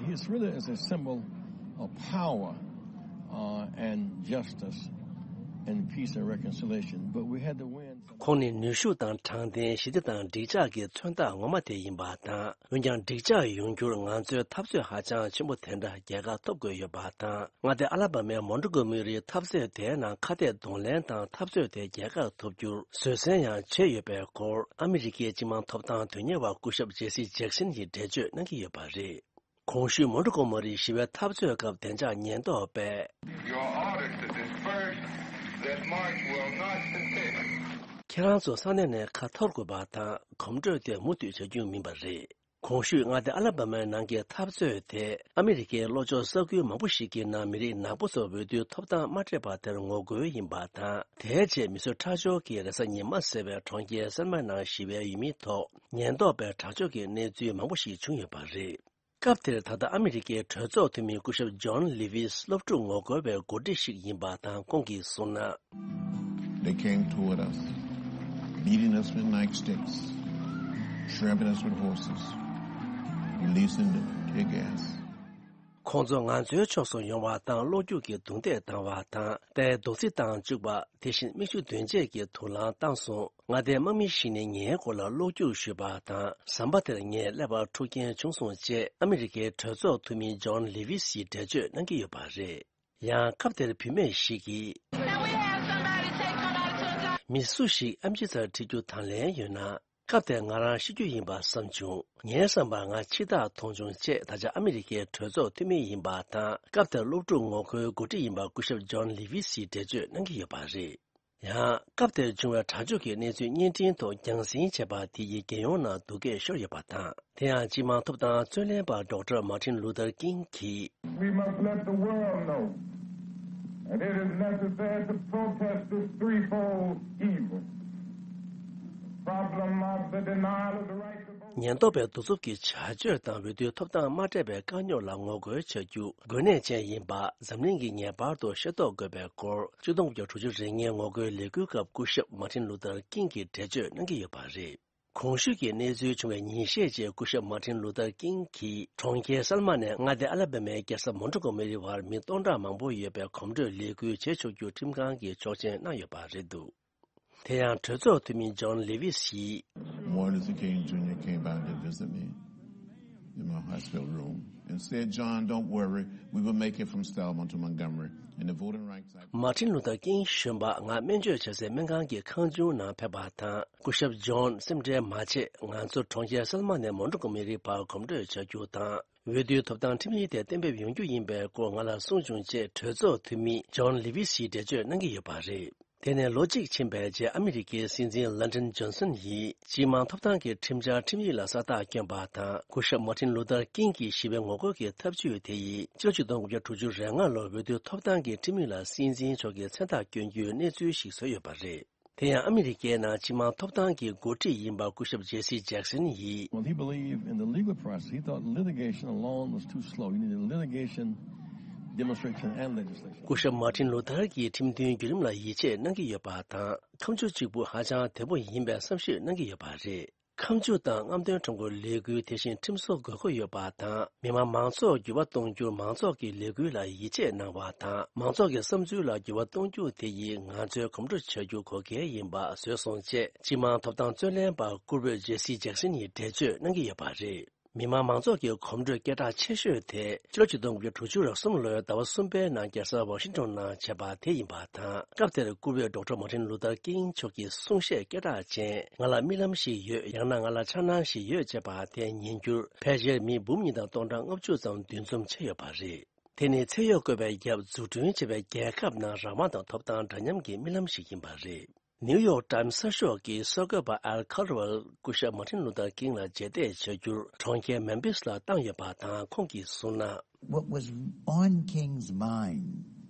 He's really is a symbol of power, uh, and justice and peace and reconciliation. But we had to win. ཁོང་ནི་ནུས་ཤུགས་དང་དྲང་བདེན། ཞི་བདེ་དང་འགྲིག་འཇགས་ཀྱི་མཚོན་རྟགས་ངོ་མ་དེ་ཡིན་པ་དང་། འོན་ཀྱང་འགྲིག་འཇགས་ཡོང་རྒྱུར་ང་ཚོའི་འཐབ་རྩོད་ཧ་ཅང་ཆེན་པོ་དེ་འདྲ་རྒྱལ་ཁ་ཐོབ་དགོས་ཡོད་པ་དང་། མངའ་སྡེ་ཨ་ལ་བ་མའི་མོན་ཊོ་གོ་མེ་རིའི་འཐབ་རྩོད་དེའི་ནང་ཁ་གཏད་གདོང་ལེན་དང་འཐབ་རྩོད་དེ་རྒྱལ་ཁ་ཐོབ་རྒྱུར་བཟོད་བསྲན་ཡང་བྱས་ཡོད་པའི་སྐོར་ཨ་མི་རི་ཀའི་སྤྱི་དམངས་ཐོབ་ཐང་དོན་གཉེར་བ་སྐུ་ཞབས་ཇེ་སི་ཇེག་སན་གྱིས་འགྲེལ་བརྗོད་གནང་གི་ཡོད་པ་རེད། གོང་ཞུས་མོན་ཊོ་གོ་མ་རི་ཞི་བའི་འཐབ་རྩོད་སྐབས་བདེ་འཇགས་ཉེན་རྟོག་པས། Your orders to disperse this march will not continue. ཁྱེད་རང་ཚོ་ས་གནས་ནས་ཁ་འཐོར་དགོས་པ་དང་གོམ་བགྲོད་དེ་མུ་མཐུད་བྱ་རྒྱུ་མིན་པ་རེད། གོང་ཞུས་མངའ་སྡེ་ཨ་ལ་བ་མའི་ནང་གི་འཐབ་རྩོད་དེ་ཨ་མི་རི་ཀའི་ལྷོ་ཕྱོགས་ས་ཁུལ་མང་པོ་ཞིག་གི་ནང་མི་རིགས་ནག་པོ་ཚོར་འོས་བསྡུའི་ཐོབ་ཐང་མ་སྤྲད་པ་དེར་ངོ་རྒོལ་ཡིན་པ་དང་། དེའི་རྗེས་མི་གསོད་ཁྲག་སྦྱོར་གྱིས་རེས་གཟའ་ཉི་མ་ཟེར་བའི་གྲོང་ཁྱེར་སེལ་མ་ནང་ཞི་བའི་ཡུལ་མིའི་ཐོག་ཉེན་རྟོག་པས་དྲག་སྤྱོད་ཀྱི་གནས་ཚུལ་མང་པོ་ཞིག་བྱུང་ཡོད་པ་རེད། སྐབས་དེར་ད་ལྟ་ཨ་མི་རི་ཀའི་གྲོས་ཚོགས་འཐུས་མི་སྐུ་ཞབས་ཇོན་ལི་ཝིས་སློབ་ཕྲུག་ངོ་རྒོལ་བའི་འགོ་ཁྲིད་ཞིག་ཡིན་པ་དང་། ཁོང་གིས་གསུངས་ན། They came toward us, beating us with knife sticks, trampling us with horses, releasing the tear gas. ཁོང་ཚོ་ང་ཚོའི་ཕྱོགས་སུ་ཡོང་བ་དང་། གློག་འཁྱུག་གི་རྡུང་རྡེག་བཏང་བ་དང་། རྟའི་རྡོག་རྫིས་བཏང་བཅུག་པ། དེ་བཞིན་མིག་ཆུ་འདོན་ཆས་ཀྱི་དུག་རླངས་བཏང་སོང་། མངའ་སྡེའི་དམག་མི་ཞིག་ནས་ངའི་མགོ་ལ་གློག་འཁྱུག་གཞུས་པ་དང་། ཟམ་པ་དེར་ངས་ཀླད་པར་འཁྲུ་རྐྱེན་བྱུང་སོང་ཅེས་ཨ་མི་རི་ཀའི་གྲོས་ཚོགས་འཐུས་མི་ཇོན་ལི་ཝི་སིས་འགྲེལ་བརྗོད་གནང་གི་ཡོད་པ་རེད། ཡང་སྐབས་དེར་བུད་མེད་ཞིག་གིས། Can we have somebody take somebody to a doctor? མི་སུ་ཞིག་ཨེམ་ཆི་ཚར་ཁྲིད་རྒྱུ་དང་ལེན་ཡོད་ན། སྐབས་དེར་ང་རང་ཤི་རྒྱུ་ཡིན་པ་བསམ་བྱུང་། ངའི་བསམ་པར་ང་འཆི་རྟགས་མཐོང་བྱུང་ཅེས་ད་ཆ་ཨ་མི་རི་ཀའི་གྲོས་ཚོགས་འཐུས་མི་ཡིན་པ་དང་། སྐབས་དེར་སློབ་ཕྲུག་ངོ་རྒོལ་འགོ་ཁྲིད་ཡིན་པ་སྐུ་ཞབས་ཇོན་ལི་ཝི་སིས་འགྲེལ་བརྗོད་གནང་གི་ཡོད་པ་རེད། ཡང་སྐབས་དེར་བྱུང་བའི་དྲག་སྤྱོད་ཀྱི་གནས་ཚུལ་བརྙན་འཕྲིན་ཐོག་རྒྱང་སྲིང་བྱས་པ་དེ་ཡིས་རྒྱལ་ཡོངས་ནང་སྡུག་སྐད་ཤོར་ཡོད་པ་དང་། དེ་ཡང་སྤྱི་དམངས་ཐོབ་ཐང་རྩོད་ལེན་པ་ཌོག་ཊར་མཱ་ཊིན་ལུ་ཐར་ཀིང་གིས། We must let the world know that it is necessary to protest this threefold evil. Problem of the denial of the right to vote. ཉེན་རྟོག་པའི་གདུག་རྩུབ་ཀྱི་བྱ་སྤྱོད་དང་། འོས་བསྡུའི་ཐོབ་ཐང་མ་སྤྲད་པའི་དཀའ་རྙོག་ལ་ངོ་རྒོལ་བྱ་རྒྱུ་དགོས་གནད་ཅན་ཡིན་པ། འཛམ་གླིང་གིས་ངེས་པར་དུ་ཤེས་རྟོགས་དགོས་པའི་སྐོར། ཆིག་སྟོང་དགུ་བརྒྱ་དྲུག་ཅུ་རེ་ལྔའི་ངོ་རྒོལ་ལས་འགུལ་སྐབས་སྐུ་ཞབས་མཱ་ཊིན་ལུ་ཐར་ཀིང་གིས་འགྲེལ་བརྗོད་གནང་གི་ཡོད་པ་རེད། གོང་ཞུས་ཀྱི་གནས་ཚུལ་བྱུང་བའི་ཉིན་ཤས་རྗེས། སྐུ་ཞབས་མར་ཏིན་ལུ་ཐར་ཀིང་གིས་གྲོང་ཁྱེར་སལ་མ་ནས་མངའ་སྡེ་ཨ་ལ་བྷ་མའི་རྒྱལ་ས་མོན་ཊི་གོ་མེ་རི་བར་མི་སྟོང་ཕྲག་མང་པོ་ཡོད་པའི་གོམ་བགྲོད་ལས་འགུལ་བྱེད་ཆོག་རྒྱུ་ཁྲིམས་ཁང་གིས་ཆོག་མཆན་གནང་ཡོད་པ་རེད་འདུག་དེ་ཡང་གྲོས་ཚོགས་འཐུས་མི་ཇོན་ལེ་ཝིས་ཡིས། Martin Luther King Junior came by to visit me in my hospital room and said, "John, don't worry. We will make it from Selma to Montgomery." And the Voting Rights Act. མར་ཏིན་ལུ་ཐར་ཀིང་གཞོན་པ་ང་སྨན་བཅོས་བྱེད་སའི་སྨན་ཁང་གི་ཁང་ཆུང་ནང་ཕེབས་པ་དང་། སྐུ་ཞབས་ཇོན་སེམས་ཁྲལ་མ་བྱེད། ང་ཚོ་གྲོང་ཁྱེར་སལ་མ་ནས་མོན་ཊི་གོ་མེ་རི་བར་གོམ་བགྲོད་བྱ་རྒྱུ་དང་། འོས་བསྡུའི་ཐོབ་ཐང་ཁྲིམས་ཡིག་དེ་གཏན་འབེབས་ཡོང་རྒྱུ་ཡིན་པའི་སྐོར་ང་ལ་གསུངས་བྱུང་ཅེས་གྲོས་ཚོགས་འཐུས་མི་ཇོན་ལེ་ཝིས་ཡིས་འགྲེལ་བརྗོད་གནང་གི་ཡོད་པ་རེད། དེ་ནས་ལོ་གཅིག་ཕྱིན་པའི་རྗེས། ཨ་མི་རི་ཀའི་སྲིད་འཛིན་ལན་ཌན་ཇོན་སན་ཡིས་སྤྱི་དམངས་ཐོབ་ཐང་གི་ཁྲིམས་འཆར་ཁྲིམས་ཡིག་ལ་ས་རྟགས་བསྐྱོན་པ་དང་། སྐུ་ཞབས་མར་ཏིན་ལུ་ཐར་ཀིང་གི་ཞི་བའི་ངོ་རྒོལ་གྱི་ཐབས་ཇུས་དེ་ཡིས་ཕྱི་ལོ་ཆིག་སྟོང་དགུ་བརྒྱ་དྲུག་ཅུ་རེ་ལྔ་ལོར་འོས་བསྡུ་ཐོབ་ཐང་གི་ཁྲིམས་ཡིག་ལ་སྲིད་འཛིན་མཆོག་གི་མཚན་རྟགས་བསྐྱོན་རྒྱུའི་གནས་ཚུལ་ཞིག་བཟོས་ཡོད་པ་རེད། དེ་ཡང་ཨ་མི་རི་ཀའི་ནང་སྤྱི་དམངས་ཐོབ་ཐང་གི་འགོ་ཁྲིད་ཡིན་པ་སྐུ་ཞབས་ཇེ་སི་ཇེག་སན་ཡིས། Well, he believed in the legal process. He thought litigation alone was too slow. You needed litigation, demonstration, and legislation. སྐུ་ཞབས་མར་ཏིན་ལུ་ཐར་གྱིས་ཁྲིམས་མཐུན་བརྒྱུད་རིམ་ལ་ཡིད་ཆེས་གནང་གི་ཡོད་པ་དང་། ཁ་མཆུ་གཅིག་པུ་ཧ་ཅང་དོད་པོ་ཡིན་པའི་བསམ་ཤེས་གནང་གི་ཡོད་པ་རེད། ཁ་མཆུ་དང་རྔམ་སྟོན་ཁྲོམ་སྐོར་ལས་འགུལ། དེ་བཞིན་ཁྲིམས་བཟོ་དགོས་མཁོ་ཡོད་པ་དང་། མི་དམངས་མང་ཚོགས་འགྱུར་བ་གཏོང་རྒྱུར་མང་ཚོགས་ཀྱི་ལས་འགུལ་ལ་ཡིད་ཆེས་གནང་བ་དང་། མང་ཚོགས་ཀྱི་བསམ་ཚུལ་ལ་འགྱུར་བ་གཏོང་རྒྱུ་དེ་ཡིས་ང་ཚོའི་གོམ་བགྲོད་བྱ་རྒྱུ་གོ་གལ་ཡིན་པ་བཟོས་སོང་ཅེས་སྤྱི་དམངས་ཐོབ་ཐང་རྩོད་ལེན་པ་བཀུར་འོས་ཇེ་སི་ཇེག་སན་ཡིས་འགྲེལ་བརྗོད་གནང་གི་ཡོད་པ་རེད། མི་དམངས་མང་ཚོགས་ཀྱི་གོམ་བགྲོད་སྐད་གྲགས་ཆེ་ཤོས་དེ་ཕྱི་ལོ་ཆིག་སྟོང་དགུ་བརྒྱ་དྲུག་ཅུ་རེ་གསུམ་ལོའི་ཟླ་བ་གསུམ་པའི་ནང་རྒྱལ་ས་ཝ་ཤིང་ཊོན་ནང་བྱས་པ་དེ་ཡིན་པ་དང་། སྐབས་དེར་བཀུར་འོས་ཌོག་ཊར་མར་ཏིན་ལུ་ཐར་ཀིང་མཆོག་གིས་གསུང་བཤད་སྐད་གྲགས་ཅན། ང་ལ་རྨི་ལམ་ཞིག་ཡོད། ཡང་ན་ང་ལ་འཆར་སྣང་ཞིག་ཡོད་ཅེས་པ་དེ་ཉན་རྒྱུར། ཕལ་ཆེར་མི་འབུམ་གཉིས་དང་སྟོང་ཕྲག་ལྔ་བཅུ་ཙམ་འདུ་འཛོམས་བྱས་ཡོད་པ་རེད། དེ་ནི་ཚེ་ཡོད་བཀོད་པའི་རྒྱབ་འཛུགས་སྐྲུན་བྱས་པའི་རྒྱལ་ཁབ་ནང་རང་དབང་དང་ཐོབ་ཐང་འདྲ་མཉམ་གྱི་རྨི་ལམ་ཞིག་ཡིན་པ་རེད། ནིའུ་ཡོག་ཊའིམ་གསར་ཤོག་གི་གསར་འགོད་པ་ཨལ་ཁ་ལ་ཝེལ་སྐུ་ཞབས་མར་ཏིན་ལུ་ཐར་ཀིང་ལ་མཇལ་འཕྲད་བྱ་རྒྱུར་གྲོང་ཁྱེར་མེམ་ཕིས་ལ་བཏང་ཡོད་པ་དང་། ཁོང་གིས་གསུངས་ན། What was on King's mind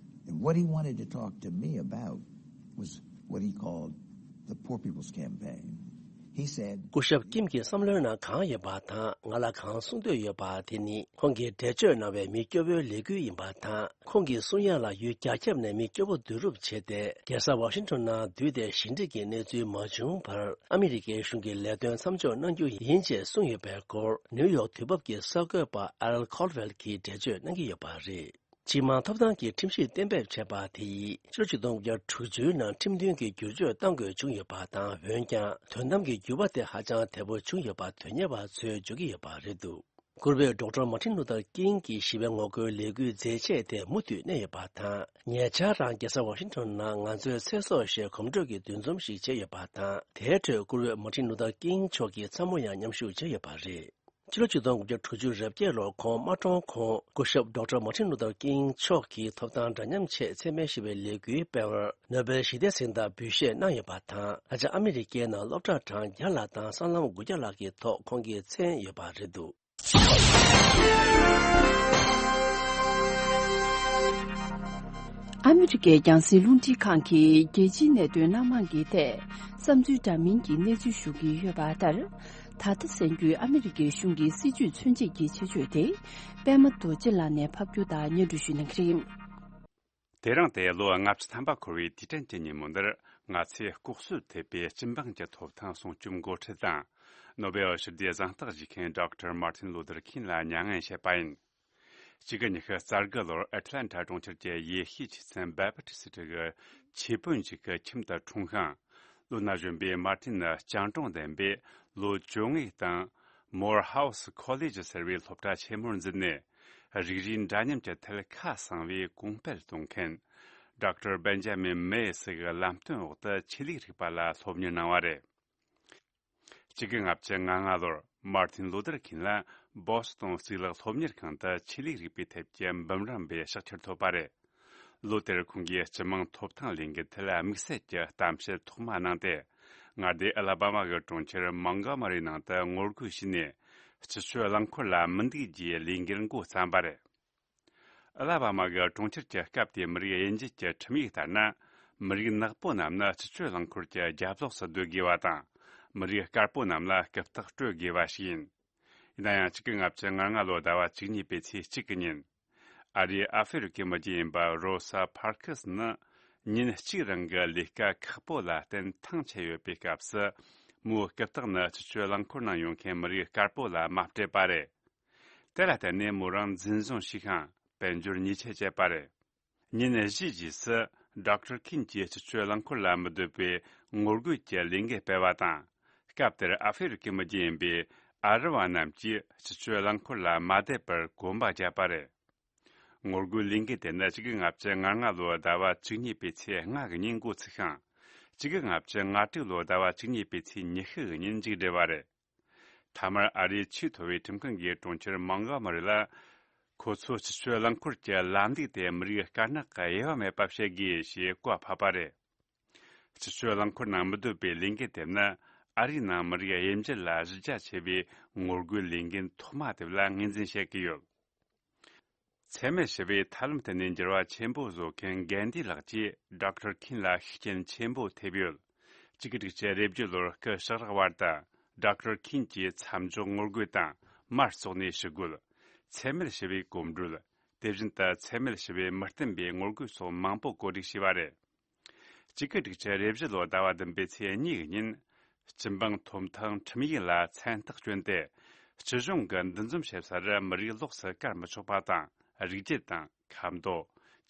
and what he wanted to talk to me about was what he called the Poor People's Campaign. He said, སྐུ་ཞབས་ཀིམ་གྱི་བསམ་བློའི་ནང་གང་ཡོད་པ་དང་། ང་ལ་གང་གསུང་འདོད་ཡོད་པ་དེ་ནི། ཁོང་གིས་འགྲེལ་བརྗོད་གནང་བའི་མི་སྐྱོ་བོའི་ལས་འགུལ་ཡིན་པ་དང་། ཁོང་གིས་གསུང་ཡག་ལ་ཡུལ་རྒྱ་ཁྱབ་ནས་མི་སྐྱོ་བོ་བསྡུ་རུབ་བྱས་ཏེ། རྒྱལ་ས་ཝ་ཤིང་ཊོན་ནང་བསྡུས་ཏེ་ཞི་འགྲིག་གི་གནས་ཚུལ་མ་བྱུང་བར། ཨ་མི་རི་ཀའི་གཞུང་གི་ལས་དོན་མཚམས་འཇོག་གནང་རྒྱུ་ཡིན་ཅེས་གསུངས་ཡོད་པའི་སྐོར། ནིའུ་ཡོག་དུས་བབ་ཀྱི་གསར་འགོད་པ་ཨལ་ཁོལ་ཝེལ་གྱིས་འགྲེལ་བརྗོད་གནང་གི་ཡོད་པ་རེད། སྤྱི་དམངས་ཐོབ་ཐང་གི་ཁྲིམས་གཞི་གཏན་འབེབས་བྱས་པ་དེ་ཡིས་ཕྱི་ལོ་ཆིག་སྟོང་དགུ་བརྒྱ་དྲུག་ཅུའི་ནང་ཁྲིམས་མཐུན་གྱི་བསྒྱུར་བཅོས་གཏང་དགོས་བྱུང་ཡོད་པ་དང་། འོན་ཀྱང་དོན་དམ་གྱི་འགྱུར་བ་དེ་ཧ་ཅང་དལ་པོ་བྱུང་ཡོད་པ་དོན་གཉེར་བ་ཚོས་བརྗོད་ཀྱི་ཡོད་པ་རེད་འདུག་བཀུར་འོས་ཌོག་ཊར་མར་ཏིན་ལུ་ཐར་ཀིང་གི་ཞི་བའི་ངོ་རྒོལ་ལས་འགུལ་མཛད་རྗེས་དེ་མུ་མཐུད་གནས་ཡོད་པ་དང་། ཉེ་ཆར་རང་རྒྱལ་ས་ཝ་ཤིང་ཊོན་ནང་ང་ཚོའི་ཚེ་སྲོག་ཞེས་གོམ་བགྲོད་ཀྱི་འདུ་འཛོམས་ཤིག་བྱས་ཡོད་པ་དང་། དེའི་ཁྲོད་བཀུར་འོས་མར་ཏིན་ལུ་ཐར་ཀིང་མཆོག་གི་ཚ་མོ་ཡང་མཉམ་ཞུགས་བྱས་ཡོད་པ་རེད། ཕྱི་ལོ་ཆིག་སྟོང་དགུ་བརྒྱ་དྲུག་ཅུ་རེ་བརྒྱད་ལོར་ཁོང་མ་གྲོངས་གོང་སྐུ་ཞབས་ཌོག་ཊར་མར་ཏིན་ལུ་ཐར་ཀིང་མཆོག་གི་ཐོབ་ཐང་འདྲ་མཉམ་ཆེད་འཚེ་མེད་ཞི་བའི་ལས་འགུལ་སྤེལ་བར་ནོ་བེལ་ཞི་བདེའི་གཟེངས་རྟགས་འབུལ་བཞེས་གནང་ཡོད་པ་དང་། ད་ཆ་ཨ་མི་རི་ཀའི་ནང་སློབ་གྲྭ་གྲངས་བརྒྱ་ལྷག་དང་སྲང་ལམ་དགུ་བརྒྱ་ལྷག་གི་ཐོག་ཁོང་གི་མཚན་ཡོད་པ་རེད་འདུག་ཨ་མི་རི་ཀའི་རྒྱང་སྲིང་རླུང་འཕྲིན་ཁང་གིས་རྒྱལ་སྤྱིའི་གནད་དོན་སྣ་མང་གི་ཐད་བསམ་ཚུལ་འདྲ་མིན་གྱི་གནས་ཚུལ་ཞུ་གི་ཡོད་པ་ལྟར། ད་ལྟ་གསན་རྒྱུའི་ཨ་མི་རི་ཀའི་གཞུང་གི་སྲིད་ཇུས་མཚོན་བྱེད་ཀྱི་ཆེད་བརྗོད་དེ། པད་མ་རྡོ་རྗེ་ལགས་ནས་ཕབ་སྒྱུར་དང་སྙན་སྒྲོན་ཞུ་གནང་གི་རེད། དེ་རིང་སྟེ་ལོ་ལྔ་བཅུ་ཐམ་པ་འཁོར་བའི་དུས་དྲན་གྱི་ཉིན་མོ་འདིར། ང་ཚོས་ལྐོག་གསོད་ཐེབས་པའི་སྤྱི་འབངས་ཀྱི་ཐོབ་ཐང་སྲུང་སྐྱོབ་འགོ་ཁྲིད་དང་། ནོ་བེལ་ཞི་བདེའི་གཟེངས་རྟགས་བཞེས་མཁན་ཌོག་ཊར་མར་ཏིན་ལུ་ཐར་ཁིང་ལ་མྱ་ངན་བྱེད་པ་ཡིན། གཅིག་དགུ་ཉི་ཤུ་རྩ་དགུ་ལོར་ཨེ་ཊ་ལན་ཊ་གྲོང་ཁྱེར་གྱི་ཡེ་ཤུའི་ཆོས་ཚན་བེ་པ་ཏི་སི་ཊི་གི་ཆོས་དཔོན་ཞིག་གི་ཁྱིམ་དུ་འཁྲུངས་ཤིང་། ལོ་ན་གཞོན་པའི་མར་ཏིན་ནི་སྤྱང་གྲུང་ལྡན་པས། ལོ་བཅོ་ལྔའི་སྟེང་མོར་ཧའུ་སི་ཁོ་ལེ་ཇི་ཟེར་བའི་སློབ་གྲྭ་ཆེན་མོར་འཛུལ་ནས། རིགས་རུས་འདྲ་མཉམ་གྱི་ཐད་ཁ་གསང་བའི་གོང་སྤེལ་གཏོང་མཁན་ཌོག་ཊར་བེན་ཇ་མིན་མེ་སི་གི་ལམ་སྟོན་འོག་ཏུ་ཆོས་ལུགས་རིག་པ་ལ་སློབ་གཉེར་གནང་བ་རེད། གཅིག་དགུ་ལྔ་བཅུ་ང་ལྔ་ལོར་མར་ཏིན་ལུ་ཐར་ཁིན་ལ་བོ་སི་ཏོན་གཙུག་ལག་སློབ་གཉེར་ཁང་དུ་ཆོས་ལུགས་རིག་པའི་ཐད་ཀྱི་འབུམ་རམས་པའི་ཕྱག་ཁྱེར་ཐོབ་པ་རེད། ལོ་དེར་ཁོང་གིས་སྤྱི་དམངས་ཐོབ་ཐང་ལས་འགུལ་ཐད་དམིགས་བསལ་གྱི་གཏམ་བཤད་ཐོག་མ་གནང་སྟེ། མངའ་སྡེ་ཨ་ལ་བྷ་མ་གི་གྲོང་ཁྱེར་མོན་གྷོ་མ་རིའི་ནང་དུ་ངོ་རྒོལ་བྱས་ནས། སྤྱི་སྤྱོད་རླངས་འཁོར་ལ་མི་འདུག་རྒྱུའི་ལས་འགུལ་བརྩམས་པ་རེད། ཨ་ལ་བྷ་མ་གི་གྲོང་ཁྱེར་གྱི་སྐབས་དེའི་མི་རིགས་དབྱེ་འབྱེད་ཀྱི་ཁྲིམས་ཡིག་ལྟར་ན། མི་རིགས་ནག་པོ་རྣམས་ནི་སྤྱི་སྤྱོད་རླངས་འཁོར་གྱི་རྒྱབ་ལོགས་སུ་སྡོད་དགོས་པ་དང་། མི་རིགས་དཀར་པོ་རྣམས་ལ་རྐུབ་སྟེགས་སྤྲོད་དགོས་པ་ཞིག་ཡིན། ཡིན་ན་ཡང་གཅིག་དགུ་ལྔ་བཅུ་ང་ལྔ་ལོའི་ཟླ་བ་བཅུ་གཉིས་པའི་ཚེས་གཅིག་གི་ཉིན། ཨ་རིའི་ཨ་ཧྥེ་རི་ཁའི་མི་རྒྱུད་ཡིན་པ་རོ་ས་ཕར་ཁིས་ནི། ཉིན་གཅིག་རིང་གི་ལས་ཀ་ཁག་པོ་ལ་བརྟེན་ཐང་ཆད་ཡོད་པའི་སྐབས་སུ། མོའི་རྐུབ་སྟེགས་ནི་སྤྱི་སྤྱོད་རླངས་འཁོར་ནང་ཡོང་མཁན་མི་རིགས་དཀར་པོ་ལ་མ་སྤྲད་པ་རེད། དེ་ལ་བརྟེན་ནས་མོ་རང་འཛིན་བཟུང་བྱས་ཤིང་དཔལ་འབྱོར་ཉེས་ཆད་བཅད་པ་རེད། ཉིན་བཞིའི་རྗེས་སུ། ཌོག་ཊར་ཁིན་གྱིས་སྤྱི་སྤྱོད་རླངས་འཁོར་ལ་མི་སྡོད་པའི་ངོ་རྒོལ་གྱི་ལས་འགུལ་སྤེལ་བ་དང་། སྐབས་དེར་ཨ་ཧྥེ་རི་ཁའི་མི་རྒྱུད་ཡིན་པའི་ཨ་རི་བ་རྣམས་ཀྱིས་སྤྱི་སྤྱོད་རླངས་འཁོར་ལ་མ་བསྡད་པར་གོམ་པ་བརྒྱབ་པ་རེད། ངོ་རྒོལ་ལས་འགུལ་དེ་ནི་ཆིག་སྟོང་དགུ་བརྒྱ་ལྔ་ལོའི་ཟླ་བ་བཅུ་གཉིས་པའི་ཚེས་ལྔ་གི་ཉིན་འགོ་ཚུགས་ཤིང་། ཆིག་སྟོང་དགུ་བརྒྱ་ལྔ་དྲུག་ལོའི་ཟླ་བ་བཅུ་གཉིས་པའི་ཚེས་ཉི་ཤུ་གི་ཉིན་མཇུག་བསྒྲིལ་བ་རེད། མཐའ་མར་ཨ་རིའི་ཆེས་མཐོ་བའི་ཁྲིམས་ཁང་གིས་གྲོང་ཁྱེར་མོན་གྷོ་མ་རི་ལ། ཁོ་ཚོའི་སྤྱི་སྤྱོད་རླངས་འཁོར་གྱི་ལམ་ལུགས་དེ་མི་རིགས་དཀར་ནག་གི་དབྱེ་བ་མེད་པ་བྱེད་དགོས་ཞེས་བཀའ་ཕབ་པ་རེད། སྤྱི་སྤྱོད་རླངས་འཁོར་ནང་མི་སྡོད་པའི་ལས་འགུལ་དེ་ནི་ཨ་རིའི་ནང་མི་རིགས་དབྱེ་འབྱེད་ལ་གཞི་རྒྱ་ཆེ་བའི་ངོ་རྒོལ་ལས་འགུལ་ཐོག་མ་དེ་ལ་ངོས་འཛིན་བྱེད་ཀྱི་ཡོད། འཚེ་མེད་ཞི་བའི་ཐབས་ལམ་དེ་ནས་འགྱུར་བ་ཆེན་པོ་བཟོ་མཁན་གྷན་དྷི་ལགས་ཀྱིས་ཌོག་ཊར་ཁིན་ལ་ཤུགས་རྐྱེན་ཆེན་པོ་ཐེབས་ཡོད། གཅིག་དགུ་དྲུག་ཅུ་རེ་བརྒྱད་ལོར་སྐུ་གཤེགས་རག་བར་དུ། ཌོག་ཊར་ཁིན་གྱིས་མཚམས་འཇོག་ངོ་རྒོལ་དང་མར་བཙོག་ནས་ཞི་རྒོལ། འཚེ་མེད་ཞི་བའི་གོམ་བགྲོད། དེ་བཞིན་དུ་འཚེ་མེད་ཞི་བའི་མི་བསྟུན་པའི་ངོ་རྒོལ་སོགས་མང་པོ་གོ་སྒྲིག་བྱས་པ་རེད། གཅིག་དགུ་དྲུག་ཅུ་རེ་བཞི་ལོའི་ཟླ་བ་བདུན་པའི་ཚེས་གཉིས་ཀྱི་ཉིན། སྤྱི་འབངས་ཐོབ་ཐང་ཁྲིམས་ཡིག་ལ་མཚན་རྟགས་བསྐྱོན་ཏེ། སྤྱི་གཞུང་གི་འདུ་འཛོམས་བྱེད་སར་མི་རིགས་ལོགས་སུ་བཀར་མི་ཆོག་པ་དང་། རིགས་རྒྱུད་དང་། ཁ་མདོ།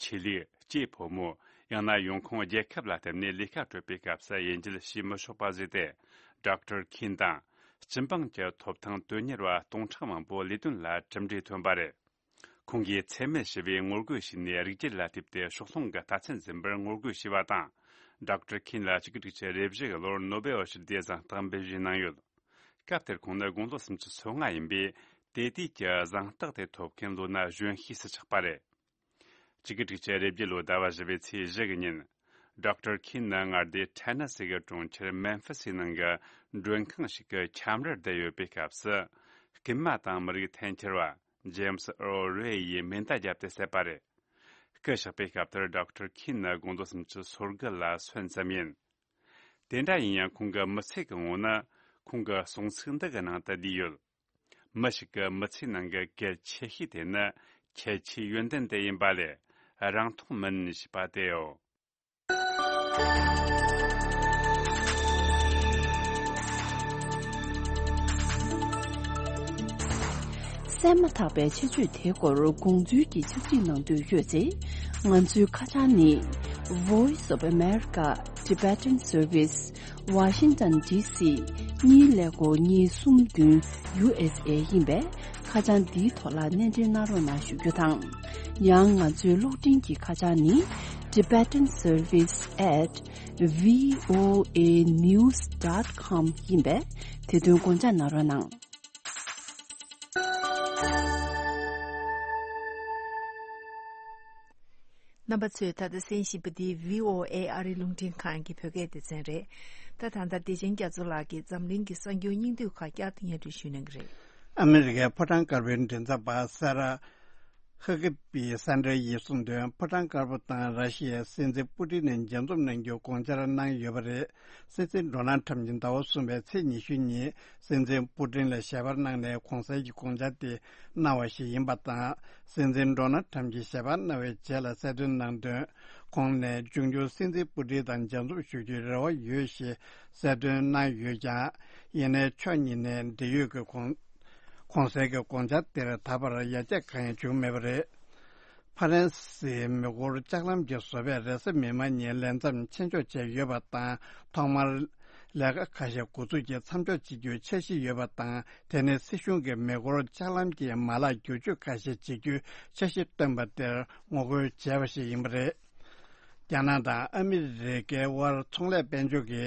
ཆོས་ལུགས། སྐྱེས་ཕོ་མོ། ཡང་ན་ཡོང་ཁུངས་རྒྱལ་ཁབ་ལ་བརྟེན་ནས་ལས་ཀ་སྤྲོད་པའི་སྐབས་སུ་དབྱེ་འབྱེད་བྱེད་མི་ཆོག་པ་བཟོས་ཏེ། ཌོག་ཊར་ཁིན་དང་། སྤྱི་འབངས་ཀྱི་ཐོབ་ཐང་དོན་གཉེར་བ་སྟོང་ཕྲག་མང་པོ་ལས་དོན་ལ་གྲུབ་འབྲས་ཐོན་པ་རེད། ཁོང་གིས་འཚེ་མེད་ཞི་བའི་ངོ་རྒོལ་བྱས་ནས་རིགས་རྒྱུད་ལ་ལྟོས་ཏེ་ཕྱོགས་ལྷུང་གི་རྟགས་མཚན་འཛིན་པར་ངོ་རྒོལ་བྱས་པ་དང་། ཌོག་ཊར་ཁིན་ལ་གཅིག་དགུ་དྲུག་ཅུ་རེ་བཞི་གི་ལོར་ནོ་བེལ་ཞི་བདེའི་གཟེངས་རྟགས་འབུལ་བཞེས་གནང་ཡོད། སྐབས་དེར་ཁོང་ནི་དགུང་ལོ་སུམ་ཅུ་སོ་ལྔ་ཡིན་པས། དེ་དུས་ཀྱི་གཟེངས་རྟགས་དེ་ཐོབ་མཁན་ལོ་ན་གཞོན་ཤོས་སུ་ཆགས་པ་རེད། གཅིག་དགུ་དྲུག་ཅུ་རེ་བརྒྱད་ལོའི་ཟླ་བ་བཞི་པའི་ཚེས་བཞི་གི་ཉིན། ཌོག་ཊར་ཁིན་ནི་མངའ་སྡེ་ཐེ་ན་སི་གི་གྲོང་ཁྱེར་མེམ་ཕི་སི་ནང་གི་མགྲོན་ཁང་ཞིག་གི་ཁྱམས་རར་བསྡད་ཡོད་པའི་སྐབས་སུ། རྐུན་མ་དང་མི་རིགས་འཐེན་འཁྱེར་བ། ཇེམ་སི་ཨར་རེ་ཡིས་མེ་མདའ་བརྒྱབ་སྟེ་བསད་པ་རེད། སྐུ་གཤེགས་པའི་སྐབས་དེར་ཌོག་ཊར་ཁིན་ནི་དགུང་ལོ་སུམ་ཅུ་སོ་དགུ་ལ་སོན་ཙམ་ཡིན། དེ་འདྲ་ཡིན་ཡང་ཁོང་གི་མི་ཚེ་གི་ངོ་ནི་ཁོང་གི་གསུང་ཚིག་འདི་གི་ནང་དུ་བསྡུས་ཡོད། མི་ཞིག་གི་མི་ཚེའི་ནང་གི་གལ་ཆེ་ཤོས་དེ་ནི་ཁྱད་ཆོས་ཡོན་ཏན་དེ་ཡིན་པ་ལས་རང་མཐོང་མིན་ཞེས་པ་དེའོ། གསན་མ་ཐག་པའི་ཆེད་བརྗོད་དེའི་སྐོར་དགོངས་ཚུལ་གྱི་ཕྱག་བྲིས་གནང་འདོད་ཡོད་ཚེ། ང་ཚོའི་ཁ་བྱང་ནི། Voice of America Tibetan Service Washington D C གཉིས་ཀླད་ཀོར་གཉིས་གསུམ་བདུན་U S A ཡིན་པས། ཁ་བྱང་འདིའི་ཐོག་ལ་སྣེ་འདྲེན་གནང་རོགས་གནང་ཞུ་རྒྱུ་དང་། ཡང་ང་ཚོའི་གློག་འཕྲིན་གྱི་ཁ་བྱང་ནི། Tibetan Service at V O A news dot com ཡིན་པས། དེ་དོན་དགོངས་འཇགས་གནང་རོགས་གནང་། རྣམ་པ་ཚོས་ད་ལྟ་གསན་བཞིན་པ་འདི་V O A ཨ་རིའི་རླུང་འཕྲིན་ཁང་གི་བོད་སྐད་སྡེ་ཚན་རེད། ད་ད་ལྟ་བདེ་ཆེན་རྒྱ་མཚོ་ལགས་ཀྱིས་འཛམ་གླིང་གི་གསར་འགྱུར་སྙིང་བསྡུས་ཁག་བསྐྱར་དུ་སྙན་སྒྲོན་ཞུ་གནང་གི་རེད། ཨ་མི་རི་ཀའི་ཕོ་བྲང་དཀར་པོའི་མགྲིན་ཚབ་པ་སེ་ར་ཧ་ཀི་པི་སན་ཌར་ཡིས་གསུངས་དོན། ཕོ་བྲང་དཀར་པོ་དང་ར་ཤི་ཡའི་སྲིད་འཛིན་པུ་ཏིན་ནས་མཇལ་འཛོམས་གནང་རྒྱུ་དགོངས་འཆར་གནང་ཡོད་པ་རེད། སྲིད་འཛིན་ཌོ་ནལ་ཁྲམ་གྱིས་ཟླ་བ་གསུམ་པའི་ཚེས་ཉི་ཤུ་ཉིན་སྲིད་འཛིན་པུ་ཏིན་ལ་ཞལ་པར་གནང་ནས་གོང་གསལ་གྱི་དགོངས་འཆར་དེ་གནང་བ་ཞིག་ཡིན་པ་དང་། སྲིད་འཛིན་ཌོ་ནལ་ཁྲམ་གྱིས་ཞལ་པར་གནང་བའི་རྗེས་ལ་གསལ་སྟོན་གནང་དོན། ཁོང་ནས་འབྱུང་འགྱུར་སྲིད་འཛིན་པུ་ཏིན་དང་མཇལ་འཛོམས་ཞུ་རྒྱུའི་རེ་བ་ཡོད་ཞེས་གསལ་སྟོན་གནང་ཡོད་ཀྱང་། ཡིན་ནའི་ཕྱོགས་གཉིས་ནས་འབྲེལ་ཡོད་ཀྱི་གོང་གོང་གསལ་གྱི་དགོངས་འཆར་དེར་ད་བར་ཡར་རྒྱས་གང་ཡང་བྱུང་མེད་པ་རེད། ཧྥ་རན་སིའི་མེ་འཁོར་ལྕགས་ལམ་གྱི་བཟོ་པས་རེས་གཟའ་མིག་དམར་ཉིན་ལས་མཚམས་ཆེད་འཇོག་བྱས་ཡོད་པ་དང་། ཐོག་མར་ལས་ཀ་ཁ་ཤས་འགོ་འཛུགས་ཀྱིས་མཚམས་འཇོག་བྱེད་རྒྱུའི་འཆར་གཞི་ཡོད་པ་དང་། དེ་ནི་སྲིད་གཞུང་གིས་མེ་འཁོར་ལྕགས་ལམ་གྱི་མ་ལག་བསྒྱུར་བཅོས་ཁ་ཤས་བྱེད་རྒྱུའི་འཆར་གཞི་བཏོན་པ་དེར་ངོ་རྒོལ་བྱས་པ་ཞིག་ཡིན་པ་རེད། རྒྱ་ནག་དང་ཨ་མི་རི་ཀའི་དབར་ཚོང་ལས་དཔལ་འབྱོར་གྱི་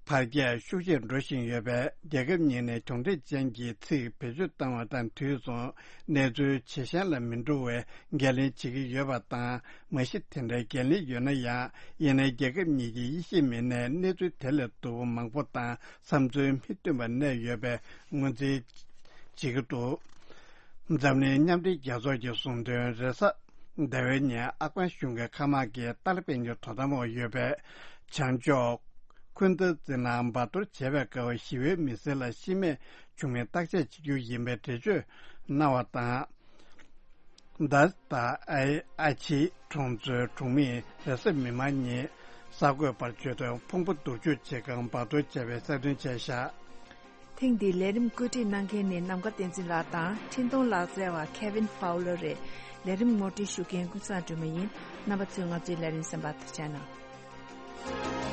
འཕར་རྒྱས་ཤུགས་ཆེར་འགྲོ་བཞིན་ཡོད་པས། རྒྱལ་ཁབ་གཉིས་ནས་གྱོང་འཕྲད་ཅན་གྱི་ཚིག་བེད་སྤྱོད་བཏང་བ་དང་དུས་མཚུངས། གནས་ཚུལ་ཇེ་ཞན་ལ་མི་འགྲོ་བའི་འགན་ལེན་བྱེད་ཀྱི་ཡོད་པ་དང་། མ་གཞི་དེ་འདྲའི་འགན་ལེན་ཡོད་ན་ཡང་། ཡིན་ནའི་རྒྱལ་ཁབ་གཉིས་ཀྱི་དབྱེ་ཞིབ་མི་སྣས་གནས་ཚུལ་དེ་ལས་སྡུག་པོ་མང་པོ་དང་བསམ་ཚུལ་མི་མཐུན་པ་གནས་ཡོད་པའི་ངོས་འཛིན་བྱེད་ཀྱི་འདུག་འཛམ་གླིང་མཉམ་འབྲེལ་རྒྱལ་ཚོགས་ཀྱིས་གསུངས་དོན། རེས་གཟའ་ཟླ་བའི་ཉིན་ཨབ་གྷན་གཞུང་གི་མཁའ་དམག་གིས་ཏཱ་ལི་པན་གྱི་དོ་དམ་འོག་ཡོད་པའི་བྱང་ཕྱོགས་ཁུན་ཏུ་ཙི་ནང་འབད་བརྡུང་བྱས་པའི་སྐབས་ཞི་བའི་མི་སེར་ལ་ཤི་རྨས་བྱུང་མིན་བརྟག་དཔྱད་བྱེད་རྒྱུ་ཡིན་པའི་འགྲེལ་བརྗོད་གནང་བ་དང་། ད་ལྟ་ཨའི་ཨ་ཆི་གྲོང་ཚོའི་གྲོང་མིས་རེས་གཟའ་མིག་དམར་ཉིན་ གསར་འགོད་པར་བརྗོད་དོན་ཕུང་པོ་བསྡུར་ཞིབ་བྱེད་ཁང་འབར་གཏོར་བྱས་པའི་གསར་འདོན་བྱས་བཞག་ཐེངས་འདིའི་ལས་རིམ་བཀོད་སྒྲིག་གནང་མཁན་ནི་ནམ་མཁའ་བསྟན་འཛིན་ལགས་དང་འཕྲིན་གཏོང་ལག་རྩལ་བ་Kevin Fowler་རེད། ལས་རིམ་ངོ་སྤྲོད་ཞུ་མཁན་ཀུན་བཟང་སྒྲོལ་མ་ཡིན། རྣམ་པ་ཚོས་ང་ཚོའི་ལས་རིམ་གསན་པར་ཐུགས་རྗེ་གནང་།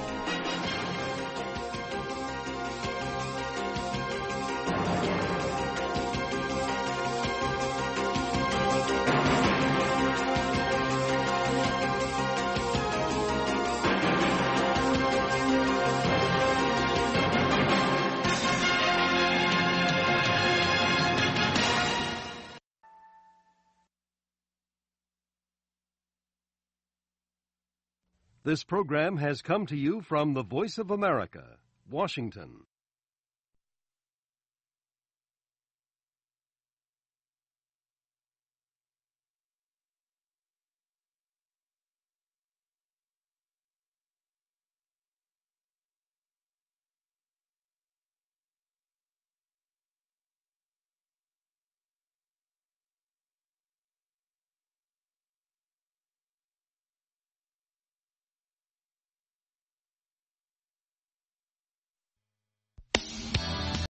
This program has come to you from the Voice of America, Washington.